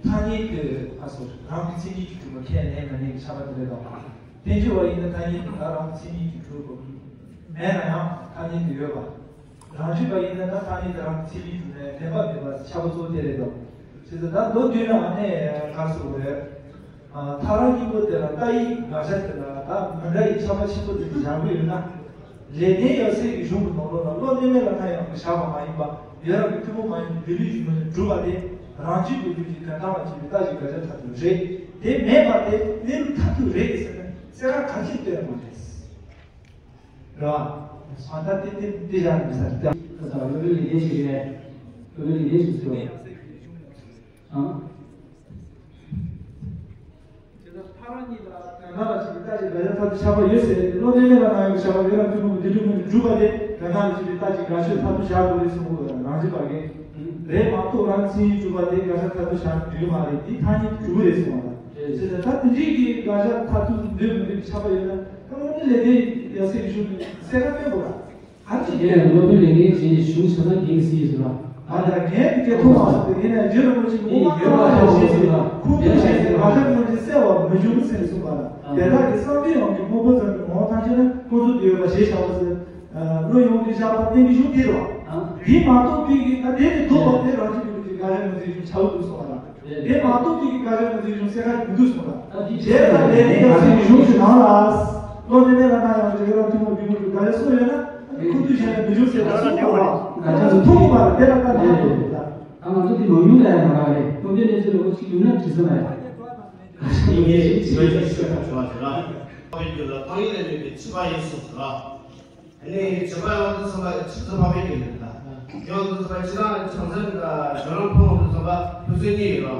ཐ་སྙད་དེ་ཨ་སོ་རང་གི་མཚན་ཉིད་ཀྱིས་གྲུབ་པ་ཁས་ལེན་མ་ལེན་གྱི་ཁྱད་པར་དེ་རེད་དོ། བསྟན་བཅོས་པ་ཡིན་ན་ཐ་སྙད་དེ་ད་རང་གི་མཚན་ཉིད་ཀྱིས་གྲུབ་པ་མེད་ན་ཡང་ཐ་སྙད་དེ་ཡོད་པ། རང་རྒྱུད་པ་ཡིན་ན་ད་ཐ་སྙད་དེ་རང་གི་མཚན་ཉིད་གྲུབ་ནས་བདེན་པ་མེད་པ་ཁྱབ་པ་གཙོ་བོ་དེ་རེད་དོ། བྱས་ཙང་ད་མདོ་མདུན་ལ་ཨ་ནེ་ག་རེ་ཟེར་དགོས་རེད། ཨ་ཐག་རིང་གཉིས་པོ་དེ་ལ་ལྟ་ཡི་དགག་བྱ་དེ་ལ་ད་མི་འདྲ་ཡི་ཁྱད་པར་ཆེན་པོ་དེ་འདྲ་སྦྱར་གྱི་ཡོད་ན། ལེགས་ལྡན་ཡབ་སྲས་ཀྱི་གཞུང་གི་ནང་ལོགས་ལ་བློ་གནས་མེད་ལ་སླར་ཡང་བཞག་པ་མ་ཡིན་པ་ཡུལ་རབ་ཀྱི་ཐུན་མོང་མ་ཡིན་པའི་སྡེ་ལུས་ཀྱི་ངོས་ནས་གྲུབ་པ་དེ་རང་རྒྱུད་སྡེ་ལུས་ཀྱི་དོན་དམ་ལ་བྱེད་པའི་རྟགས་ཀྱི་དགག་བྱ་མཐར་ཐུག་རེད། དེ་མེད་པ་དེ་གནས་ལུགས་མཐར་ཐུག་རེད་ཟེར་ན་གསལ་བསྒྲགས་གང་ཅིར་སྟོན་པ་རེད། རེད་བ། ཨ་ད་དེ་དེ་དེ་བཞག་མི་ཟེར་ཏེ། ད་ལྟ་བློ་ལྡན་ལེགས་ལྡན་ཞིག་རེད། བློ་ལྡན་ལེགས་ལྡན་ཞིག་ཟེར་བ། ཨང་། ཁྱེད་རང་གཉིས་ལ་དག་སྣང་ལ་བྱས་ཏེ་ལྟ་ཅིག་དགག་བྱ་མཐར་ཐུག་ཆགས་པ་ཡོད་ཟེར་ཏེ། བློ་གཏད་མེད་ལ་གནང་ཡོང་གི་བྱ་བ་ཡོད་ལ་ཐུན་མོང་གི་འདི་འདྲ་མིན་འདི་གྲུབ་པ་དེ་དག་སྣང་ལ་བྱས་ཏེ་ལྟ་ཅིག་དགག་བྱ་མཐར་ཐུག་བཞག་དགོས་རེད་གསུང་གི་རང་བཞིན་པར་ངེས། རེད་མ་གཏོགས་རང་མཚན་ཉིད་གྲུབ་པ་དེ་དགག་བྱ་མཐར་ཐུག་བཞག་འགྲིག་གི་མ་རེད། འདི་ཐ་སྙད་དུ་གྲུབ་ཀྱི་རེད་གསུང་བ་དང་། བྱས་ཙང་ད་དེ་འདྲའི་གི་དགག་བྱ་མཐར་ཐུག་འདོད་མི་འདོད་ཀྱི་ཆགས་པ་ཡོད་ན་ད་དངོས་གནས་ལས་དེ་ཡ་སེ་གི་གཞུང་གི་གསལ་ཁ་སྟོན་དགོས་ར། ཨ་ཅེ། དེ་ཡང་སློབ་དཔོན་ལས་འགན་བཞེས་ནས་གཞུང་ཆ་ཚང་འགན་གྱིས་སྲིད་ཟེར་བ། ཨ་ད་ངས་དེ་གས་ཐུགས་མ་སོང་སྟེ་ཡིན་ན་རྗེ་རིན་པོ་ཆེ་དབུ་མ་ཐལ་བ་ལས་བཞེས་ཟེར་ཁུངས་ཐུབ་བཞེས་ཟེར་མ་ཐག་ངོས་འཛིན་གསལ་བ་མི་འབྱུང་ཟེར་ནས་གསུངས་པ་ལ། དེ་དག་གི་བསམ་པའི་དབང་གིས་དངོས་པོ་ཙམ་གྱི་ངོ་བོ་ཐམས་ཅད་ན་ཁོང་ཚོ་དུ་ཡོད་པ་ཞེས་བྱ་བ་ཟེར། བློ་ཡོངས་ཀྱི་བཞག་པ་བསྟན་པའི་གཞུང་དེ་རེད་བ། དེ་མ་གཏོགས་པའི་གི་ད་དེ་ནི་ལྡོག་པ་དེ་རང་བཞིན་གྱི་ལུགས་ཀྱི་དགག་བྱ་ངོས་འཛིན་གཞུང་ཆགས་འདུག་གསུངས་པ་ལ། དེ་མ་གཏོགས་པའི་གི་དགག་བྱ་ངོས་འཛིན་གཞུང་གསལ་ཁ་མི་འདུག་གསུངས་པ། རྗེས་ལ་ལས་དེ་ཡང་སྲིད་ཀྱི་གཞུང་ཞིག་ནང་ལ། བློ་གཏད་མེད་ལ་གནང་ཡང་རྗེ་རང་ཐུན་མོང་བདུན་མོ་དྲུག་དགག་བྱ་སུ་ཡོད་ན་ཁུ་ཐུག་གཞན་ལ་མི་འཇུག་ཟེར་བ་སུ་གོ་བ་ང་ཚོ་ཐུག་པར་དེ་ལ་ལྟ་ནས་ཡོད་ད། ང་ཚོ་དེ་མ་ཡུལ་ལ་ཡང་མ་རག་རེད། སློབ་དཔོན་གནས་ཚུལ་ལ་འོ་ཅིག་ཡུལ་ན་དྲི་ས་མ་ཡ། ཡིན་ངེས་ཆོས་ཀྱི་ཆོས་དང་བྱ་བ་དེ་ལ། འཕགས་པའི་རྒྱུད་ལ་ཏིང་ངེ་འཛིན་མེད་པའི་ཆོས་པ་ཡིན་གསུངས་སོ། ཨ་ནི་ཆོས་པ་ཡོངས་སུ་ཚང་བ་ཆོས་ཚོགས་འཕགས་པའི་རྒྱུད་ལ་ཡོངས་སུ་ཚང་བ་ཕྱི་ནང་བྱང་སེམས་དང་བྱང་རིང་ཕུང་དུ་ཚང་བ་ཕུན་ཚོགས་གཉིས་ཡོད་རོ།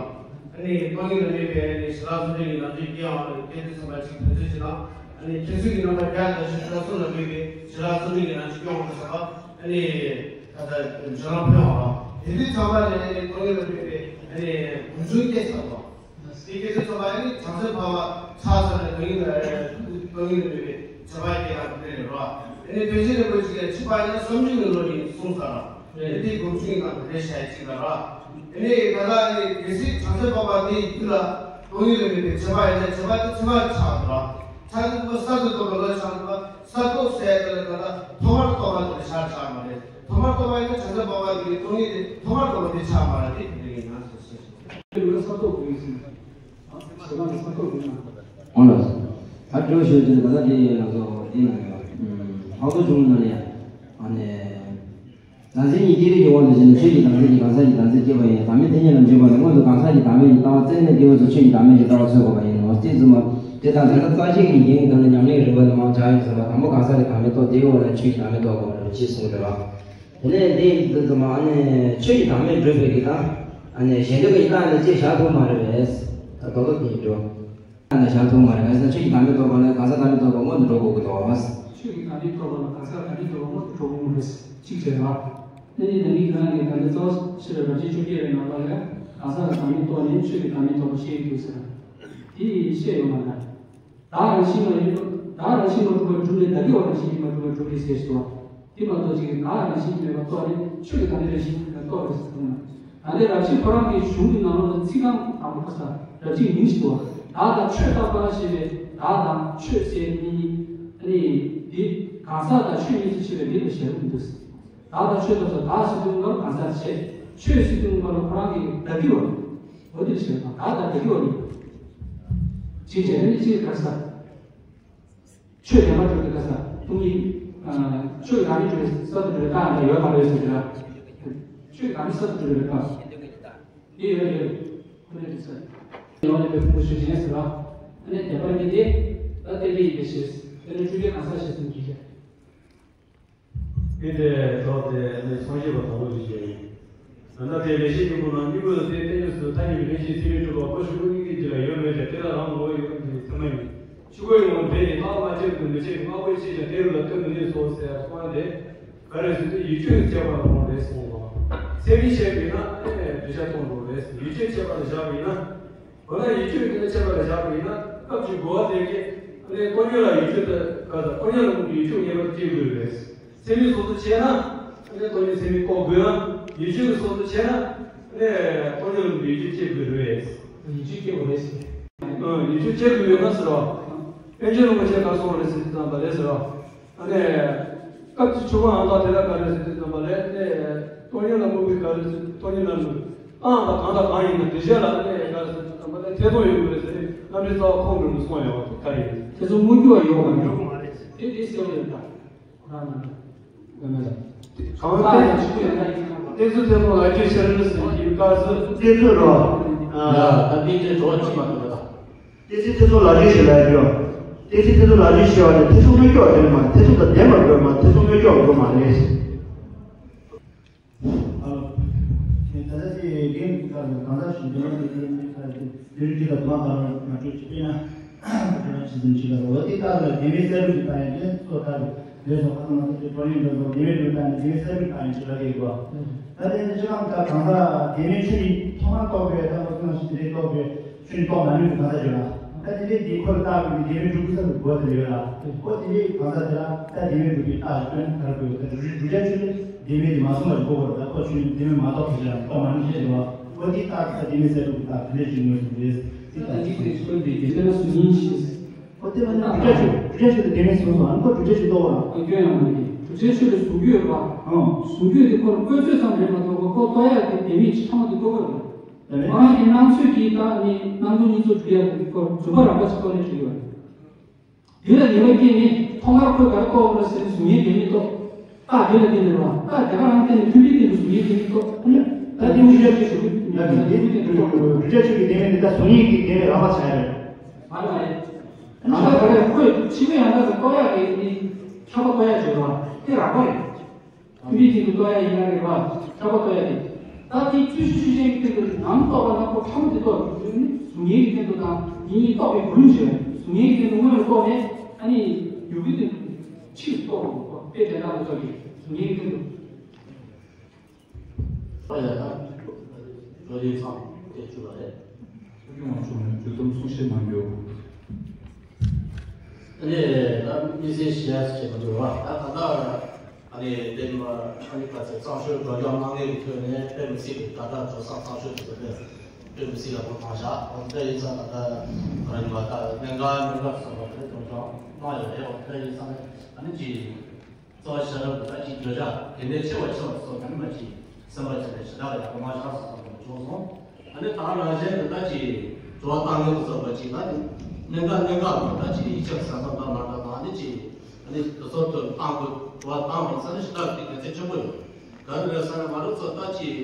ཨ་ནི་ཏིང་ངེ་འཛིན་མེད་པའི་ཨ་ནི་ཞི་ལྷག་བཅོམ་ལྡན་གྱི་ནམ་རྒྱུན་སྐྱེ་བ་ལ་སྐྱེ་དུས་ཚང་བ་གཅིག་ཕུན་ཚོགས་ཤིང་དང་། ཨ་ནི་ཁྱེད་ཚོ་གི་རྣམ་པ་བརྒྱ་དང་བཞི་བཅུ་ཞེ་གསུམ་ལ་དམིགས་པའི་ཞི་ལྷག་བཅོམ་ལྡན་གྱི་ནམ་རྒྱུན་སྐྱེ་བ་ལ་ཚང་བ་ཨ་ནི་ད་ལྟ་བྱང་རིང་ཕུང་ཡོད་རོ། དེ་དུས་ཚང་བ་ལ་ཨ་ནི་ཏིང་ངེ་འཛིན་མེད་པའི་ཨ་ནི་སྒོམ་བྱུང་སྐྱེས་ཚར་བ། དེ་སྐད་ཆ་ཚོ་ལ་ནི་བྱང་སེམས་འཕགས་པ་ཕྱག་འཚལ་ནས་དོན་ཡིན་ལ་དོན་ཡིན་ལ་མེད་པའི་བྱ་བ་སྐྱེ་རང་དེ་རེད་རོ། དེ་ནས་དཔེ་ཆ་རིན་པོ་ཆེ་ལ་ཆོས་པ་ཡིན་ན་བསམ་བྱུང་གི་བློ་ཡིན་གསུངས་ས་རོ། དེ་དེའི་སྒོམ་བྱུང་ཡིན་ན་དེ་འདྲའི་བྱ་ཡི་གཅིག་ལ་རོ། དེ་ནས་ད་ལྟ་ནི་གལ་སྲིད་བྱང་སེམས་འཕགས་པ་དེའི་རྒྱུད་ལ་དོན་ཡིན་ལ་མེད་པའི་བྱ་བ་ཡིན་ན་བྱ་བ་དེ་ཚང་མ་ཆགས་འགྲོ་རོ། ཆགས་འགྲོ་ས་དེ་རྟོགས་པ་ལ་ཆགས་འགྲོ་ས་རྟོགས་ཟེར་ཡ་དེ་ལ་ད་ལྟ་ཐོག་མར་རྟོགས་པ་དེ་ཆགས་ཆགས་མ་རེད། ཐོག་མར་རྟོགས་པ་ཡིན་ན་བྱང་སེམས་འཕགས་པ་དེ་གི་དོན་ཡིན་དེ་ཐོག་མར་རྟོགས་པ་དེ་ཆགས་མ་རེད། དེ་དེ་འདྲ་ཡིན་ན་ཟེར་ཞེས། དེ་ལ་ས་རྟོགས་དགོས་ཟིན། ཞེ་སྡང་གི་ས་རྟོགས་དགོས་ན། འོ་ལགས་སོ། ད་དྲི་བ་ཞུ་ཆེད་ད་ལྟ་དེ་ང་ཚོ་འདི་ན་ཡོད། ཕག་ཏུ་ཆུང་ན་ཡ། ཨ་ནས། བདག་འཛིན་གྱི་བསྐྱེད་རིམ་གྱི་དབང་དུ་བྱས་ནས་ཆོས་ཀྱི་བདག་འཛིན་གྱིས་གང་ཟག་གི་བདག་འཛིན་སྐྱེས་པ་ཡིན་ན་བདག་མེད་ཐ་སྙད་ལ་འཇུག་པ་ནི་སྔོན་དུ་གང་ཟག་གི་བདག་མེད་ཀྱི་ལྟ་བ་བཙལ་ནས་དེའི་དབང་དུ་ཆོས་ཀྱི་བདག་མེད་ཀྱི་ལྟ་བ་འཚོལ་དགོས་པ་ཡིན་ནོ། དེ་ཙམ་མ། དེ་དང་ད་ལྟ་རྩ་ཤེས་ཀྱི་ཡིན་གྱི་ད་ནི་ཉམས་ལེན་རིམ་པ་དུ་མར་སྦྱར་ཡོད་ཟེར་བ། དང་པོ་གང་ཟག་གི་བདག་མེད་རྟོགས། དེའི་འོག་ན་ཆོས་ཀྱི་བདག་མེད་རྟོགས་དགོས་པ་རེད་ཅེས་གསུངས་རེད་བ། དེ་ནས་འདི་འདི་ཙམ་མ་ཨ་ནི་ཆོས་ཀྱི་བདག་མེད་སྒྲུབ་པའི་གི་ད། ཨ་ནི་གཞན་དོན་གྱི་རྟགས་ནི་ཅེས་བཞག་ཐུབ་མ་རེད་པས། ད་དོ་དོ་དེ་ཡིན་འགྲོ། རྟགས་ནི་བཞག་ཐུབ་མ་རེད། གང་ཟག་ཆོས་ཀྱི་བདག་མེད་རྟོགས་པ་ལ་གང་ཟག་བདག་མེད་རྟོགས་པ་སྔོན་དུ་འགྲོ་དགོས་ཀྱི་འདུག་པ། ཆོས་ཀྱི་བདག་མེད་རྟོགས་པ་ལ་གང་ཟག་བདག་མེད་རྟོགས་པ་སྔོན་དུ་འགྲོ་དགོས་རེད། གཅིག་བྱས་པ། ཨ་ནི་ད་ནི་ཁྱེད་རང་གིས་ད་ལྟ་རྩ་བ་ཤེས་རབ་རབ་བྱེད་བཅོ་བརྒྱད་པའི་ནང་ལོགས་ལ་གང་ཟག་གི་བདག་མེད་རྟོགས་ནས་ཆོས་ཀྱི་བདག་མེད་རྟོགས་པ་ཤེས་ཀྱི་འདུག་ཟེར། དེ་ཡིས་ཤེས་ཡོང་བ་ལ། བདག་རང་བཞིན་མ་ཡིན་པ། བདག་རང་བཞིན་མ་གྲུབ་པར་གྲུབ་ནས་བདག་གི་བ་རང་བཞིན་གྱིས་མ་གྲུབ་པར་གྲུབ་པའི་ཟེར་སོ། དེ་མ་གཏོགས་ཅིག་བདག་རང་བཞིན་མེད་པར་རྟོགས་ནས་ཆོས་ཀྱི་བདག་མེད་རང་བཞིན་མེད་པར་རྟོགས་པའི་ཟེར་གསུངས་ན། ད་ལྟའི་རབ་བྱེད་ཁོ་རང་གི་གཞུང་གི་ནང་ལོགས་ལ་ཚིག་རྐང་དང་པོ་ཁ་ས་རབ་བྱེད་མིང་ཞིག་འདུག་བ། བདག་དང་ཆོས་རྟག་པ་ཞེས་པའི་བདག་དང་ཆོས་ཟེར་གཉིས་ནི། ཨ་ནི་འདི་གང་ཟག་དང་ཆོས་གཉིས་སུ་ཕྱེ་བའི་མིང་ལ་ཞེན་པ་མི་འདུག་བདག་དང་ཆོས་རྟག་པ། བདག་ཟེར་དུས་ཙམ་པ་ལ་གང་ཟག་བྱས། ཆོས་ཟེར་དུས་ཙམ་པ་ལ་ཁོ་རང་གི་བདག་གི་བ། འོ་དེ་ཞེས་དང་བདག་དང་བདག་གི་བ་ནི། ཅིའི་ཕྱིར་ཨ་ནི་ཅིའི་ག་ས། ཆོས་ཉམས་པར་འགྲོ་དུས་ག་ས་སྟོང་ཉིད། ཆོས་ཉམས་པར་འགྲོ་བའི་ས་དུ་འགྲོ་བའི་རྟགས་ཡོད་མ་རེད་ཟེར་གྱི་ལ། ཆོས་ཉམས་པའི་ས་དུ་འགྲོ་བའི་རྟགས། འདི་ཡོད་ཡོད། ཁོ་ནས་འདི་ས། ཡོང་ནས་པའི་ཕུང་པོ་ཞུ་བྱེད་ཟེར་ལ། ཨ་ནི་བདེན་པར་གཉིས་ཏེ། ད་དེ་འདྲ་ཡིན་པའི་ཕྱིར། དེ་ནི་སྤྲུལ་པའི་གང་ཟག་ཞེས་གསུངས་ཀྱི་རེད། དེ་འདྲའི་ཐོག་དེ་ནི་མཚོན་བྱེད་པ་དང་པོ་ཞིག་བྱས་ཡིན། ད་ལྟ་དེ་ལེགས་བཤད་སྙིང་པོ་ནང་སྙིང་པོ་དང་དེའི་སྟེང་ཉམས་སུ་ཐ་སྙད་ཀྱི་རིགས་ཤེས་ཚིག་མི་འཁྲུལ་པ་ཕོ་ཤུ་ཀུན་གཉིས་ཀྱི་རྗེས་ལ་ཡོད་མེད་དེ་དེ་ལ་རང་ངོ་བོ་ཡོད་པ་ནི་ཚད་མ་ཡིན། ཆོས་སྐུའི་ངོ་བོ་འདྲེས་ནས་རྟག་པ་གཅིག་ཏུ་མི་ཕྱེད་ཀྱི་སྔ་རྒོལ་ཕྱིས་ཀྱང་དེ་རུ་ལ་ལྟོས་མི་ནུས་སོ་ཟེར་གསུངས་པ་དེ། ག་རེ་ཟེར་དུས་ཡིད་དཔྱོད་ཀྱིས་དཔྱད་པ་ལ་རུང་རེད་གསུངས་པ། ཚད་མས་དཔྱད་པས་ན་ཨེ་འགྲེལ་བཤད་གཏོང་རུང་རེད། ཡིད་དཔྱོད་དཔྱད་པ་ལ་བཞག་པས་ན། འོ་ན་ཡིད་དཔྱོད་དེ་ལ་དཔྱད་པ་ལ་བཞག་པ་ཡིན་ན་སྐབས་ཀྱི་རྒོལ་བ་དེ་གས་ཨ་ནི་སྟོང་ཉིད་ལ་ཡིད་དཔྱོད་དེ་ག་ད་སྟོང་ཉིད་ལ་དམིགས་ཏེ་ཡིད་དཔྱོད་ངེས་པར་དུ་སྐྱེ་དགོས་རེད། ཚད་མའི་སོ་སོ་བྱས་ན་ཨ་ནི་སྟོང་ཉིད་ཚད་མས་རྟོགས་དགོས་ན། ཡིད་དཔྱོད་ཀྱི་སོ་སོ་བྱས་ན་ཨ་ནི་སྟོང་ཉིད་ལ་དམིགས་ཏེ་ཡིད་དཔྱོད་སྐྱེ་དགོས་རེད། ཡིད་དཔྱོད་སྐྱེ་དགོས་རེད་ཟེར། ཨ་ཡིད་དཔྱོད་སྐྱེ་དགོས་ཡོད་ན་ཟེར་བ། པཎ་ཆེན་རིན་པོ་ཆེས་ག་རེ་གསུངས་རེད་ཟེར་དུས་ཙམ་པ་ལ་ཟེར་བ། ཨ་ནི། སྐབས་ཀྱི་ཆོས་སྐུ་ཡང་དག་དེ་དག་ག་རེ་ཟེར་དུས་ཙམ་པ་ལས་ནི། སྟོང་ཉིད་ལ་དམིགས་པའི་ག་རེ་ཟེར་སྟོང་ཉིད་ལ་དམིགས། རྟགས་དང་གང་དང་གང་ཡིན་ན་དེ་གཞན་ལ་ནི་ག་རེ་ཟེར་དུས་ཙམ་པ་ལས་ཐེ་ཚོམ་ཡོད་དགོས་རེད་ཟེར་ནས་རྣམ་འགྲེལ་རྩ་བ་ཁོང་གིས་གསུངས་ཡོད་པ་དེ་ག་རེ་ཡིན། ཐེ་ཚོམ་མངོན་གྱུར་བ་ཡོད་པ་མ་རེད། དེ་དེ་གསལ་བོ་ཡོད་ད། ཁོ་རང་ན་མེད་ལ། གང་ལྟར་ཡང་ཆོས་སྐུ་ཡང་དག་ཡིན་ན། གཏན་ཚིགས་ཐེ་ཚོམ་ལ་རྒྱུ་ཕྱིར་ཟེར་གྱི་སྐབས་སུ་གཏན་ཚིགས་རོ། ཡ་ད་དཔེ་ཆའི་གྲོགས་ཅི་མ་གཏོགས་ད། གཏན་ཚིགས་ཐེ་ཚོམ་ལ་རྒྱུ་ཞེས་ལབ་རྒྱུ། གཏན་ཚིགས་ཐེ་ཚོམ་ལ་རྒྱུ་ཞེས་པ་ནི་ཐེ་ཚོམ་མངོན་གྱུར་བ་དེ་མ་ཐེ་ཚོམ་དང་ལྡན་པར་དགོས་མ་ཐེ་ཚོམ་མངོན་གྱུར་བ་དགོས་མ་རེད། ཨ་ལོ། ད་ལྟ་དེ་རྒན་གྱི་སྐབས་ལ་གང་ལྟར་ཞིག་འདོན་ཡག་དེ་དེ་རིགས་ཀྱི་ལ་དུ་མ་ག་རང་ང་སྤྲོད་ཅིག་དཔེར་ན། ཁྱེད་རང་ཅི་ཟིན་ཅི་ལ་རོ་དེ་ལྟར་ལ་དེ་མའི་གསལ་སྒྲུབ་ཀྱི་ཏང་ཡོན་དེ་གཙོ་ལྟར་དུ་ལས་སོགས་ཁ་ཚང་ལ་དེ་པོ་ཡིན་འགྲོ་སོང་དེ་མའི་སྒྲུབ་ཏང་ཡོན་དེ་མའི་གསལ་སྒྲུབ་ཏང་ཡོན་ཅི་ལ་གེ་གོ། ད་དེ་ནི་ཅི་གང་ལྟར་གང་ལྟར་དེ་མའི་ཆོས་ཉིད་ཐོག་མར་རྟོགས་པའི་ད་ལོ་ཚོད་ཞིག་དེ་རེད་རྟོགས་པའི་ཆོས་ཉིད་རྟོགས་མ་ནུས་པའི་གང་ལྟར་ཡོད་ལ། ད་དེ་འདྲའི་དེ་ཁོ་ལ་བརྟག་པའི་དེ་མའི་སྒྲུབ་ཀྱི་ས་དུ་གོ་དེ་ཡོད་ལ། ཁོ་དེ་འདྲའི་གང་ལྟར་དེ་ལ་ད་དེ་མའི་སྒྲུབ་ཀྱི་རྟགས་སྟོན་ག་རེ་དགོས་ད་སྒྲུབ་བྱ་ཆོས་དེ་དེ་མའི་དེ་མ་གསུངས་པ་ཞིག་གོ་བར་ད་ཁོ་ཆོས་ཉིད་དེ་མའི་མ་རྟོགས་པའི་ཆ་རྟོགས་མ་ནུས་ཞེས་བྱ་བ་ཁོ་དེ་རྟགས་ད་དེ་མའི་གསལ་སྒྲུབ་ཀྱི་རྟགས་དེ་འདྲའི་ཆོས་ཉིད་དུ་རེད། དེ་ལྟར་ཅིག་དེ་ཆོས་འདི་དེ་ལྟར་སུ་ཡིན་ཞེས། ཨོ་དེ་མ་ནི་བསྒྲུབ་བྱ་ཆོས་བསྒྲུབ་བྱ་ཆོས་དེ་ལྡན་མིན་གསུངས་སོང་ཨ་ནི་ཁོ་བསྒྲུབ་བྱ་ཆོས་རྟོགས་པ་ལ། ཨ་སྐྱོན་ཡང་མ་རེད། བསྒྲུབ་བྱའི་ཆོས་ལ་གཟུང་རྒྱུ་ཡོད་པ། ཨང་། གཟུང་རྒྱུ་དེ་ཁོ་ལ་བཀོད་ཚོད་ཙམ་རེད་མ་གཏོགས་ཁོ་རྟོགས་ཡག་གི་ལྡན་མིན་ཅིག་ཐ་མ་དེ་རྟོགས་ཀྱི་ཡོད་མ་རེད། ཁོ་རང་གི་སྣང་ཚོད་ཀྱིས་ད་ནི་སྣང་སྟོང་གཉིས་ཚོགས་སྒྲུབ་ཡག་གི་ཁོ་རྫུན་པ་རགས་པ་ཅིག་རྟོགས་ནས་བྲིས་ཡོད་རེད། དེ་ལ་ངེས་པ་སྐྱེས་ནས་ཐོག་མར་ཁོས་ག་རེ་རྟོགས་པ་ལ་ཟེར་ན་གཟུགས་བརྙན་ལྡན་མིན་རྟོགས། རྟགས་དེ་ལ་བརྟེན་ནས་རེད་བ། རྟགས་དེ་ག་རང་བརྟེན་ནས་མཐུན་དཔེའི་སྟེང་དུ་གཟུགས་བརྙན་ལྡན་མིན་རྟོགས། ད་དེ་བསྒྲུབ་བྱ་ཆོས་ཞུ་གི་ཡ་གི་དེ་བསྒྲུབ་བྱ་ཆོས་ཀྱི་ལྡན་མིན་དེ་ད་གཟུགས་བརྙན་གྱི་ལྡན་མིན་རགས་པ་ཆགས་ཡ་རེད། མ་རེད་མ་རེད། ནམ་ཟླ་ག་རེ་ཁོས་ཕྱི་མའི་ཡང་དག་ཏུ་རྟོགས་ཡག་གི་ནི་ཁྱབ་པ་རྟོགས་ཡག་བྱེད་རོགས་དེ་རགས་པ་རེད། མཐུན་དཔེའི་སྟེང་དུ་རྟོགས་ཡག་ཡིན་ན་རེད་བ། ཁྱབ་པ་རྟོགས་ཡག་དེ། ད་དེ་བཅུ་བཞི་བཅུ་ཅན་གྱི་སྟེང་དུ་ནམ་རྟོགས་པ་ན་ཁོ་ཕྲ་མོ་དེ་རྟོགས་ཡོང་དུས་ནི་གཟུགས་བརྙན་གྱི་སྟེང་དུ་དང་དེ་གཉིས་རྟོགས་པའི་སྒོ་ནས་བྱས། གཟུགས་བརྙན་གྱི་སྟེང་དུ་སྔོན་ལ་རྟོགས་ནས་ཨ་ནི་ཡུལ་གྱི་སྟེང་དུ་ཕྱིས་སུ་རྟོགས་དགོས་དཔེ་དོན་དག་ལ་སོགས་ཀྱི་གཟུགས་བརྙན་གྱི་སྟེང་དུ། ཨ་ཡ་ད། བོད་ཡིག་ཚང་དེ་བཅུ་པ་རེད། སྲིད་སྐྱོང་མཆོག་ནས་བརྗོད་དུམ་གསུང་བཤད་གནང་རྒྱུ། ཨ་ནི་ད་དམིགས་བསལ་ཞུ་ཡ་ཞིག་མི་འདུག་བ། ད་ད་ལྟ་ཨ་ནི་དེ་མ་ཨ་ནི་ག་ཚོད་གཙང་ཆུ་སྒྲོལ་སྐྱོང་གནང་མཁན་གྱི་ཐོག་ནས་དཔེ་མི་སྲིད་པའི་ད་ལྟ་འགྲོ་སོང་གཙང་ཆུ་དེ་ཚོ་དཔེ་དཔེ་མི་སྲིད་ཡག་པོ་གནང་བཞག་འོ་དེ་ཡིན་ཙང་ད་ལྟ་ང་རང་གཉིས་པ་ད་གནད་འགག་གནད་འགག་སོང་བ་དེ་གྲོངས་ཆོག་གནང་ཡོད་རེད། འོ་དེ་ཡིན་ཙང་ཨ་ནི་ཅི། རྩ་བ་ཤེས་རབ་ཀྱི་ད་ཅིག་བརྗོད་བྱ་གལ་གནད་ཆེ་བ་ཆེ་བ་སོགས་ད་ནི་མ་ཅིག་སེམས་པ་བྱས་ནས་ཞེ་དྲག་ལ་ཡག་པོ་མ་ཆགས་སོ་སོ་བྱུང་སོང་། ཨ་ནི་ད་རང་གཞན་གྱི་ད་ཅིག་དྲི་བ་བཏང་མཁན་དུ་སོགས་པ་ཅིག་ད་ནི་གནད་འགག་གནད་འགག་ལ་ད་ཅིག་ཡིག་ཆ་ཟ་ས་འདྲ་མ་འདྲ་དང་ཨ་ནི་ཅིག་ཨ་ནི་དུ་སོགས་དུ་བཏང་དགོས་དྲི་བ་བཏང་བ་ས་ནི་ཞེ་དྲག་དེ་གལ་ཆེན་ཆེན་པོ་ཡོད། ག་རེ་རེད་ཟེར་ན་ང་རང་ཚོ་ད་ཅིག་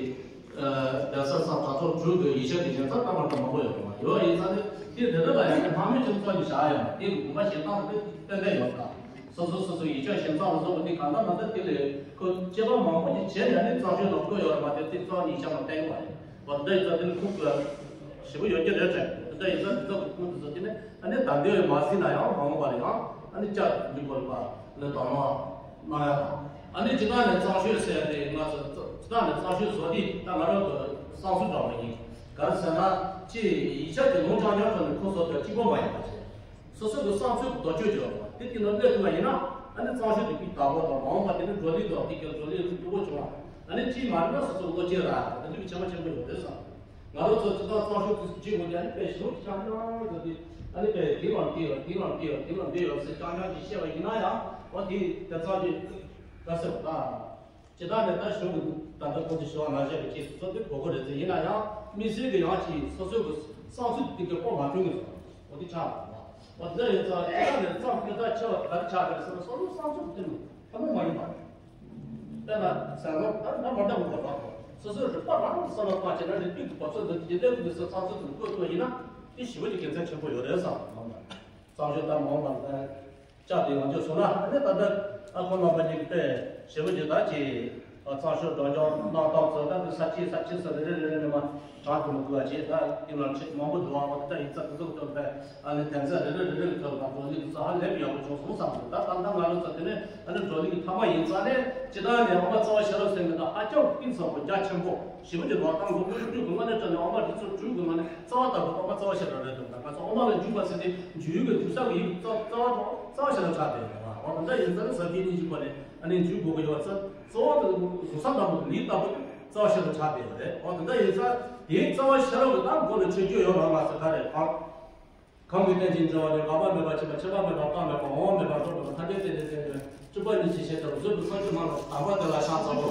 གདན་ས་སང་དྲ་ཐོག་དྲུག་གི་ཡིག་ཆ་དེ་གཞན་ཚ་ལྟ་བ་དང་མང་པོ་ཡོད་པ་ཡོད་ཡིན་ཙང་ནི་དེ་དེ་འདྲ་ལ་ཡང་ནི་ཕ་མེས་ཁྱིམ་ཚང་གི་བཞག་ཡོད་དེ་གི་དགོངས་པ་བཞེས་སྟངས་དེ་ཏན་ཏན་ཡོད་དང་། སོ་སོ་སོ་སོའི་ཡིག་ཆ་ཞིབ་ཚགས་ལ་སོགས་པ་དེ་གང་ལྟར་མ་ལྟར་དེ་ལས་ཁོ་སྐྱེས་པ་མང་པོ་ཞིག་བྱས་ནས་ནི་གཙང་ཆུའི་ནང་བཀོད་ཡོད་རེད་མ་གཏོགས་དེ་གཙང་ཡིག་ཆ་མ་བསྟན་གི་མ་རེད། འོ་འདི་ཡིག་ཚགས་དེ་ནི་ཁུག་དགོས་ཞེ་པོ་ཡོད་ཀྱི་རེད་དྲན་འདི་ཡིག་ཚགས་དེ་ཚོ་གི་ཁུངས་དེ་ཚོ་དེ་ནི་ཨ་ནི་ད་འདོད་མ་ཟིན་ན་ཡང་མ་འོངས་པ་ལ་ཡང་ཨ་ནི་བསྐྱར་འདི་སྐོར་ལ་ལ་དང་ལ་གནང་ཡ་དང་ཨ་ནི་ཇི་ལྟར་ནས་གཙང་ཆུ་ཟེར་ཏེ་ང་ཚོ་ཇི་ལྟར་ནས་གཙང་ཆུ་བཟོ་དེ་ད་ང་རང་གི་བསམ་ཚུལ་འདྲ་བ་ཡིན། ག་རེ་ཟེར་ན་ཅི་ཡིག་ཆ་དེ་ལུང་རྐྱང་རྐྱང་ཐོག་ནས་ཁུངས་སོགས་དང་གཅིག་པ་མ་ཡིན་པ་བྱས། སོ་སོ་གི་བསམ་ཚུལ་གྱི་དོགས་གཅོད་བྱེད་པ་དེ་དེ་ནང་གནས་ཐུབ་པ་ཡིན་ན་ཨ་ནི་གཙང་ཆུ་དེ་དཔེ་བདག་པོ་དང་མ་འོངས་པ་དེ་ནི་འགྲོ་ལུགས་དང་དེ་གའི་འགྲོ་ལུགས་སྤུ་གུ་བྱུང་བ་ཨ་ནི་གཅིག་མ་རེད་ན་སོ་སོ་བློ་སྐྱེད་ར་དེ་འདྲ་གི་བྱ་བ་ཆེན་པོ་ཡོད་རེད་བསམ། ང་རང་ཚོ་སྤྱི་བཏང་གཙང་ཆུ་དེ་ཚོ་བྱེད་དགོས་དེ་ཨ་ནི་དཔེ་ཞེ་པོ་ཆགས་སྣང་དེ་ཨ་ནི་དཔེ་དེང་རང་དེ་ཡོད་དེང་རང་དེ་ཡོད་དེང་རང་དེ་ཡོད་ཟེར་རྐྱང་རྐྱང་ཅིག་བཤད་པ་ཡིན་ན་ཡང་འོ་དེ་དེ་ཚང་གི་ག་ཟེར་བ་ད། ཇི་ལྟར་ནས་ད་གཞུང་གི་ད་ལྟ་ཁོང་ཚོས་ཞུ་བ་ནང་བཞིན་གྱི་ཆེད་དུ་གཙོ་དོན་དགོས་མཁོ་རེད་ཟེར་ཡིན་ན་ཡང་དམིགས་བསལ་གྱི་ཡང་ཅིག་སོ་སོའི་གི་བསམ་ཚུལ་དེ་གི་སྤོ་མ་ཐུབ་ངེས་སོ། འོ་དེ་ཆགས་པ་འོ་འདི་ཡིན་ཙང་ཇི་ལྟར་ནས་བསམ་ཚུལ་ད་ཆེ་བ་ག་རེ་ཆགས་པ་རེད་ཟེར་ན་སོ་སོའི་བསམ་ཚུལ་དེ་ནི་ཐུན་མོང་མ་ཡིན་པ། དཔེར་ན་ཟས་ནོར་ད་ད་མ་འདྲ་བ་གོ་ད་སོ་སོའི་རིག་པ་རང་གི་བསམ་བློ་བཏང་བྱས་ན་རིག་པའི་གི་གོ་ཚོད་འདི་ཇི་ལྟར་གི་སོ་བསམ་ཚུལ་དེ་བཀོད་ཐུབ་ཡིན་ན་དེ་ཞེ་པོ་ཅིག་དགེ་མཚན་ཆེན་པོ་ཡོད་རེད་བསམ། གཙང་ཆུ་ད་མ་འོངས་པ་ལ། ལྕགས་དེ་ཡོང་རྒྱུ་སོང་ན་ཨ་ནི་ད་ལྟ་ཨ་ཁོ་རྣམ་པ་གཉིས་ཀྱི་དཔེ་ཞེ་པོ་ཅིག་ད་ཅིག་གཙང་ཆུ་སྒྲོལ་སྐྱོང་གནང་སྟངས་ཚོ་ད་དུ་ས་ཆའི་ས་ཆའི་སུ་རེ་རེ་རེ་རེ་ནས་མ་གྲངས་དུ་མ་དགོས་པ་ཅིག་ད་དེ་ལ་ཁྲིད་མང་པོ་འདུག་ཨ་ད་ཡིག་ཚགས་དེ་ཚོ་ཐོབ་པས་ཨ་ནི་དོན་ཚན་རེ་རེ་རེ་རེ་ལ་ཐོབ་དང་བགྲོ་གླེང་དེ་ཚོ་ཧ་ལས་པའི་ཡག་པོ་བྱུང་སོང་བསམ་འདུག་ད་ད་ལྟ་ང་རང་ཚོ་དེ་ནས་ཨ་ནི་བགྲོ་གླེང་གི་ཐ་མ་ཡིན་ཙང་ནས་སྤྱི་བཏང་ནས་ཨ་མ་རྩ་བ་ཤེས་རབ་ཟེར་མཁན་ད་ཧ་ཅང་གཏིང་ཟབ་པོ་རྒྱ་ཆེན་པོ་ཞེ་པོ་ཅིག་ལོག་བཏང་དགོས་ཀྱི་འདུག་དངོས་གནས་དྲང་གནས་ཨ་མ་དེ་ཚོ་དྲུག་གི་ནང་ནས་རྩ་བ་ལྟ་བུ་ཨ་མ་རྩ་བ་ཤེས་རབ་རེད་འདུག་ད་ང་ཚོ་ཨ་མ་ལ་འཇུག་པ་ཟེར་ཏེ་འཇུག་ཡུལ་གྱི་འཇུག་ས་གི་ཡུལ་རྩ་རྩ་བ་དང་རྩ་བ་ཤེས་རབ་ཆགས་བསྡད་ཡོད་རེད་བ། འོ་ད་ལྟ་ཡིན་ཙང་ནི་ཟབ་ཅིང་སྙིང་རྗེའི་སྒོ་ནས་ཨ་ནི་འཇུག་དགོས་ཀྱི་ཡོད་ཙང་གཙོ་བོ་དེ་གཟུགས་ས་ལྟ་བུ་ལུས་ལྟ་བུ་རྩ་བ་ཤེས་རབ་ཆགས་བསྡད་ཡོད་རེད། འོ་ད་ལྟ་ཡིན་ཙང་དེའི་རྩ་བ་ཤེས་རབ་ཀྱི་ད་མགོ་ལ་ཆོད་རྒྱུ་ཡོད་རང་མ་ཟེར་ག་རེ་གང་། གང་གི་རྟེན་ཅིང་འབྲེལ་བ་ནི། འགག་པ་མེད་པར་ཕྱིན་པ། ཁྱད་པར་མེད་པ་རྟག་མེད་པ། འོང་བ་མེད་པ་རྟོག་མེད་པ། ཐར་པའི་རྟེན་ལས་བརྟེན་པའི། བཅུ་པ་ཉིད་ཀྱི་ཤེས་བྱ་རུ་གསུམ་དུ་སངས་རྒྱས་མ་ལ་དམ་པ་དེ་ལ་ཕྱག་འཚལ་ལོ།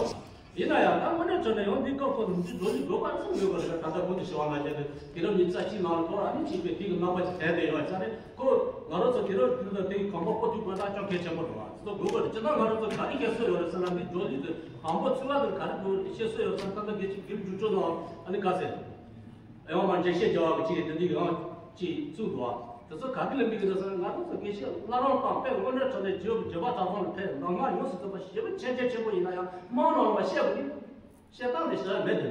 ཡིན་ན་ཡང་ད་དངོས་གནས་དྲང་གནས་ཡང་འདི་སྐབས་ཁོ་ནི་འདི་འགྲོ་ལུགས་དགོས་པ་ཙམ་ཡོད་པ་རེད། ད་ལྟ་ཁོང་དུ་ཞུ་བ་ན་བྱས་ཏེ་དུས་རབས་ཉི་ཤུ་རྩ་གཅིག་ནང་ལ་ཁོ་རང་ནི་ཅིག་པའི་དུས་ཀྱི་རྣམ་པ་ཅིག་དྲན་བསྡད་ཡོད་ཙང་ནས་ཁོ་ང་རང་ཚོ་དུས་རབས་དུས་རབས་དེའི་གོམ་པ་སྤོ་ཐུབ་དགོས་ན་ཅུང་གལ་ཆེན་པོ་རེད་བ། དེ་ཚོ་དགོས་པ་རེད། སྤྱིར་བཏང་ང་རང་ཚོ་ག་རེ་བཤད་སྲོལ་ཡོད་རེད་ཟེར་ན་འདི་འགྲོ་ལུགས་དེ་དང་པོ་ཚུགས་ཀ་དེ་ག་རེ་དགོས་རེད་བཤད་སྲོལ་ཡོད་ཙང་ད་ལྟ་དགེ་ཆེ་དགེ་རྒྱུ་ཅོ་དང་ཨ་ནི་ག་ཟེར། ཡང་མ་འགྲེལ་བཤད་རྒྱག་པ་གི་ཅིག་དེ་འདྲའི་ཡང་ཅིག་བཙུགས་འདུག་ཨ། དེ་ཚོ་ག་གི་ལ་དམིགས་ཀྱི་འདུག་ཟེར་ན་ང་རང་ཚོ་དགེ་བཤེས་བླ་རུང་དང་དཔེ་དངོས་གནས་དྲང་གནས་བརྗོད་བརྗོད་པ་དྲང་པོ་ལ་ཕེབས་ལམ་སང་ཡོངས་སུ་ཚུད་པ་ཞེ་པོ་ཆེ་རྒྱ་ཆེན་པོ་ཡིན་ན་ཡང་དམངས་རྣམས་ལ་བཤད་པ་ནི་བཤད་སྟངས་དེ་ཞེ་དྲག་མེད་དེ་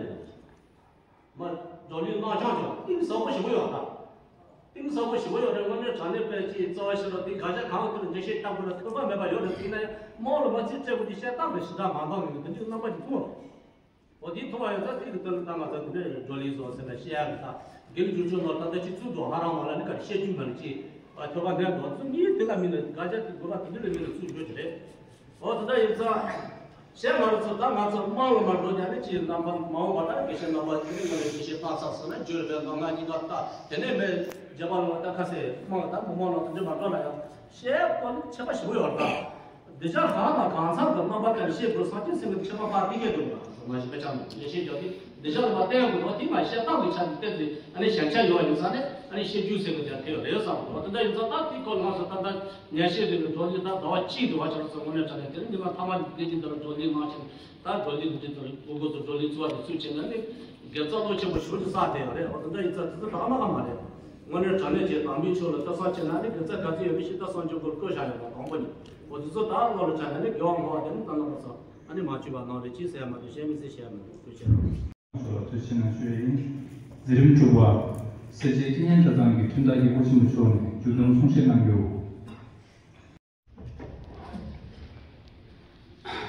མོ། མ་འགྲོ་ལུགས་སྣང་ཆ་ཅུང་གཏིང་ཟབ་པོ་ཞེ་པོ་ཡོད་ད། གཏིང་ཟབ་པོ་ཞེ་པོ་ཡོད་རེད། དངོས་གནས་དྲང་གནས་དཔེ་ཅིག་རྩ་བ་ཤེས་རབ་དེ་དགག་བྱ་གང་ཐུབ་འགྲེལ་བཤད་བཏང་དགོས་ན་ཐོས་པ་མེད་པ་ཡོད་རེད། ཡིན་ན་ཡང་དམངས་ལ་མ་ཚིག་སྤྲད་དགོས་དེ་བཤད་སྟངས་དང་ཞེ་དྲག་མ་འདང་ངེས་ཀྱི་དོན་གྱི་རྣམ་པ་ཞིག་མཐོང་། འོ་དེ་མཐོང་བ་ཡོད་ཙང་དེ་གི་དོན་ལ་ད་ང་ཚོ་དེ་འདྲའི་བགྲོ་གླེང་བཟོ་ཟེར་ན་བཤད་ཡག་གི་ད་དགེ་ལུགས་སྒྲུབ་ཕྱོགས་ནང་ད་ལྟ་ཅིག་ཚུགས་འདུག་ང་རང་མ་ལ་ནི་ག་རེ་བཤད་རྒྱུ་མ་རེད་ཅེས་ཐོས་པ་འདོན་འདུག་ཚུགས་ངས་དེ་ལ་མིན་ན་དགག་བྱ་དེ་དགོས་པ་དེ་འདྲ་ལ་མིན་ན་ཚུགས་དགོས་ཀྱི་རེད། འོ་དེ་འདྲ་ཡིན་ཙང་། གཞན་ང་རང་ཚོ་ད་ང་ཚོ་དམངས་ལ་མ་འགྲོ་ཀྱང་ནི་ཅིའི་རྣམ་པ་མ་འོངས་པ་ད་དགེ་བཤེས་རྣམ་པ་དེ་ནི་ང་ལ་དགེ་བཤེས་བཏང་ཚར་སོང་ན་བརྗོད་པའི་ལོ་ལྔ་གཉིས་ཀ་ལྟ་དེ་ནས་མེད་རྒྱབ་པ་ལ་ད་ཁ་ཟས་དམངས་ད་མི་མང་ལ་དེ་འདྲ་མ་འགྲོ་ན་ཡང་བཤད་དགོས་ནི་ཁྱད་པར་ཞེ་པོ་ཡོད་རེད་ད། འདི་ཅག་གང་དང་གང་ཚང་གི་རྣམ་པ་ཀྱང་བཤད་དགོས་སངས་རྒྱས་སེམས་ཀྱི་ཁྱད་པར་ཕར་འདི་སྐད་དུ་མ་ཞིག་པ་ཅང་མེད་ལས་བཤད་རྒྱག་དུས་འདི་ཅག་ལ་མ་བསྟན་དགོས་རོགས་དེ་མ་བཤད་སྟངས་ཀྱི་ཆ་ནས་བསྟན་ཏེ་ཨ་ནི་ཞན་ཆ་ཡོད་ཡིན་ས་ནས་ཨ་ནི་བཤད་རྒྱུ་ཟེར་གི་ཀྱང་ཐེ་ཡོད་རེད་བསམ་གི་འདུག་དེ་འདྲ་ཡིན་ཙང་ད་དེའི་སྐོར་ལ་ང་ཚོ་ད་ལྟ། ཉན་བཤད་རེ་ལ་འགྲོ་ལི་ད་ཟླ་བ་གཅིག་འགྲོ་བ་ཆགས་སོང་། དངོས་གནས་དྲང་གནས་དེ་ནི་ཉི་མ་ཐ་མ་དེ་གཅིག་འདི་ལ་འགྲོ་ལི་མང་ཆེ་ད་འགྲོ་ལི་འདི་ཚོ་ལ་ཨོ་སྒོ་ཚོ་འགྲོ་ལི་བཙུགས་པ་དེ་ཚུལ་བྱས་ན་ནི་དགེ་རྩ་བློ་ཆེན་པོ་ཞེ་པོ་ཅིག་བསགས་བསྡད་ཡོད་རེད། འོ་དེ་འདྲ་ཡིན་ཙང་དེ་ཚོ་ད་མ་ག་མ་རེད། དངོས་གནས་དྲང་གནས་ཀྱི་དམ་པའི་ཆོས་ལ་ལྟ་སང་བྱས་ན་ནི་དགེ་རྩ་ག་ཚོད་ཡོད་མེད་ཤེས་ད་སངས་རྒྱས་སྐོར་བཀོད་བཞག་ཡོད་པ་དང་པོ་ནི་འོ་དེ་ཚོ་ད་བློ་ལ་ཆགས་ན་ནི་དགེ་བ་འགོག་པ་དེ་ནི་ད་ལྟ་བ་ཚོ་ཨ་ནི་མ་བཅོས་པ་ནང་རེད། ཅི་ཟེར་ཡ་མ་འདུག་བཤད་མི་ཟེར་བཤད་ཡ་མ་འདུག་ཐུགས་རྗེ་ཆེ། མཆོག་ལ་ཐུགས་རྗེ་ཆེ་གནང་ཞུ་ཡ་ཡིན། མཛད་རིམ་དྲུག་པ། སེར་བྱེས་སྐྱེས་སྙན་གྲྭ་ཚང་གི་ཁྲིམས་བདག་ཡེ་ཤེས་ཆེན་པོ་མཆོག་ནས་མཇུག་སྡོམ་གསུང་བཤད་གནང་རྒྱུ།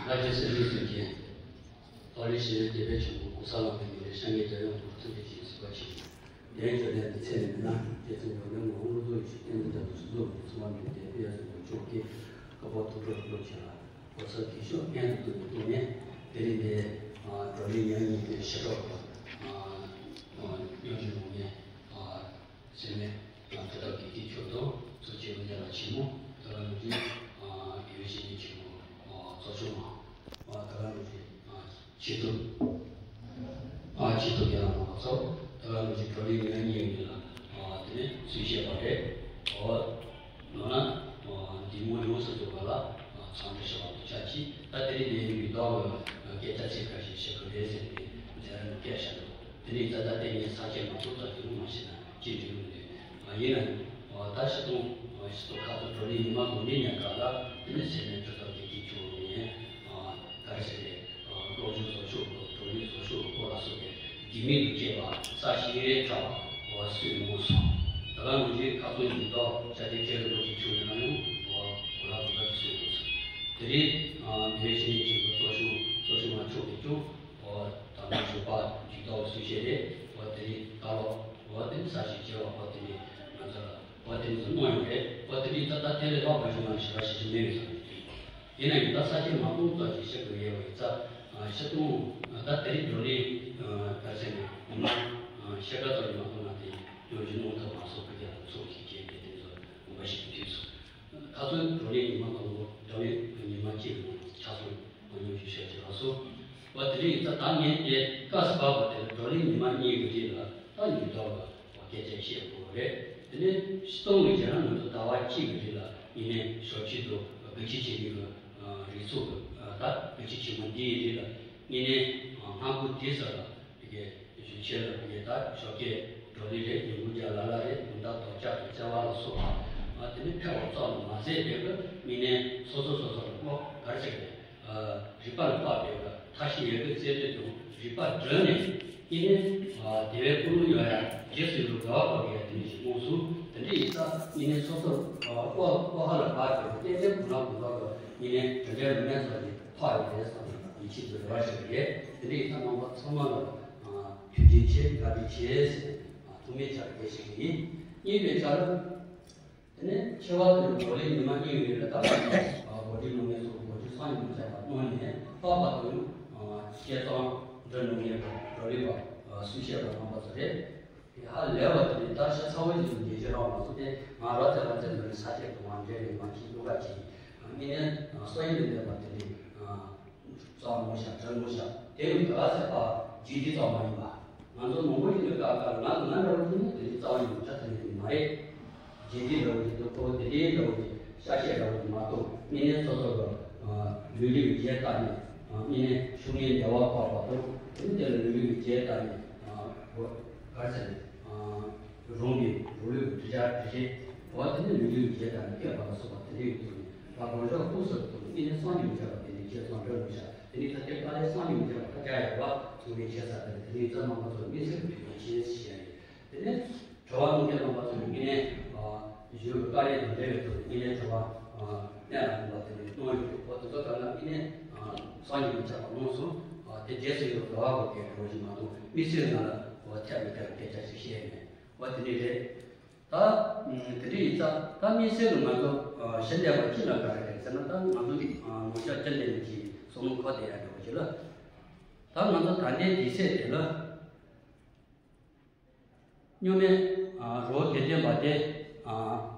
ལྷ་རྗེ་སེམས་ཅན་སེམས་ཅན། ཨོ་ལི་ཞི་བའི་དེད་དཔོན་ཆེན་པོ་གོང་ས་ལྷ་མོའི་ཉེ་རེ་ཤར་ངེས་རྒྱལ་ཡོངས་ཐོག་ཐུགས་རྗེ་ཆེ་གཟིགས་པ་ཆེ། དེའི་བརྗོད་ལན་འདི་ཚེ་ནས་མིན་ན་རྗེ་བཙུན་འོད་སྣང་ངོ་བོ་བློ་བཟང་ཡེ་ཤེས་བསྟན་འཛིན་རྒྱ་མཚོ་གཙོ་བོ་གི་ཚོགས་པ་འདུས་སྡེ་དཔེ་ཡ་སོགས་མཆོག་གི་བཀའ་པོད་ཐུགས་སྤྲོ་བློ་ཆེ་ལ། གོ་ས་གི་ཤོག་སྙན་དུ་བཏུད་ནས་བཏུད་ནས་དེ་རིང་འདི་བགྲོ་གླེང་ཉན་གཉིས་ཀྱི་ཞི་ཁྲོ་གི་སྙན་ཞུ་ནང་ནས་སེར་སྨད་དྲིལ་བསྒྲགས་དགེ་བཤེས་མཆོག་དང་ཚོགས་ཆེན་དབུ་མཛད་ལགས་ཆེན་མོ་དེ་ག་ནང་བཞིན་དགེ་བའི་བཤེས་གཉེན་ཆེན་མོ་ཚོགས་ཆུང་མ་དེ་ག་ནང་བཞིན། ཆེད་དུ། ཨ་ཆེད་དུ་རྒན་ལགས་མང་ཚོགས་ད་ག་ནང་བཞིན་བགྲོ་གླེང་ཉི་མ་གཉིས་ཡོད་ལ། དེ་ནས་གསུང་བཤད་པ་རེད། འོ། ནོ་ན། འདི་མོ་ཡོངས་སུ་རྫོགས་པ་ལ་འཚམས་འདྲི་ཞུ་བ་དང་ཆབས་ཅིག་ད་དེ་རིང་འདིའི་མི་ལྡོག་གི་སྐད་ཆ་ཚིག་ཁ་ཤས་བཤད་དགོས་རེད་ཟེར་ནས་མཛད་ར་ནས་སྐད་བཤད་འདུག་དེ་ནས་ད་ལྟ་དེ་ངས་ས་སྐྱེས་མ་གཏོགས་ད་དེ་མོ་མ་བཤད་ན་ཅི་འགྲིག་མི་འདུག་ཡིན་ན་ཡང་ད་ཕྱི་གཏོང་ཕྱི་གཏོང་ཁ་ཐུག་བགྲོ་གླེང་ཉི་མ་དགུ་འདིའི་ཉིན་ཀ་ལ་དེ་ནས་སེར་སྨད་གྲུབ་མཐའ་དགེ་རྒན་ཆུང་ངས་ག་རེ་ཟེར་རེད། སློབ་སྦྱོང་བཟོ་ཕྱོགས་དང་བགྲོ་གླེང་བཟོ་ཕྱོགས་སྐོར་ལ་སོགས་པའི་རྒྱུས་མེད་དུ་སྐྱེས་པ་ས་ཞིག་རེད་དྲ་བ་སུས་མོས་སོང་། ད་ག་ནང་བཞིན་ཁ་སང་ཉིན་ཐོ་བྱ་དེ་ཁྱེད་རིན་པོ་ཆེ་ཁྱུང་ནས་ན་ཡང་གོ་ལ་གོ་ལ་དུ་སུས་མོས་སོང་། དེ་རིང་དེ་བས་ཕྱི་ནས་ཁྱེད་ཀྱི་གཙོ་སྐྱོང་གཙོ་སྐྱོང་མ་ཕྱོགས་ཀྱི་སྐྱོང་ད་ནང་ཞོགས་པ་ཉིན་ཐོ་སུས་བཤད་རེད། དེ་རིང་ད་ལོ་དེ་ནི་ས་ཞིག་སྐྱེ་བ་དེ་ནི་ང་ཚོ་ལ་དེ་ནི་ཚོ་གནང་ཡོད་རེད། དེ་རིང་ད་ལྟ་དེ་ལས་ལྷག་པ་ཞིག་ང་ཞིག་ལ་ཞིག་ཞིག་མེད་ཡོད་ས་རེད། ཡིན་ན་ཡང་ད་ས་ཆ་མ་སྟོང་ཙམ་ཞིག་བཤད་དགོས་ཡོད་པ་ཡིན་ཙང་། ཤི་སྟོང་ད་དེ་རིང་འགྲོ་ལས་ག་ཚད་ནས་ཉི་མ་ཤི་ཁ་ཙམ་ཞིག་མ་སྟོང་ན་དེ་ཡོང་རྒྱུ་གནང་ཐུབ་མ་སོང་ཁུལ་རྒྱག་ཚོགས་ཤིག་བྱས་ཏེ་དེ་ཚོ་ངོ་མ་ཞིག་ཐུག་སོང་། ཁ་སང་འགྲོ་ལས་ཉི་མ་དང་པོ་འགྲོ་ལས་ཉི་མ་གཅིག་ལ་ཆ་ཚང་ཉོ་རྒྱུ་བཤད་ཀྱི་ལགས་སོ། བ་དེ་རིང་ཡིན་ཙང་ད་ངས་དེ་སྐབས་སུ་བབས་པ་དེ་འགྲོ་ལས་ཉི་མ་གཉིས་ཀྱི་རིང་ལ་ད་ཉིན་ཐོ་བ། སྐད་ཆ་བཤད་དགོས་རེད། དེ་ནས་སྤྱི་བཏང་གི་བྱས་ན་ང་ཚོ་ཟླ་བ་གཅིག་གི་རིང་ལ་ངེས་ནས་ཞོགས་ཇ་དང་སྦི་ཅི་ཆེན་པོའི་རིགས་ཚོགས་ཀྱི་ད་སྦི་ཅི་ཆེན་མོ་འདིའི་རིང་ལ་ངེས་ནས་སྔ་འགོ་དེ་ཚོ་ལ་དེ་གའི་ཞུ་ཆེད་ལ་དེ་གའི་ད་ཞོགས་ཀས་བགྲོ་གླེང་རེད། ཉིན་གུང་རྒྱ་ལ་ལ་རེད། དགོང་དག་དོག་ཅག་གི་བརྩེ་བ་ལ་སོགས་པ་དེ་ནས་ཕལ་བ་ཙམ་ལ་མ་ཟད་པའི་གི་ངེས་ནས་སོ་སོ་སོ་སོ་ལ་ཀློག་ག་རེ་ཟེར་རེད། རིག་པ་ལ་དཔག་པའི་མཐའ་བཞི་ཡི་གེ་རྩལ་འདོན་དང་རིག་པ་བསྒྲོན་ནས་ཨིན་ནས་དེ་བས་ཀུན་སློང་ཡོད་ཡ་རྗེས་སུ་ཡི་རང་དགའ་བ་དགའ་བའི་ཡ་དེ་ནས་ཞིག་དངོས་སུ་དེ་འདྲ་ཡིན་ཙང་ཨིན་ནས་སོ་སོར་ཀོ་ཀོ་ཧ་ལ་བབས་པའི་ཏན་ཏན་གུ་ལ་གུ་ལ་གི་ཨིན་ནས་དེ་འདྲའི་ལུས་ངན་ཚོ་ནི་ཐག་ཡོད་རེད་བསམ་ནས་ཡིད་ཆེས་ཀྱི་རེ་བ་ཞུ་གི་རེད། དེ་འདྲ་ཡིན་ཙང་རྣམ་པ་ཚང་མ་ལ་ཐུགས་རྗེ་ཆེ་དགའ་བདེ་ཆེ་ཟེར་ཐུགས་སྨོན་ཆེ་རེ་ཞུ་གི་ཡིན། གཉིས་པའི་ཆ་ལ། དེ་ནས་ཆེ་བ་དེ་ནི་བགྲོ་གླེང་ཉི་མ་གཉིས་ཡོད་རེད། ད་ལྟ་གོ་སྒྲིག་གནང་མཁན་ཚོ་གོ་སྒྲིག་སང་ཉིན་མ་བྱས་པ་གནང་ནས་ལྷག་པར་དུ་བཤད་གཏམ་འདྲི་གནང་མཁན་བགྲོ་གླེང་པ་གསུང་བཤད་པ་རྣམ་པ་ཚོ་རེད། དེ་ཧ་ལས་པ་དེ་ནི་ད་ཤ་ཚ་བོ་ཞིག་ཏུ་འགྱེལ་རྒྱུ་རང་མ་སོང་སྟེ་ང་ར་ཚ་ར་ཚ་འདི་ནི་ས་སྐྱེས་དུ་མ་འདྲེ་རེད་མ་ཤི་ལུག་ག་ཅིག་མི་ནས་སོ་ཡི་ལས་འདས་པ་དེ་ནི། རྩ་བ་ནོར་ཤག་དྲི་ནོར་ཤག་དེ་ཡང་ག་ཚད་པ་ཇི་ལྟའི་རྩ་བ་ཡིན་པ། ང་ཚོ་མང་པོ་ཞིག་ནས་བཀག་བཀག་ང་ང་འདྲ་བོ་ཅིག་ནི་དེ་ལྟའི་རྩ་བ་ཡིན་པ་ཆ་ཚང་ཡིན་གྱི་མ་རེད། ཇི་ལྟའི་འདྲ་བོ་ཅིག་ཏུ་ཁོ་དེ་ལྟའི་འདྲ་བོ་ཅིག་ཤ་ཤེད་འདྲ་བོ་ཅིག་མ་གཏོགས་མི་སྣའི་སོ་སོ་གི་ལུས་རིགས་རྒྱས་བཏང་ནས་མི་སྣའི་ཤུགས་ངན་བདེ་བ་འཕགས་པ་དང་དེ་ནི་དེ་ལ་ལུས་རིགས་རྒྱས་བཏང་ནས་ག་རེ་ཟེར་ནས། རང་གི་རང་ལུས་ཀྱི་འདྲི་རྒྱ་འདྲི་བྱེད་པ་དེ་ནི་ལུས་ལུས་ཀྱི་རྒྱས་དང་མི་སྐད་པ་ལ་སོགས་པ་དེ་འདྲའི་ཐོག་ནས་ལ་དགོན་ཤོག་ལྐོག་ཟ་ཐོག་ནས་ཨེ་ནས་སང་ཉིན་བྱ་བ་དེ་འདྲའི་བྱས་ཙང་འགྲོ་མི་བྱ་དེ་ནི་ད་ལྟའི་ཏཱ་ལའི་སང་ཉིན་བྱ་བ་ད་རྒྱ་ཡག་པ་ཚོགས་པའི་བྱེད་ས་དེ་དེ་ནི་རྩ་མ་མ་ཚོགས་དམིགས་བསལ་གྱི་དུས་ཡང་ཤེས་ཞེས་ཡ་ཡིན། དེ་ནས་ གྲྭ་པ་དངོས་གནས་སློབ་མ་ཚོ་ནས་དངོས་གནས་ཨ་གཞུང་གི་བཀའ་ལན་དང་འབྲེལ་བའི་ཐོག་ནས་དངོས་གནས་གྲྭ་པ་ཨ་གནད་ལ་ཕན་པ་དེ་འདྲ་གནང་ཡོད་རེད། འོ་དེ་ཚོ་ག་ལ་དངོས་གནས་ཨ་སང་ཉིན་ཆགས་པ་གནང་སོང་། ཨ་དེ་རྗེས་སུ་ཡི་རང་དགའ་བ་དགའ་བའི་འགྲོ་བཞིན་མ་གཏོགས་དམིགས་བསལ་ང་ལ་འོ་ཐད་མི་ཐད་ཀྱི་སྐད་ཆ་ཞིག་བཤད་མེད། འོ་དེ་འདྲ་རེད། ད་ཨ་དེ་འདྲ་ཡིན་ཙང་ད་དམིགས་བསལ་གྱི་ང་ཚོ་ཨ་ཞི་བདེ་བ་ཅི་ལ་དགའ་རེད་ཟེར་ན། ད་ང་ཚོ་ཨ་ནང་ཤག་ཅི་འདྲ་མི་གི་བསམ་བློ་འཁོར་བསྡད་ཡ་འདྲ་བོ་ཞིག་ལ། ད་ང་ཚོ་ད་ལྟའི་དུས་ཚོད་དེ་ལ། སྔོན་མའི་ཨ་རི་བོ་དགེ་ལྡན་པ་དེ་ཨ་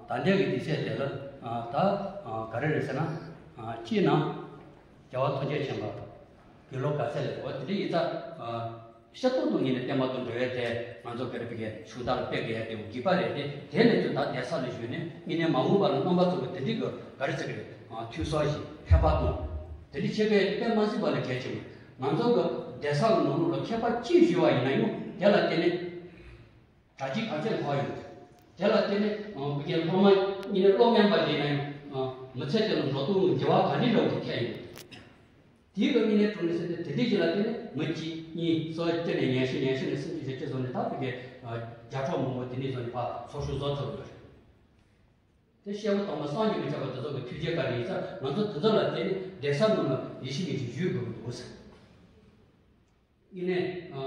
ད་ལྟའི་གི་དུས་ཚོད་དེ་ལ་ཨ་ད་ཨ་ག་རེ་རེད་ཟེར་ན། ཨ་སྤྱིར་ན་རྒྱལ་བ་ཐམས་ཅད་མཁྱེན་པ་དགེ་སློང་ག་ཚད་ལས། འོ་དེ་འདྲ་ཡིན་ཙང་ཨ་ཤ་སྟག་ཏུ་ངེས་ནས་བསྟན་པ་དང་འབྲེལ་བའི་དེ་ང་ཚོ་བེར་བི་གའི་ཤུགས་དར་སྤེལ་དགོས་ཡ་དེ་འོ་དགོས་པ་རེད་དེ། དེ་ནས་ཚུར་ད་གདན་ས་ལ་བཞུགས་ནས་དངོས་གནས་མ་འོངས་པ་ལ་རྣམ་པ་ཚོ་གི་དེ་འདྲའི་གི་ག་རེ་ཟེར་གི་རེད། ཨ་འཐུས་ཤོར་ཞིག་ཕན་པ་དང་དེ་འདྲ་བྱེད་དགོས་ཡ་དེ་དཔེ་མ་སྲིད་པ་ལ་གལ་ཆེ་བ། ང་ཚོ་གི་གདན་ས་གི་ནང་ལོགས་ལ་མཁས་པ་གཅིག་བཞུགས་པ་ཡིན་ན་ཡང་དེ་ལ་བརྟེན་ནས། གྲ་སྒྲིག་ག་ཚད་ལྷག་ཡོད། དེ་ལ་བརྟེན་ནས་ཨ་བོད་ཀྱི་སློབ་མ་དངོས་གནས་སློབ་དམན་པ་དེ་ཡིན་ན་ཡང་ཨ་མི་ཚེ་དེ་ལ་འགྲོ་སྟངས་འགྱུར་བ་ག་འདྲ་འདྲ་བོ་ཐེབས་ཡོད། དེའི་སྐབས་དངོས་གནས་དྲང་གནས་ཟེར་ཏེ་དེ་འདྲའི་ཞིག་ལ་བརྟེན་ནས་མི་གཅིག་གཉིས་གསུམ་བཅུ་ནས་ཉི་ཤུ། ཉི་ཤུ་ནས་སུམ་ཅུ། བཞི་བཅུ་སོང་ནས་ད་བོད་ཀྱི་ཨ་བརྒྱ་ཕྲག་མང་པོ་དེ་འདྲའི་སོང་ནས་ཕར་ཚོགས་ཞུགས་བཟོ་ཐུབ་ཡོད་རེད། དེ་སྐྱེས་བུ་དམ་པ་སངས་རྒྱས་མི་ཁྱབ་པ་དེ་ཚོ་གི་ཐུགས་རྗེ་བཀའ་དྲིན་ཡིན་ཙང་ང་ཚོ་དེ་ཚོ་ལ་བརྟེན་ནས་གདན་ས་ནང་ལ་ཡིད་ཆེས་མི་ཆེས་ཞུ་དགོས་ཀྱི་འདུག་ཟེར། དངོས་གནས་ཨ་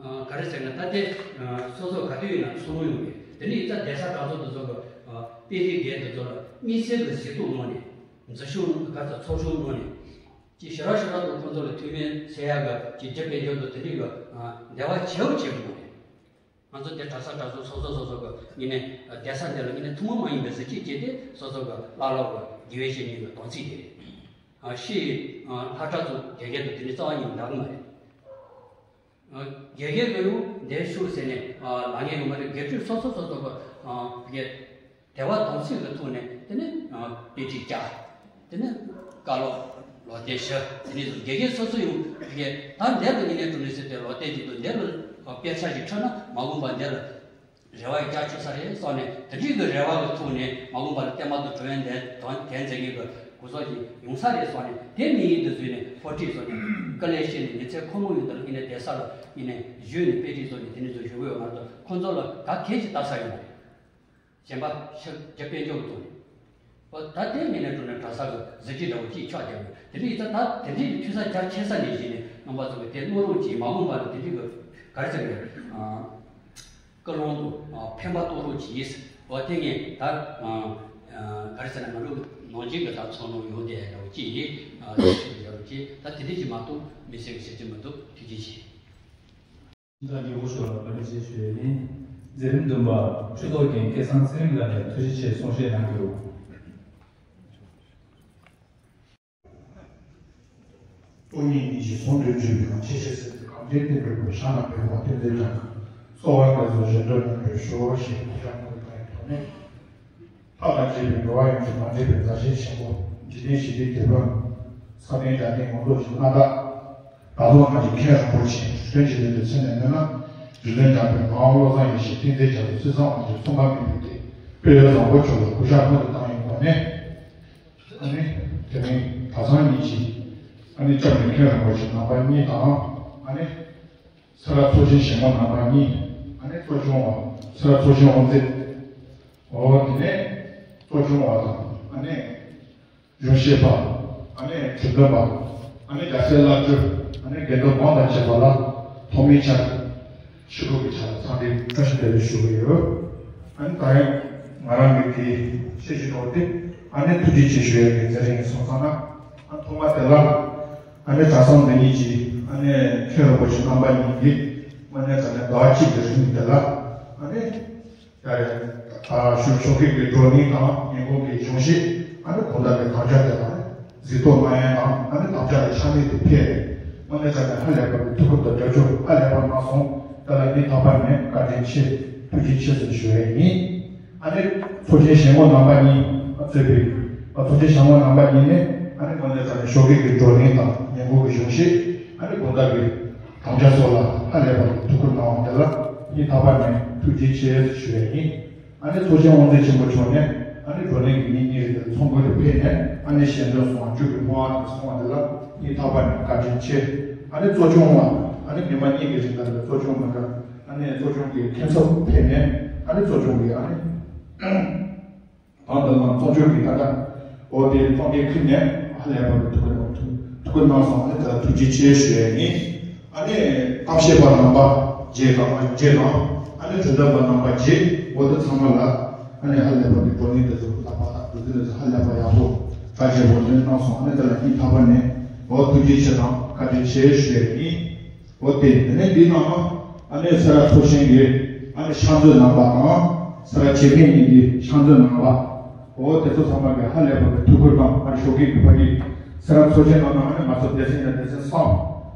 ཨ་ག་རེ་ཟེར་ན། ད་ལྟའི་ཨ་སོ་སོ་ག་དུས་ཡིན་ན་ཚོགས་མི་ཡོང་གི། དེ་འདྲ་ཡིན་ཙང་གདན་ས་གྲྭ་ཚང་དེ་ཚོ་གི་ཨ་དཔེ་དེབ་སྒེར་དེ་ཚོ་ལ་དམིགས་བསལ་གྱི་གཟིགས་རྟོག་གནང་ནས་འཛུལ་ཞུགས་ག་ཚོད་ཚོགས་ཞུགས་གནང་ནས་ཅིག་ཞེ་དྲག་ཞེ་དྲག་ཏུ་ཁོང་ཚོ་ལ་ཐུགས་སྨོན་འཚལ་ཡག་གི་ཅིག་རྒྱུ་སྤེལ་རྒྱུ་དང་དེ་འདྲའི་གི་ཨ་འབྲེལ་བ་བྱེད་འོ་བྱེད་དགོས་རེད། ང་ཚོ་དེ་གྲྭ་ས་གྲྭ་ཚང་སོ་སོ་སོ་སོ་གི་དངོས་གནས་གདན་ས་འདི་ལ་དངོས་གནས་ཐུན་མོང་མ་ཡིན་པའི་གཟི་བརྗིད་བསྐྱེད་དེ་སོ་སོ་གི་བླ་སློབ་གི་དགེ་བའི་བཤེས་གཉེན་གྱི་དམ་ཚིག་དེ་རེད། ཨ་ཕྱིའི་ཨ་ལྷ་གྲྭ་ཚོ་དགེ་རྒན་དང་དེ་འདྲའི་རྩ་བ་ཉིད་ནས་འདྲ་གི་མ་རེད། ཨ་དགེ་རྒན་གྱི་ཡང་འདིར་ཤོག་ཟེར་ནས་ཨ་ལབ་མཁན་ཡོད་མ་རེད། དགེ་ཕྲུག་སོ་སོ་སོ་སོ་གི་ཨ་དགེ་དེ་བ་དམ་ཚིག་གི་ཐོག་ནས་དེ་ནས་ཨ་དཔེ་ཁྲིད་བརྒྱབ། དེ་ནས་བཀའ་སློབ་ལོག་སྟེ་ཞུ། དེ་ནས་དགེ་རྒན་སོ་སོ་ཡང་དེ་གའི་ད་འདིར་ལ་དངོས་གནས་དྲང་གནས་ཟེར་ཏེ་ལོག་སྟེ་ཅིག་ཏུ་འདིར་ལ་དཔེ་ཆ་ཞིག་འཁྲིད་ན་མ་འོངས་པ་འདིར་ལ་རེ་བ་ཡི་རྒྱ་ཆེ་ས་རེད་བསམ་ནས། དེ་འདྲའི་གི་རེ་བ་གི་ཐོག་ནས་མ་འོངས་པ་ལ་བསྟན་པ་དང་འགྲོ་བའི་འདིར་དོན་དོན་མཛད་མཁན་གྱི་སྐུ་ཚབ་ཞིག་ཡོང་ས་རེད་བསམ་ནས། དེ་མི་ཡིན་དུ་བཟོས་ནས་ཕོ་ཁྲིད་བཟོས་ནས་དཀའ་ལས་བཤད་ནས་ཉིན་མཚན་ཁོ་མོ་ཡོད་དུ་ལ་དངོས་གནས་གདན་ས་ལ་དངོས་གནས་བཞུགས་ནས་དཔེ་ཁྲིད་བཟོས་ནས་དེ་འདྲ་བཟོ་ཞུ་གི་ཡོད་མ་གཏོགས། ཁོང་ཚོ་ལ་ག་གལ་གྱི་ལྟ་ས་ཡོད་མ་རེད། གཞན་པ་ཤ་རྒྱ་དཔལ་འབྱོར་གྱི་ཐོག་ནས། འོ་ད་དེ་ངས་ནས་འགྲོ་ནས་གྲྭ་ས་གི་གཟི་བརྗིད་འདྲ་བོ་གཅིག་ཆགས་བསྡད་ཡོད། དེ་འདྲ་ཡིན་ཙང་ད་དེ་འདྲའི་འཐུས་ས་རྒྱ་ཆེ་ས་ནས་གཞི་ནས་རྣམ་པ་ཚོ་གི་དེ་གནང་རོགས་གྱིས། མ་འོངས་པ་ལ་དེ་འདྲའི་གི་ག་རེ་ཟེར་གི་རེད། ཨ་སྐུལ་སློང་དང་ཨ་ཕན་པ་གཏོང་རོགས་གྱིས། འོ་དེ་ངས་ད་ཨ་ཨ་ག་རེ་ཟེར་ན། ང་ཚོ་ནང་ཆེན་གི་ད་ཚོགས་ནང་ཡོང་བསྡད་འདྲ་བོ་གཅིག་ཡིན། ཨ་དེ་འདྲ་ཡོད་རོགས་གྱིས། ད་དེ་འདྲ་ཅིག་མ་གཏོགས་དམིགས་བསལ་གི་བྱེད་ཀྱི་མི་འདུག་ཐུགས་རྗེ་ཆེ། ད་ཉེ་བོ་ཤོར་ལ་བཀའ་དྲིན་ཆེ་ཞུ་ཡས་ཡིན། མཛད་རིམ་བདུན་པ་ཆོས་ཚོགས་ཀྱི་སྐལ་བཟང་ཚེ་རིང་ལགས་ནས་ཐུགས་རྗེ་ཆེ་གསུང་བཤད་གནང་རྒྱུ། སྟོང་ཉིད་ཉིད་ཀྱི་ཟུང་དུ་འཇུག་པའི་ངང་། ཆེས་ཆེར་གསལ་བའི་གངས་ཅན་བསྟན་པའི་སྐུ། ཞྭ་ནག་པོའི་འོག་ཏུ་འཛིན་ཀྱང་། གསོ་བ་འདི་ཚོ་གཞན་དོན་ཡིན་པའི་ཞོར་ཞེས་གུས་ཕྱག་སྔོན་དུ་བཏང་བའི་ཐོག་ནས། ཐབས་དང་བཅས་པའི་འགྲོ་བ་ཡོངས་ཀྱི་ལམ་འབྲས་པའི་མཛའ་བཤེས་ཆེན་པོ། འཇིག་རྟེན་ཞི་བདེའི་དེད་དཔོན། ས་སྟེང་རྒྱ་སྟེང་མང་ཚོགས་ཀྱི་མངའ་བདག་ད་དུང་ང་ཚོ་མཁན་རིན་པོ་ཆེ་དོན་གྱི་ལུས་དུ་ཚེ་ནས་ནོན་ན། རིགས་ལམ་སྦྱངས་པའི་ངག་དབང་བློ་བཟང་ཡེ་ཤེས་བསྟན་འཛིན་རྒྱ་མཚོ་སྲིད་གསུམ་དབང་ཕྱུག་ཚོང་པ་མི་ཕམ་གྱི་དཔལ་ཡོན་བཟང་པོ་མཆོག་ལ་གུས་ཕྱག་སྔོན་དུ་བཏང་ཡོད་པ་ནས། ཨ་ནི་དེ་རིང་གྲྭ་ཚང་གཉིས་ཀྱིས་ཨ་ནི་སྐྱབས་གནས་མཁན་རིན་པོ་ཆེ་རྣམ་པ་གཉིས་དང་། ཨ་ནི་སེ་ར་ཚོགས་ཆེན་བཞེངས་མཁན་རྣམ་པ་གཉིས། ཨ་ནི་གཙོ་སྐྱོང་བ་སེ་ར་ཚོགས་ཆེན་དབུ་མཛད། འོ་དེ་ནས་གཙོ་སྐྱོང་བ་དང་། ཨ་ནི་གཞུང་བཞེས་པ། ཨ་ནི་ཁྲིམས་དཔོན་པ། ཨ་ནི་རྒྱལ་སྲས་བླ་སྤྲུལ། ཨ་ནི་དགེ་འདུན་མང་དང་བཅས་པ་ལ་ཐོག་མའི་ཆར་ཕྱི་ཁུལ་གྱི་ཕྱག་ལ་འཚམས་འདྲི་བཀྲ་ཤིས་བདེ་ལེགས་ཞུ་གི་ཡོད། ཨ་ནི་ད་རེས་ང་རང་གི་དེ་བཤད་རྒྱུ་དོགས་ཏེ། ཨ་ནི་ཐུགས་རྗེ་ཆེ་ཞུ་ཡག་གི་མཛད་རིམ་ཡིན་སོང་ཙང་ན། ཨ་ཐོག་མ་དེ་ལ་ཨ་ནི་གྲྭ་ཚང་འདི་གཉིས་ཀྱིས་ཨ་ནི་མཁན་རིན་པོ་ཆེ་རྣམ་པ་གཉིས་ཀྱིས་དངོས་གནས་དྲང་གནས་ཟླ་བ་གཅིག་གི་རིང་དེ་ལ་ཨ་ནི། ད་ཞོགས་ཞོགས་ཀས་ཀྱི་བགྲོ་གླེང་དང་ཉིན་གུང་གི་གཞུང་བཤད། ཨ་ནི་དགོང་དག་གི་དམ་བཅའ་དེ་དང་གཟིགས་རྟོག་གནང་ཡས་དང་། ཨ་ནི་དམ་བཅའ་ལ་ཆ་མེད་དུ་ཕེབས་ནས་དངོས་གནས་དྲང་གནས་ཧ་ལས་པ་གི་ཐུགས་ཁུར་དང་རྒྱབ་སྐྱོར་ཧ་ལས་པ་གནང་སོང་། དེ་ལ་སྙིང་ཐག་པ་ནས་བཀའ་དྲིན་ཆེ། ཐུགས་རྗེ་ཆེ་ཟེར་ཞུ་ཡས་ཡིན། ཨ་ནི་ཚོགས་ཆེན་བཞེངས་མཁན་རྣམ་པ་གཉིས་གཙོས་པའི་ཚོགས་ཆེན་བཞེངས་མཁན་རྣམ་པ་གཉིས་ནས་ཨ་ནི་དངོས་གནས་དྲང་གནས་ཞོགས་ཀས་ཀྱི་བགྲོ་གླེང་དང་ཉིན་གུང་གི་གཞུང་བཤད། ཨ་ནི་དགོང་དག་གི་དམ་བཅའ་སོགས་ལ་ཧ་ལས་པ་གི་ཐུགས་ཁུར་གནང་བ་དེ་ལ་སྙིང་ཐག་པ་ནས་ཐུགས་རྗེ་ཆེ་ཞུ་ཡས་ཡིན། ཨ་ནི་ཚོགས་ཆེན་དབུ་མཛད་ཆེན་པོ་མཆོག་ནས་ཨ་ནི་བགྲོ་གླེང་གི་ཉིན་གཉིས་རིང་ལ་ཚོགས་མགོ་དུ་ཕེབས་ནས་ཨ་ནི་ཞལ་འདོན་གསུང་བ་མཇུག་གི་སྨོན་ལམ་གསུང་བ་འདི་ལ་སྙིང་ཐག་པ་ནས་བཀའ་དྲིན་ཆེ། ཨ་ནི་གཙོ་སྐྱོང་བ་ཨ་ནི་ཉི་མ་གཉིས་ཀྱི་རིང་ལ་གཙོ་སྐྱོང་མི་འདྲ་ཨ་ནི་གཙོ་སྐྱོང་གི་མཁན་ཚབ་ཕེབས་ནས་ ཨ་ནི་གཙོ་སྐྱོང་གི་ཨ་ནི། དང་དེ་ལ་གཙོ་སྐྱོང་གི་ད་ལྟ་འོ་དེ་གཙོ་འགན་ཁུར་ནས་ཧ་ལས་པ་གི་ཐུགས་ཁུར་ཐུགས་ཁུར་གནང་སོང་། ཨ་ནི་ད་ཐུགས་རྗེ་ཆེ་ཞུ་ཡ་ཡིན། ཨ་ནི་གཏམ་བཤད་པ་རྣམ་པ་བརྒྱད་དང་བརྒྱད་དང་ཨ་ནི་གྲོས་བསྡུར་པ་རྣམ་པ་བརྒྱད། འོ་དེ་ཚང་མ་ལ་ཨ་ནི་ཧ་ལས་པ་གི་བགྲོ་གླེང་དེ་ཚོ་ལ་པ་ལ་བགྲོ་གླེང་དེ་ཚོ་ཧ་ལས་པ་ཡག་པོ་གྲ་རྒྱས་པོ་ལེན་གནང་སོང་། ཨ་ནི་དེ་ལ་སྙིང་ཐག་པ་ནས་འོ་ཐུགས་རྗེ་ཆེ་དང་བཀའ་དྲིན་ཆེ་ཞུ་ཡ་ཡིན། འོ་དེ་དེ་ནས་འདི་ནང་ཨ་ནི་སེ་ར་ཚོ་ཆེན་གྱི་ཨ་ནི་ཤག་མཛོད་ནང་པ་དང་སེ་ར་བྱེས་སྨད་གཉིས་ཀྱི་ཤག་མཛོད་ནང་པ། འོ་དེ་ཚོ་ཚང་མ་གི་ཧ་ལས་པ་གི་ཐུགས་ཁུར་དང་ཨ་ནི་ཞོགས་ཀས་གི་ཕ་གི་སེ་ར་ཚོ་ཆེན་ནང་ན་ཨ་ནི་ང་ཚོ་སྡེ་ཚན་ཡིན་ན་སྡེ་ཚན་གསུམ།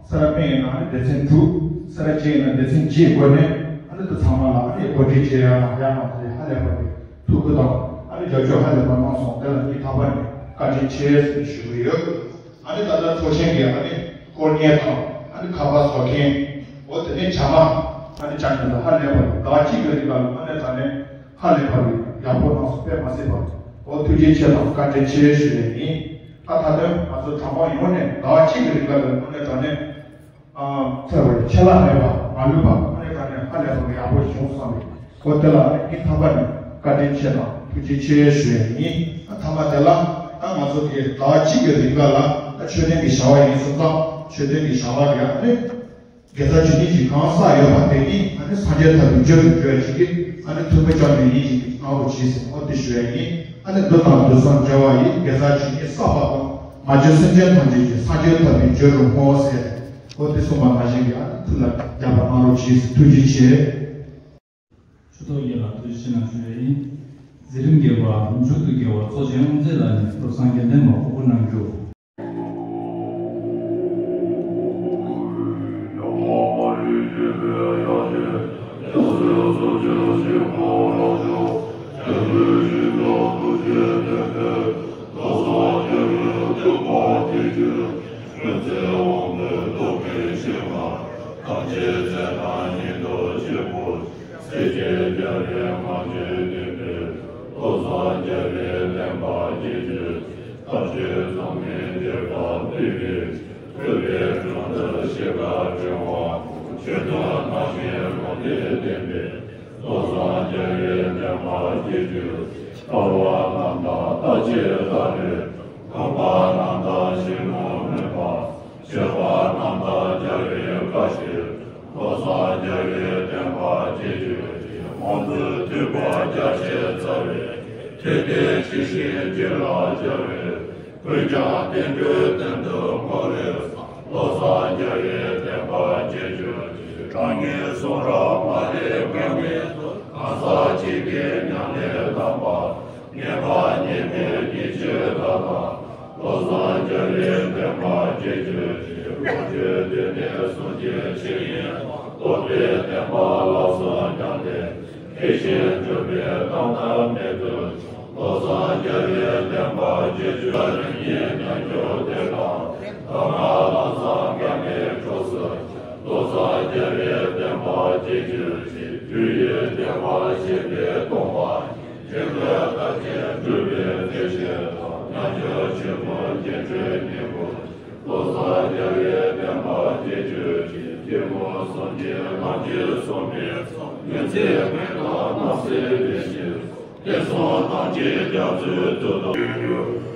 སེ་ར་སྨད་ཡིན་ན་ཨ་ནི་སྡེ་ཚན་དྲུག། སེ་ར་བྱེས་ཡིན་ན་སྡེ་ཚན་བརྒྱད་སྒོ་ནས་ཨ་ནི་དེ་ཚང་མ་ལ་ཨ་ནི་གོ་སྒྲིག་བྱེད་ཡ་ཡང་ང་ཚོ་ཧ་ལས་པ་གི་ཐུགས་ཁུར་དང་ཨ་ནི་རྒྱབ་སྐྱོར་ཧ་ལས་པ་གནང་སོང་། དེ་ལ་སྙིང་ཐག་པ་ནས་བཀའ་དྲིན་ཆེ་ཞུ་གི་ཡོད། ཨ་ནི་ད་ལྟ་ཚོ་ཆེན་གྱི་ཨ་ནི་དཀོན་གཉེར་དང་ཨ་ནི་ཁ་པར་བཟོ་མཁན། འོ་དེ་ནས་བྱ་མ་ཨ་ནི་བྱ་མཁན་ལ་ཧ་ལས་པ་ཟླ་བ་གཅིག་གི་རིང་ལ་ཨ་ནི་ད་ནས་ཧ་ལས་པ་རེད། ཡག་པོ་གནང་སོང་། དཔེ་མ་སྲིད་པ། འོ་ཐུགས་རྗེ་ཆེ་དང་བཀའ་དྲིན་ཆེ་ཞུ་ཡས་ཡིན། ད་ད་དོན་ང་ཚོ་གྲྭ་པ་ཡོངས་ནས་ཟླ་བ་གཅིག་གི་རིང་ལ་ཨ་ནི་ད་ནས་ཨ་ཚར་བའི་ཆད་ལྷག་མེད་པ་མ་ལུས་པ་ཨ་ནི་ད་ནས་ཧ་ལས་པ་ཡག་པོ་བྱུང་སོང་བས། ཨོ་དེ་ལ་ཨ་ནི་སྙིང་ཐག་པ་ནས་བཀའ་དྲིན་ཆེ་དང་ཐུགས་རྗེ་ཆེ་ཞུ་ཡས་ཡིན། ཨ་མཐའ་མ་དེ་ལ་ད་ང་ཚོ་གི་ཟླ་བ་གཅིག་གི་རིང་ག་ལ་ད་མཆོད་རྟེན་གྱི་བྱ་བ་ཡིན་སོང་ཙང་མཆོད་རྟེན་གྱི་བྱ་བ་རེད། ཨ་ནི་དགེ་རྩ་ཆོས་ཉིད་ཀྱི་གང་བསགས་ཡོད་པ་དེ་ནི་ཨ་ནི་སངས་རྒྱས་ཐབས་ཀྱི་རྒྱུ་རུ་འགྱུར་བ་ཞིག་གིས་ཨ་ནི་ཐུགས་མི་སྐྱོ་ནས་ཡིན་ཞིག་གི་གནང་རོགས་གྱིས་ཟེར་ཨོ་དེ་ཞུ་ཡས་ཡིན། ཨ་ནི་འདི་དང་འདི་སོང་འབྲེལ་བ་ཡིས་དགེ་རྩ་ཆོས་ཉིད་བསགས་པ་དང་མ་གྱུར་སེམས་ཅན་ཐམས་ཅད་ཀྱི་སངས་རྒྱས་ཐབས་ཀྱི་རྒྱུ་རུ་བསྔོ་ཟེར། ཨོ་དེ་གསུངས་པ་ནང་བཞིན་གྱི་ཨ་ནི་ཐུགས་ལ་འཇགས་པ་གནང་རོགས་གྱིས་ཟེར། ཐུགས་རྗེ་ཆེ། ཆོས་ཐོག་རྒྱལ་ལ་ཐུགས་རྗེ་ཆེ་གནང་ཞུ་ཡས་ཡིན། འཛིན་རིམ་བརྒྱད་པ་མཇུག་ཏུ་དགེ་བ་གཙོ་ཆེན་དབུ་མཛད་ལ་ནི་བློ་བཟང་རྒྱལ་ལྡན་པ་ཕུར་བུ་གནང་རྒྱུ། ཐམས་ཅད་ཚེ་དང་ཉིད་དུ་གཅིག་པུ། སྲས་བཅས་རྒྱལ་བའི་ངང་ཚུལ་བསྟན་པའི། བློ་བཟང་རྒྱལ་བའི་བསྟན་པ་རྒྱས་གྱུར་ཅིག། ཐམས་ཅད་ཚང་མས་བདེ་བ་འདོད་པའི། ཐུབ་པའི་དྲུང་དུ་གཤེགས་པ་འབྲིང་བ་ཆོས་དང་ནང་བཞིན་ལུང་བསྟན་བསྟན་པའི། བློ་བཟང་རྒྱལ་བའི་བསྟན་པ་རྒྱས་གྱུར་ཅིག། ལྟ་བ་རྣམས་དང་རྟག་ཆད་ལྟ་བའི། ཁང་པ་རྣམས་དང་ཞིང་རྨོངས་མེད་པ། སྤྱོད་པ་རྣམས་དང་རྒྱལ་བའི་བཀའ་བཞིན། བློ་བཟང་རྒྱལ་བའི་བསྟན་པ་རྒྱས་གྱུར་ཅིག། དབང་བསྡུས་ཐེག་པ་རྒྱ་ཆེར་སྩལ་བའི། ཐེག་པའི་ཆེ་ཞིང་རྒྱས་ལ་སྦྱར་བའི། ཀུན་ཀྱང་བསྟན་འགྲོའི་དོན་དུ་བསྔོ་བའི། བློ་བཟང་རྒྱལ་བའི་བསྟན་པ་རྒྱས་གྱུར་ཅིག། གྲངས་སྙེད་གསུང་རབ་མ་ལུས་གང་གི་ཚོགས། གང་ཟག་གཅིག་གི་ཉམས་ལེན་དམ་པ། ངེས་པ་ཉིད་མེད་ཉིད་ཀྱི་བདག་དང་། བློ་བཟང་རྒྱལ་བའི་བསྟན་པ་རྒྱས་གྱུར་ཅིག། ལོ་རྒྱུས་འདི་ནི་གསུང་གི་ཆོས་ཡིན། རྟོགས་པའི་བསྟན་པ་ལ་སོགས་ཀྱང་སྟེ། མཁས་ཤིང་གྲུབ་པའི་གཏམ་རྣམས་མེད་དུ། བློ་བཟང་རྒྱལ་བའི་བསྟན་པ་རྒྱས་གྱུར་ཅིག། ཉན་མཁན་ཉན་རྒྱུ་དེ་དང་། ཐོས་པ་ལམ་བཟང་དགེ་བའི་གྲོགས་སུ། བློ་བཟང་རྒྱལ་བའི་བསྟན་པ་རྒྱས་གྱུར་ཅིག། དུས་ཡུན་བདེ་བར་གཤེགས་པའི་སྟོང་པ་ཉིད། དྲིན་ལན་བདག་གིས་བསྒྲུབས་པའི་ཚེ་ཕྱི་དང་། རྣལ་འབྱོར་ཆོས་སྐུ་རྒྱན་སྤྲོས་སྙིང་པོ། བློ་བཟང་རྒྱལ་བའི་བསྟན་པ་རྒྱས་གྱུར་ཅིག། སྐྱེས་བུ་གསུམ་གྱི་ལམ་གྱིས་བཟུང་བའི་ཚོགས། ཉིན་མཚན་མེད་པར་སྣང་སྲིད་བདེ་ཞིང་། དེང་སང་ཐམས་ཅད་རྒྱ་མཚོའི་གཏེར་དུ་གྱུར།